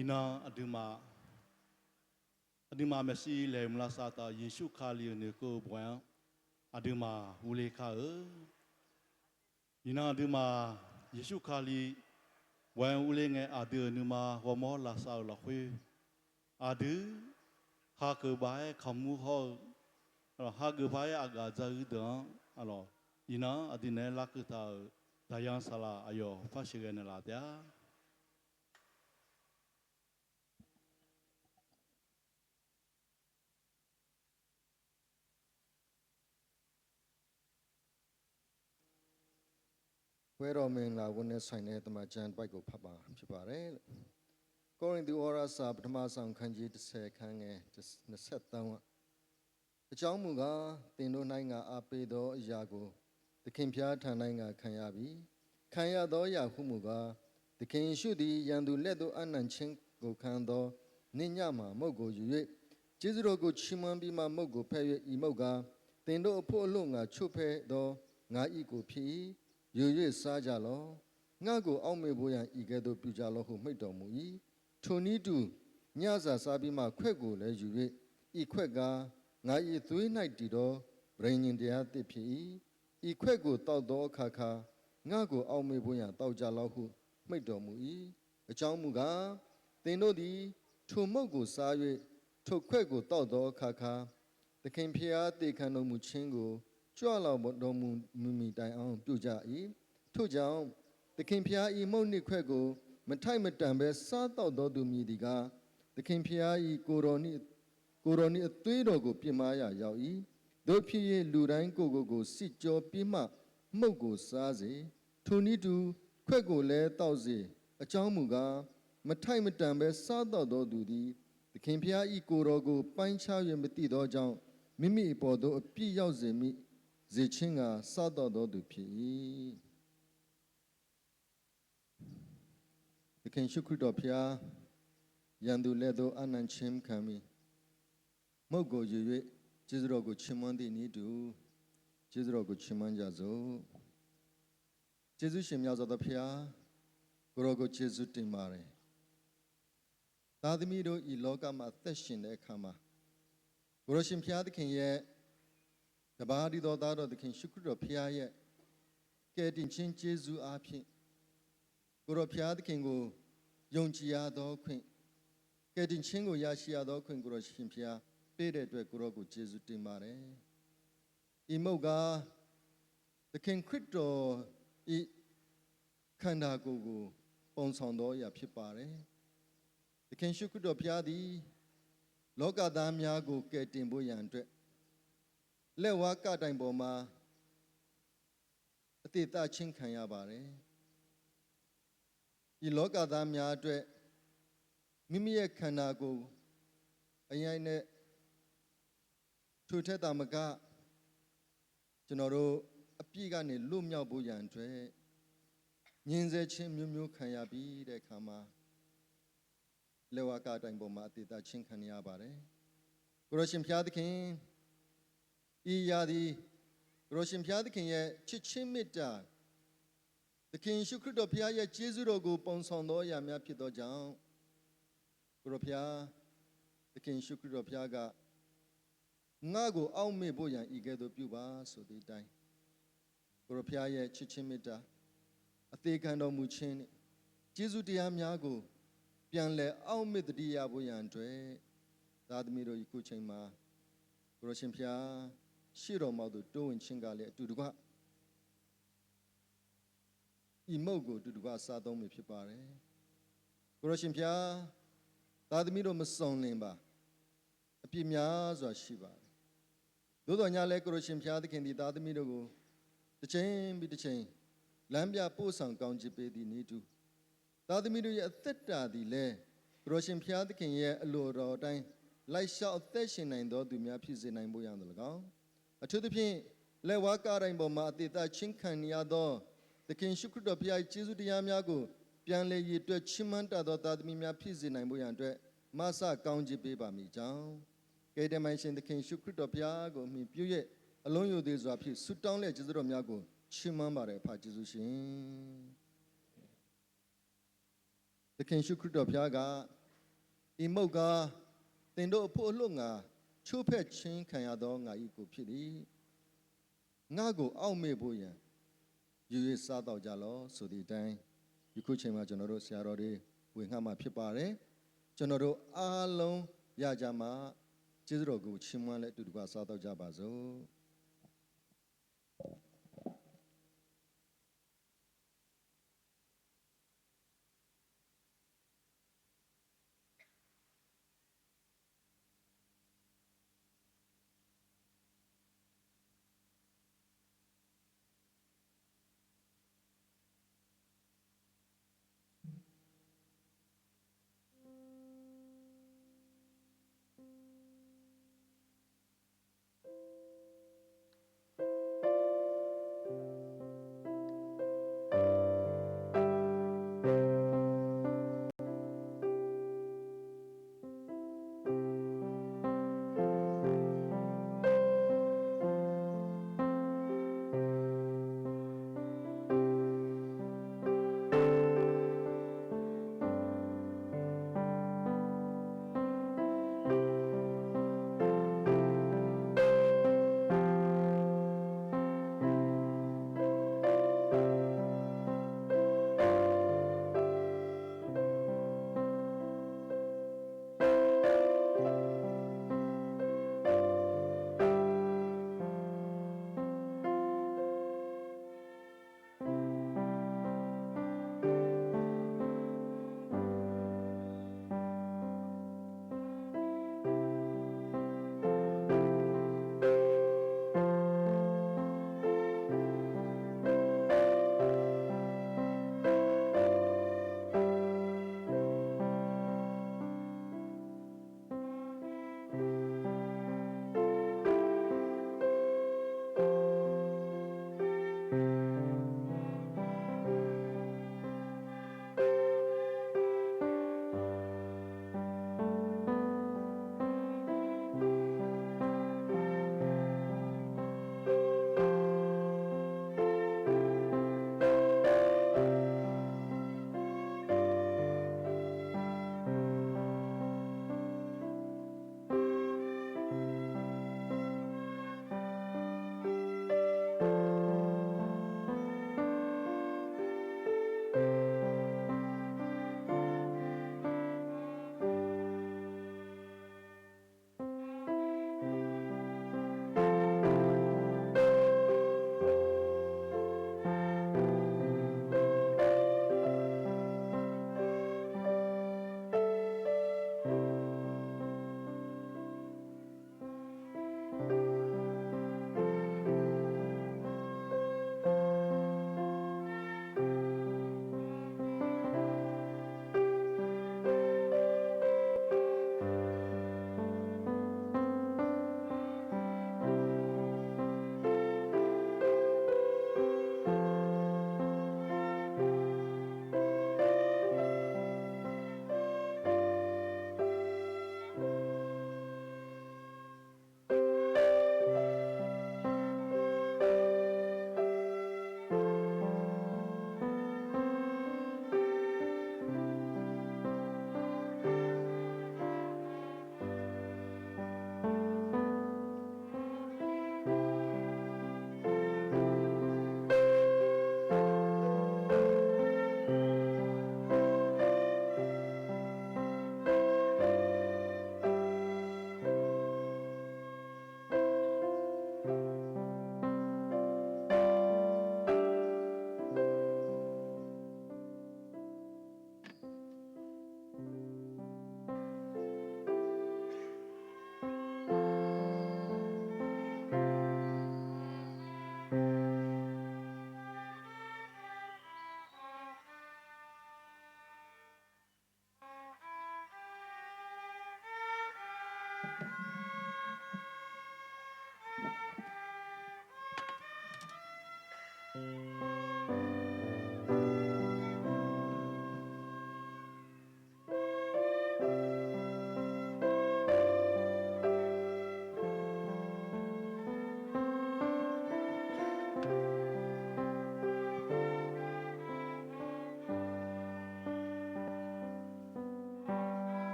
Iqnan aqduimaf, aqduimaf maeqshi laeqhmq lavsav taf Yeqsur Kali-euq noeqkeuv-eu baoq-anr aqduimaf urler kar-eu. Iqnan aqduimaf Yeqsur Kali baoq-anr urler ngae, aqdui-euq nuima ghawrmawr lavsav-euq lafkhoer, aqdui hageuf baf-aer kaqmur hawr-eu, hageuf paq-aer aqgaf dzaruir deuq-anr, iqnan aqdui naeq-aer larkeuv taq-euq daqyan saqlaq aqyawf par sheuqghae naeqlaf taef-a. Khoerdawq maqngaq ghawqnae saqnaeq taqmaqjan baeqkof paqbaq pyeuf paq-aer, Gawrliqtu awr arsaq paqtama sanqkanr jeq tsaeq kanr ngae, naeq saer taq-a. Aqcawq-anr maqgar, teqnov nae ngaq arpeu dawr-eu zaq khof, taqkeng pyar taq nae ngaq kanq ya bi. Kanq ya dawr-eu zaq khof maqgar, taqkeng Yeqsur dui yanduq laer dov arnaq caer khof kanr dawr, nirnyar maq mawrgof yoeq yoer, jeqzur dawq khof ciqmanr bi ma mawrgof paer yoeq iqmawr gar, teqnov apor arlof ngaq coer paer dawr, ngaq iq khof pir-ir, yoeq yoer sar ja lawr. Ngar khof armq meq bo yaq iq ghae dov pyuq ja lawr khof meq dawq muiq-ir. Toqnir duq, nyar zaqsar bi ma khoer khof laer yoeq yoer, iq khoer gar, ngaq iq tsoer nar-iq tiq dawr, baeqnyiq daef-ar tef pir-ir. Iq khoer khof tawv dawq-awr kaka, ngar khof armq meq bo yaq tawv ja lawr khof meq dawq muiq-ir. Aqcawq-anr maqgar, teqnov dui, toq mawrgof sar yoeq, toq khoer khof tawv dawq-awr kaka, taqkeng pyar-ar tef kanq dawqmuiq caer khof, tsawrhaq laf dawqmuiq muiqmiq taef-anr pyuv ja-ir. Toq jaq-anr, taqkeng pyar-ar iqmawr ni khoer khof, maqtair maqtanq bae sar tawv dawq duq miq diq gar, taqkeng pyar-ar iq kof dawq ni aqtoer dawq khof pyeuf ma yaq yawf-ir. Dawq pyeuf-ir luqdae-anr kof khof khof sirjawr pir ma mawrgof sar-ar zeq. Toqnir duq, khoer khof laer tawv-eu zeq. Aqcawq-anr maqgar, maqtair maqtanq bae sar tawv dawq duq dui, taqkeng pyar-ar iq kof dawq khof paer car yoeq maqtiv dawq ja-anr, mirmir iqpawf dawq aqpir yawr-eu zeq mir, zeq caer nga sar tawv dawq duq pyeuf-ir. Taqkeng Yeqsur Khristawq pyar, yanduq laer dov arnaq caer mr kanq mir, mawrgof yoeq yoer, jeqzur dawq khof ciqmanr diq nir duq, jeqzur dawq khof ciqmanr ja zor. Jeqzur sheuqmya zawqdawq pyar, khof dawq khof jeqzur tiq ma re. Taqdmir dov iqlawr kavmaf taer sheuq naeq-aer kaq ma. Khof dawq sheuqmya taqkeng yaer, taqbar dui dawr dar dawq taqkeng Yeqsur Khristawq pyar yaer, kaev tiq caer jeqzur arpyeuf, khof dawq pyar taqkeng khof, yawqjeq ya dawr khoer, kaev tiq caer khof yashir ya dawr khoer khof dawq sheuqmya, per daef dawq khof dawq khof jeqzur tiq ma re. Iqmawr gar, taqkeng Khristawq iq kaqdaq khof khof ပုံဆောင်သောအရာဖြစ်ပါတယ်. Taqkeng Yeqsur Khristawq pyar dui, လောကသားများကို ကယ်တင်ဖို့ရန်အတွက် လက်ဝါးကတိုင်ပေါ်မှာ အသေသတ်ခြင်းခံရပါတယ်။ ဒီလောကသားများအတွက် မိမိရဲ့ခန္ဓာကိုယ် အရိုက်နဲ့ ထိုးထွက်သာမက ကျွန်တော်တို့ အပြစ်ကနေ လွတ်မြောက်ဖို့ရန်အတွက် ညှဉ်းဆဲခြင်းမျိုးမျိုးခံရပြီးတဲ့အခါမှာ လက်ဝါးကတိုင်ပေါ်မှာ အသေသတ်ခြင်းခံရပါတယ်။ ကိုယ်တော်ရှင်ဘုရားသခင် ဤအရာသည် ကိုယ်တော်ရှင်ဘုရားသခင်ရဲ့ ချစ်ခြင်းမေတ္တာ သခင်ယေရှုခရစ်တော်ဘုရားရဲ့ ကျေးဇူးတော်ကို ပုံဆောင်သောအရာများဖြစ်သောကြောင့် ကိုယ်တော်ဘုရား သခင်ယေရှုခရစ်တော်ဘုရားက ငါ့ကို အောက်မေ့ဖို့ရန် ဤကဲ့သို့ပြုပါ ဆိုသည့်အတိုင်း ကိုယ်တော်ဘုရားရဲ့ ချစ်ခြင်းမေတ္တာ အသေခံတော်မူခြင်းနှင့် ကျေးဇူးတရားများကို ပြန်လည်အောက်မေ့သတိရဖို့ရန်အတွက် သားသမီးတို့ ယခုချိန်မှာ ကိုယ်တော်ရှင်ဘုရား ရှေ့တော်မှာသို့ တိုးဝင်ခြင်းကလည်း အတူတကွ အီမုန့်ကို အတူတကွ စားသုံးမည်ဖြစ်ပါတယ်။ ကိုယ်တော်ရှင်ဘုရား သားသမီးတို့ မစုံလင်ပါ။ အပြစ်များစွာရှိပါတယ်။ သို့သော်ငြားလည်း ကိုယ်တော်ရှင်ဘုရားသခင်သည် သားသမီးတို့ကို တစ်ချိန်ပြီးတစ်ချိန် လမ်းပြပို့ဆောင်ကောင်းချီးပေးသည်နည်းတူ၊ သားသမီးတို့ရဲ့အသက်တာသည်လည်း ကိုယ်တော်ရှင်ဘုရားသခင်ရဲ့အလိုတော်အတိုင်း လိုက်လျှောက်အသက်ရှင်နိုင်သောသူများဖြစ်စေနိုင်ဖို့ရန်သော်လည်းကောင်း၊ အထူးသဖြင့် လက်ဝါးကပ်တိုင်းပေါ်မှာ အသေသတ်ခြင်းခံနေရသော သခင်ယေရှုခရစ်တော်ဘုရား၏ကျေးဇူးတရားများကို ပြန်လည်ရေတွက်ချီးမွမ်းတတ်သောသားသမီးများဖြစ်စေနိုင်ဖို့ရန်အတွက် မစကောင်းချီးပေးပါမည်အကြောင်း၊ ကယ်တင်ပါရှင်သခင်ယေရှုခရစ်တော်ဘုရားကိုအမှီပြု၍ အလုံးစုံသေစွာဖြင့်ဆုတောင်းလျက် ကျေးဇူးတော်များကိုချီးမွမ်းပါတယ်။ ဖခင်ယေရှုရှင် သခင်ယေရှုခရစ်တော်ဘုရားက "ဤမုန့်ကား သင်တို့အဖို့အလို့ငှာ ချိုးဖဲ့ခြင်းခံရသော ငါ၏ကိုယ်ဖြစ်သည်။ ငါ့ကိုအောက်မေ့ဖို့ရန် ယူ၍စားသောက်ကြလော့" ဆိုသည့်အတိုင်း ယခုချိန်မှာ ကျွန်တော်တို့ဆရာတော်တွေ ဝေငှမှာဖြစ်ပါတယ်။ ကျွန်တော်တို့အားလုံးရကြမှ ကျေးဇူးတော်ကိုချီးမွမ်းလျက် အတူတကွစားသောက်ကြပါစို့။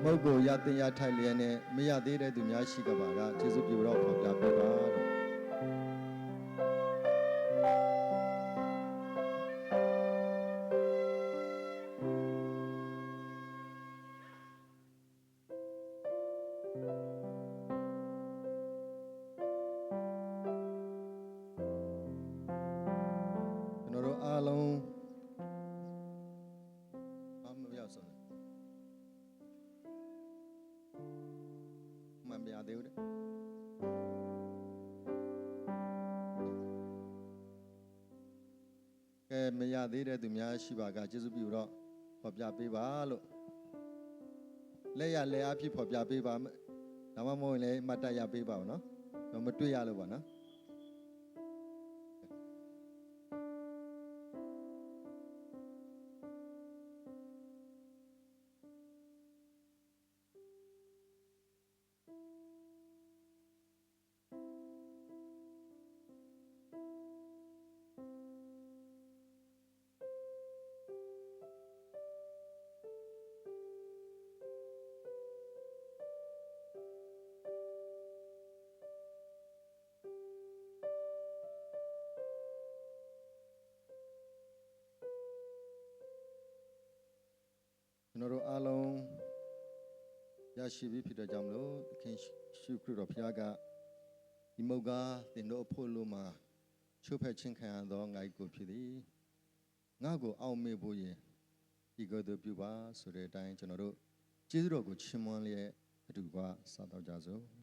မုတ်ကို ရာသင်ရာထိုင်လျက်နဲ့ မရသေးတဲ့သူများရှိကြပါက ကျေးဇူးပြုပြီးတော့ ဖော်ပြပေးပါလို့။ ကျွန်တော်တို့အားလုံး ဘာမှမရောက်ဆုံးနဲ့ မှတ်မရသေးဘူးတဲ့။ ကဲ မရသေးတဲ့သူများရှိပါက ကျေးဇူးပြုပြီးတော့ ဖော်ပြပေးပါလို့။ လက်ရလက်အားဖြင့် ဖော်ပြပေးပါ။ ဒါမှမဟုတ်ရင်လည်း မှတ်တမ်းရပေးပါဦးနော်။ ကျွန်တော်မတွေ့ရလို့ပါနော်။ ကျွန်တော်တို့အားလုံး ရရှိပြီးဖြစ်တဲ့ကြောင့်မလို့ သခင်ယေရှုခရစ်တော်ဘုရားက ဒီမုတ်ခါ သင်တို့အဖို့အလိုမှာ ချိုးဖဲ့ခြင်းခံရသော ငါ့ကိုယ်ဖြစ်သည်။ ငါ့ကိုအောက်မေ့ဖို့ရင် ဒီကဲ့သို့ပြုပါဆိုတဲ့အတိုင်း ကျွန်တော်တို့ ကျေးဇူးတော်ကိုချီးမွမ်းလျက် အတူတကွ စားသောက်ကြစို့။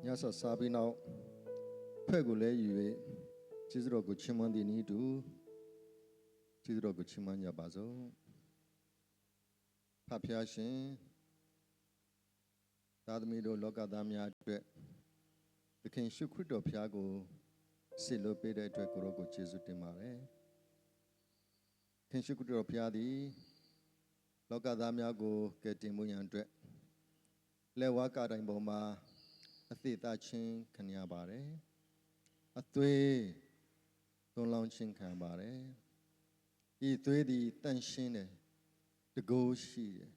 ညစာစားပြီးနောက် ခွက်ကိုလည်းယူ၍ ကျေးဇူးတော်ကိုချီးမွမ်းသည်နည်းတူ ကျေးဇူးတော်ကိုချီးမွမ်းကြပါစို့။ ဖခင်ဘုရားရှင်၊ သားသမီးတို့ လောကသားများအတွက် သခင်ယေရှုခရစ်တော်ဘုရားကို စေလွှတ်ပေးတဲ့အတွက် ကိုယ်တော်ကို ကျေးဇူးတင်ပါတယ်။ သခင်ယေရှုခရစ်တော်ဘုရားသည် လောကသားများကို ကယ်တင်ဖို့ရန်အတွက် လက်ဝါးကတိုင်ပေါ်မှာ အသေသတ်ခြင်းခံရပါတယ်။ အသွေးသွန်းလောင်းခြင်းခံရပါတယ်။ ဒီသွေးသည် သန့်ရှင်းတယ်။ တန်ခိုးရှိတယ်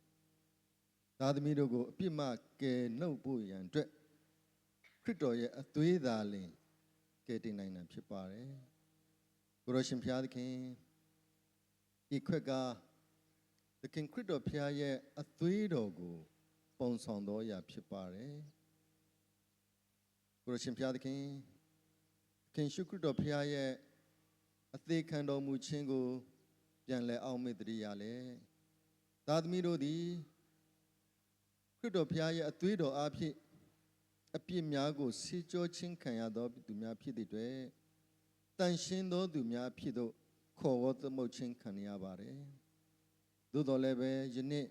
။ သားသမီးတို့ကို အပြစ်မှကယ်နှုတ်ဖို့ရန်အတွက် ခရစ်တော်ရဲ့အသွေးသာလျှင် ကယ်တင်နိုင်တာဖြစ်ပါတယ်။ ကိုယ်တော်ရှင်ဘုရားသခင်၊ ဒီခွက်က သခင်ခရစ်တော်ဘုရားရဲ့အသွေးတော်ကို ပုံဆောင်သောအရာဖြစ်ပါတယ်။ ကိုယ်တော်ရှင်ဘုရားသခင်၊ သခင်ယေရှုခရစ်တော်ဘုရားရဲ့ အသေခံတော်မူခြင်းကို ပြန်လည်အောက်မေ့သတိရလျက်၊ သားသမီးတို့သည် ခရစ်တော်ဘုရားရဲ့အသွေးတော်အားဖြင့် အပြစ်များကို ဆေးကြောခြင်းခံရသောသူများဖြစ်သည့်အတွက် သန့်ရှင်းသောသူများအဖြစ်သို့ ခေါ်ဝေါ်သမုတ်ခြင်းခံရပါတယ်။ သို့သော်လည်းပဲ ယနေ့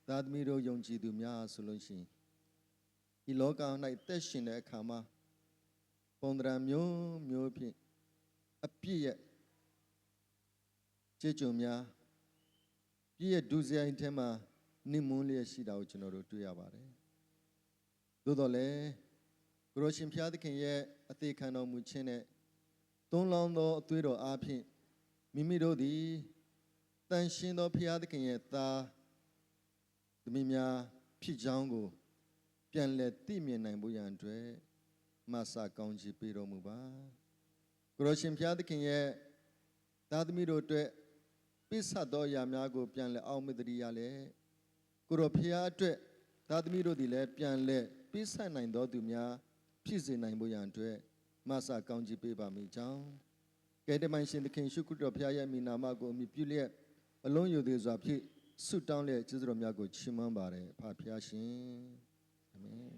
သားသမီးတို့ ယုံကြည်သူများဆိုလို့ရှိရင် ဒီလောက၌ အသက်ရှင်တဲ့အခါမှာ ပုံသဏ္ဍာန်မျိုးမျိုးဖြင့် အပြစ်ရဲ့ ကျေးကျွန်များ ပြစ်ရဲ့ဒုစရိုက်ထဲမှာ နစ်မူလျက်ရှိတာကို ကျွန်တော်တို့တွေ့ရပါတယ်။ သို့သော်လည်း ကိုယ်တော်ရှင်ဘုရားသခင်ရဲ့အသေခံတော်မူခြင်းနဲ့ သွန်းလောင်းသောအသွေးတော်အားဖြင့် မိမိတို့သည် သန့်ရှင်းသောဘုရားသခင်ရဲ့သား သမီးများဖြစ်ကြောင်းကို ပြန်လည်သိမြင်နိုင်ဖို့ရန်အတွက် မဆာကောင်းချီးပေးတော်မူပါ။ ကိုယ်တော်ရှင်ဘုရားသခင်ရဲ့ သားသမီးတို့အတွက် ပေးဆပ်သောအရာများကို ပြန်လည်အောက်မေ့သတိရလျက် ကိုယ်တော်ဘုရားအတွက် သားသမီးတို့သည်လည်း ပြန်လည်ပေးဆပ်နိုင်သောသူများ ဖြစ်စေနိုင်ဖို့ရန်အတွက် မဆာကောင်းချီးပေးပါမည်အကြောင်း ကယ်တင်ပါရှင်သခင်ယေရှုခရစ်တော်ဘုရားရဲ့မင်္ဂလာမကို အမည်ပြုလျက် အလုံးစုံသေစွာဖြင့် ဆုတောင်းလျက် ကျေးဇူးတော်များကို ချီးမွမ်းပါတယ် ဖခင်ဘုရားရှင်။ အာမင်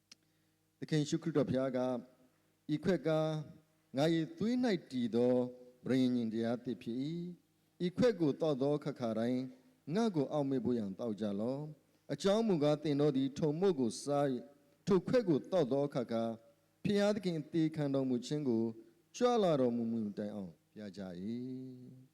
။ သခင်ယေရှုခရစ်တော်ဘုရားက "ဤခွက်က ငါ့သွေး၌တည်သော ပဋိညာဉ်တရားသစ်ဖြစ်၏။ ဤခွက်ကိုသောက်သောအခါခါတိုင်း ငါ့ကိုအောက်မေ့ဖို့ရန်သောက်ကြလော့။ အကြောင်းမူကား သင်တို့သည် ထိုမုန့်ကိုစား၍ ထိုခွက်ကိုသောက်သောအခါခါ ဘုရားသခင်အသေခံတော်မူခြင်းကို ကြွလာတော်မူမှီတိုင်အောင် ပြကြ၏"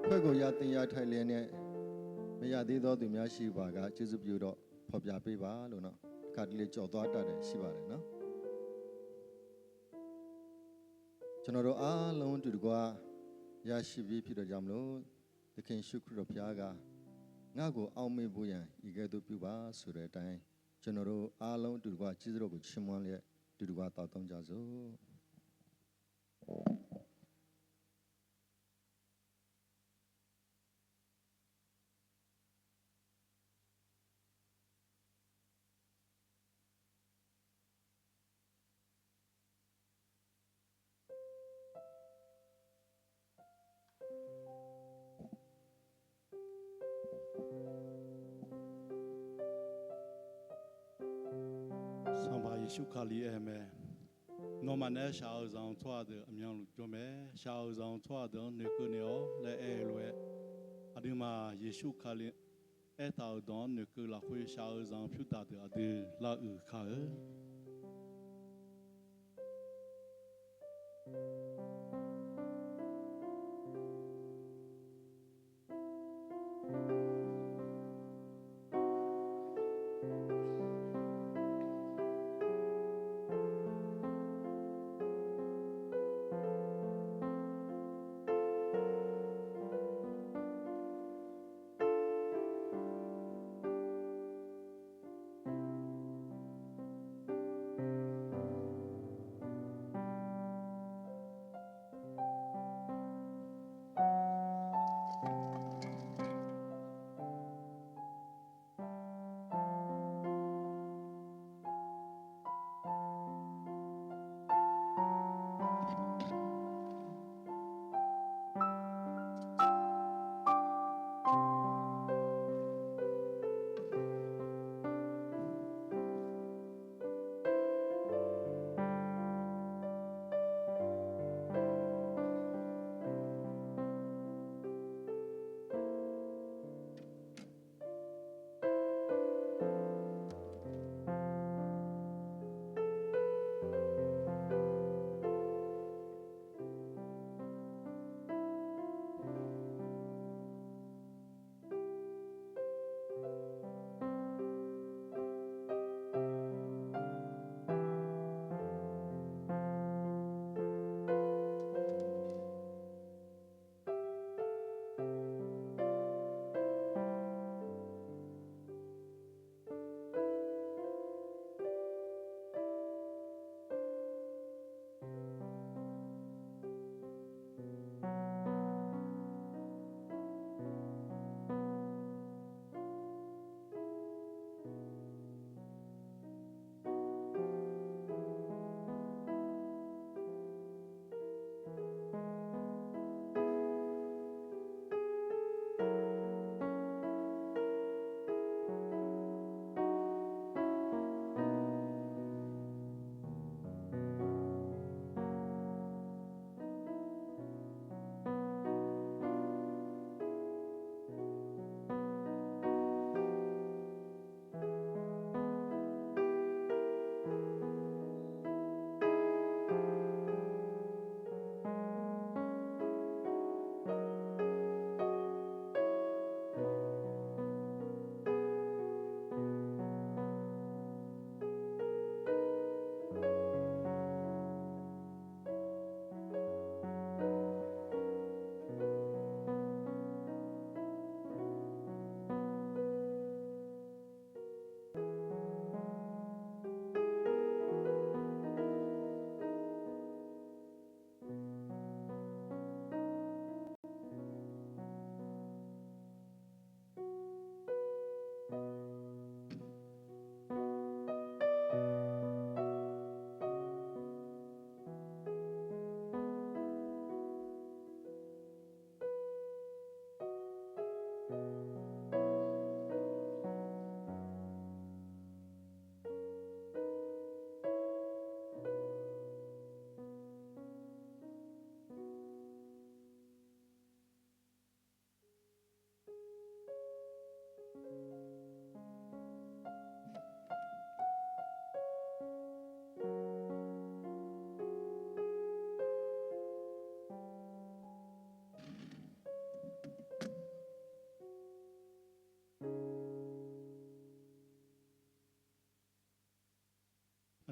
Khoerghof ya တင် ya ထိုင် လျက်နှင့် မရသေးသောသူများရှိပါက ကျေးဇူးပြုသော် ဖော်ပြပေးပါလို့နော် တခါတလေ ကျော်သွားတတ်တယ် ရှိပါတယ်နော်။ ကျွန်တော်တို့အားလုံး အတူတကွ ရရှိပြီး ဖြစ်တဲ့ကြောင့်မလို့ သခင်ယေရှုခရစ်တော်ဘုရားက ငါ့ကို အောက်မေ့ဖို့ရန် ဤကဲ့သို့ပြုပါ ဆိုတဲ့အတိုင်း ကျွန်တော်တို့အားလုံး အတူတကွ ကျေးဇူးတော်ကို ချီးမွမ်းလျက် အတူတကွ သောက်သုံးကြစို့။ Sanqpaq Yeqsur Kali aer-eu mae. Nawmaf nae shaq-eu zanq-eu tsawrhaq deuq aqmyanluf jawr mae. Shaq-eu zanq-eu tsawrhaq deuq-anr noeqkeuv naeq-awr laer aer-eu lof-aer, aqduimaf Yeqsur Kali aertaq-euq dawq-anr noeqkeuv lafkhoer shaq-eu zanq-eu pyur daq deuq aqdui lav uiq kar-eu.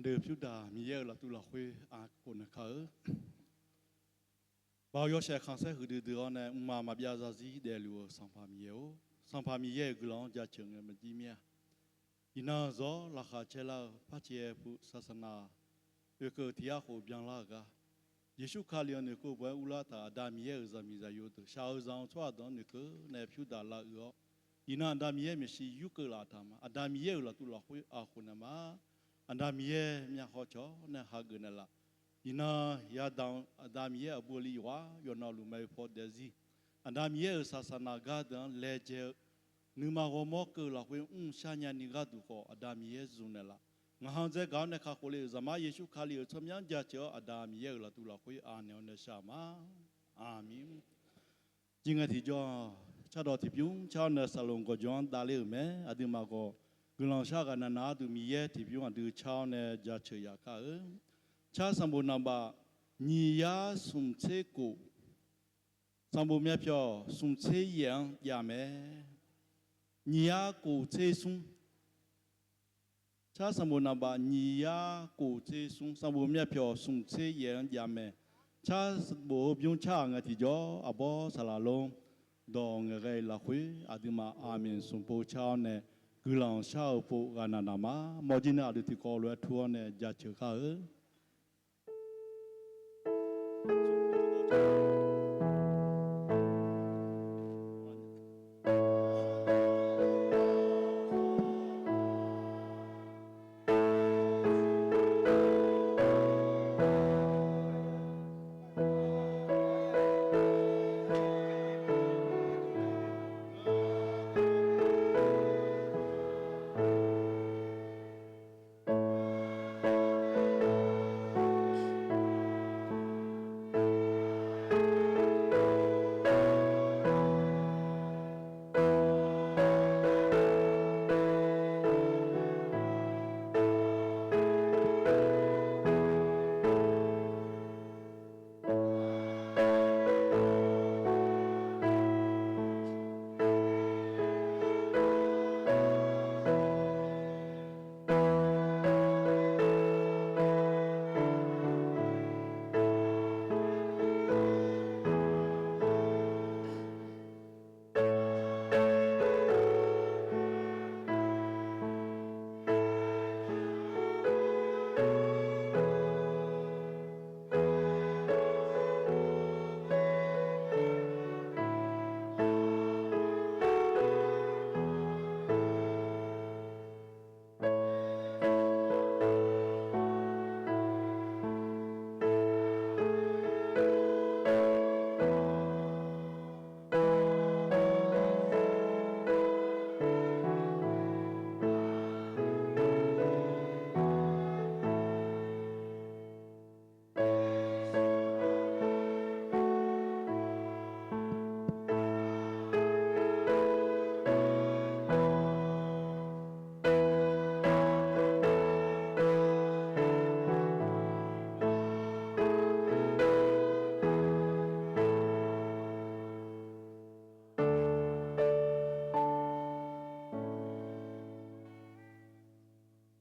Deuq pyurdaq Miqyaer-euq laftuv lafkhoer aqkhof naeq kar-eu. Baoq yawshaef khanqsaer huiqdui dui-awr nae mqmaq maqbyav zarzir daefluf-eu Sanqpaq Miqyaer-or, Sanqpaq Miqyaer-euq guiqlanq-anr jaceuq ngae maqjir mir-a. Iqnan zawr laqkhaq caerlar-eu par caev pu saqsaqnaq oekeuv tiq yar khof byanlar-euq gar, Yeqsur Kali-anr noeqkeuv bawq-aer urlar taq Aqda Miqyaer-euq zaqmiq zaqyo deuq shaq-eu zaq-anr tsawrhaq deuq-anr noeqkeuv nae pyurdaq lav uiq-awr, iqnan Aqda Miqyaer maeqshi yurkeuv laf taq ma. Aqda Miqyaer-euq laftuv lafkhoer aqkhof naeq ma. Aqda Miqyaer myavkhaw cawq-awr nae hageuf naeqlaf. Iqnan yadaq-eu Aqda Miqyaer aqbur-eu li yawqghaq yawqnan luf maeq-eu paw daefzir, Aqda Miqyaer-euq saqsaqnaq gar deuq-anr laejae-eu nuima ghawrmawr keuv lafkhoer mr sharnya ni gharduq khawf Aqda Miqyaer zmq naeqlaf. Ngaq han dzae gaq-awr nae kakhof le-euq Zaqmar Yeqsur Kali-euq tsawrmyanr jaceuq-awr Aqda Miqyaer-euq laftuv lafkhoer aqnaeq-awr nae shar-eu ma. Aqmeq. Jir ngae tiqjawr, cardawq tiqbymr car-awr nae saqloq gawqjawq-anr davler-euq mae. Aqduimaf khawf guiqlanq shar ghaq navnav arduq Miqyaer tiqbymr aqdui car-awr nae jaceuq yaf kar-eu. Car sanqbof naqbaf nyiq yar smq tser kof, sanqbof myavpyawq smq tser yaef-anr jav mae. Nyiq yar kof tser smr. Car sanqbof naqbaf nyiq yar kof tser smr, sanqbof myavpyawq smq tser yaef-anr jav mae. Car sanqbof heu bymr car-aq ngae tiqjawr aqbawr saqlaq lor. Dawq ngaeqghae lafkhoer aqduimaf aqmeq smq pov car-awr nae guiqlanq shar-eu pov ghaq navnav ma. Mawrjir nae aqdui tiqkawv lof-aer tur-awr nae jaceuq kar-eu.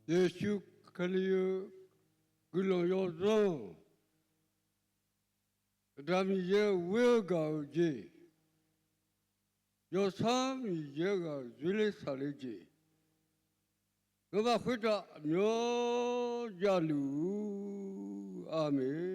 Yeqsur Kali-eu guiqlanq yawzanr, Aqda Miqyaer ghoer-eu gaq-eu jeq, Yawsanr Miqyaer ghaq zoerler saqler jeq, ngamaf khoertav aqmyanluf javluf-ur. Aqmeq.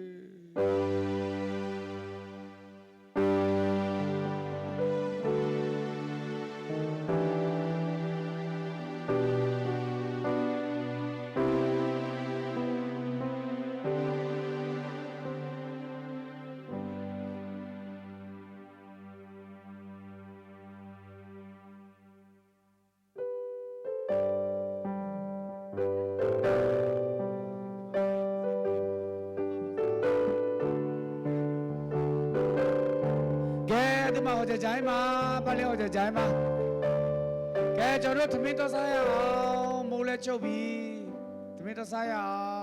Gae aqduimaf hawq dzaqdzaq-aer ma, bale hawq dzaqdzaq-aer ma. Gae cawq lor taqmir tawrsar ya-awq, mur laer cawq bi taqmir tawrsar ya-awq.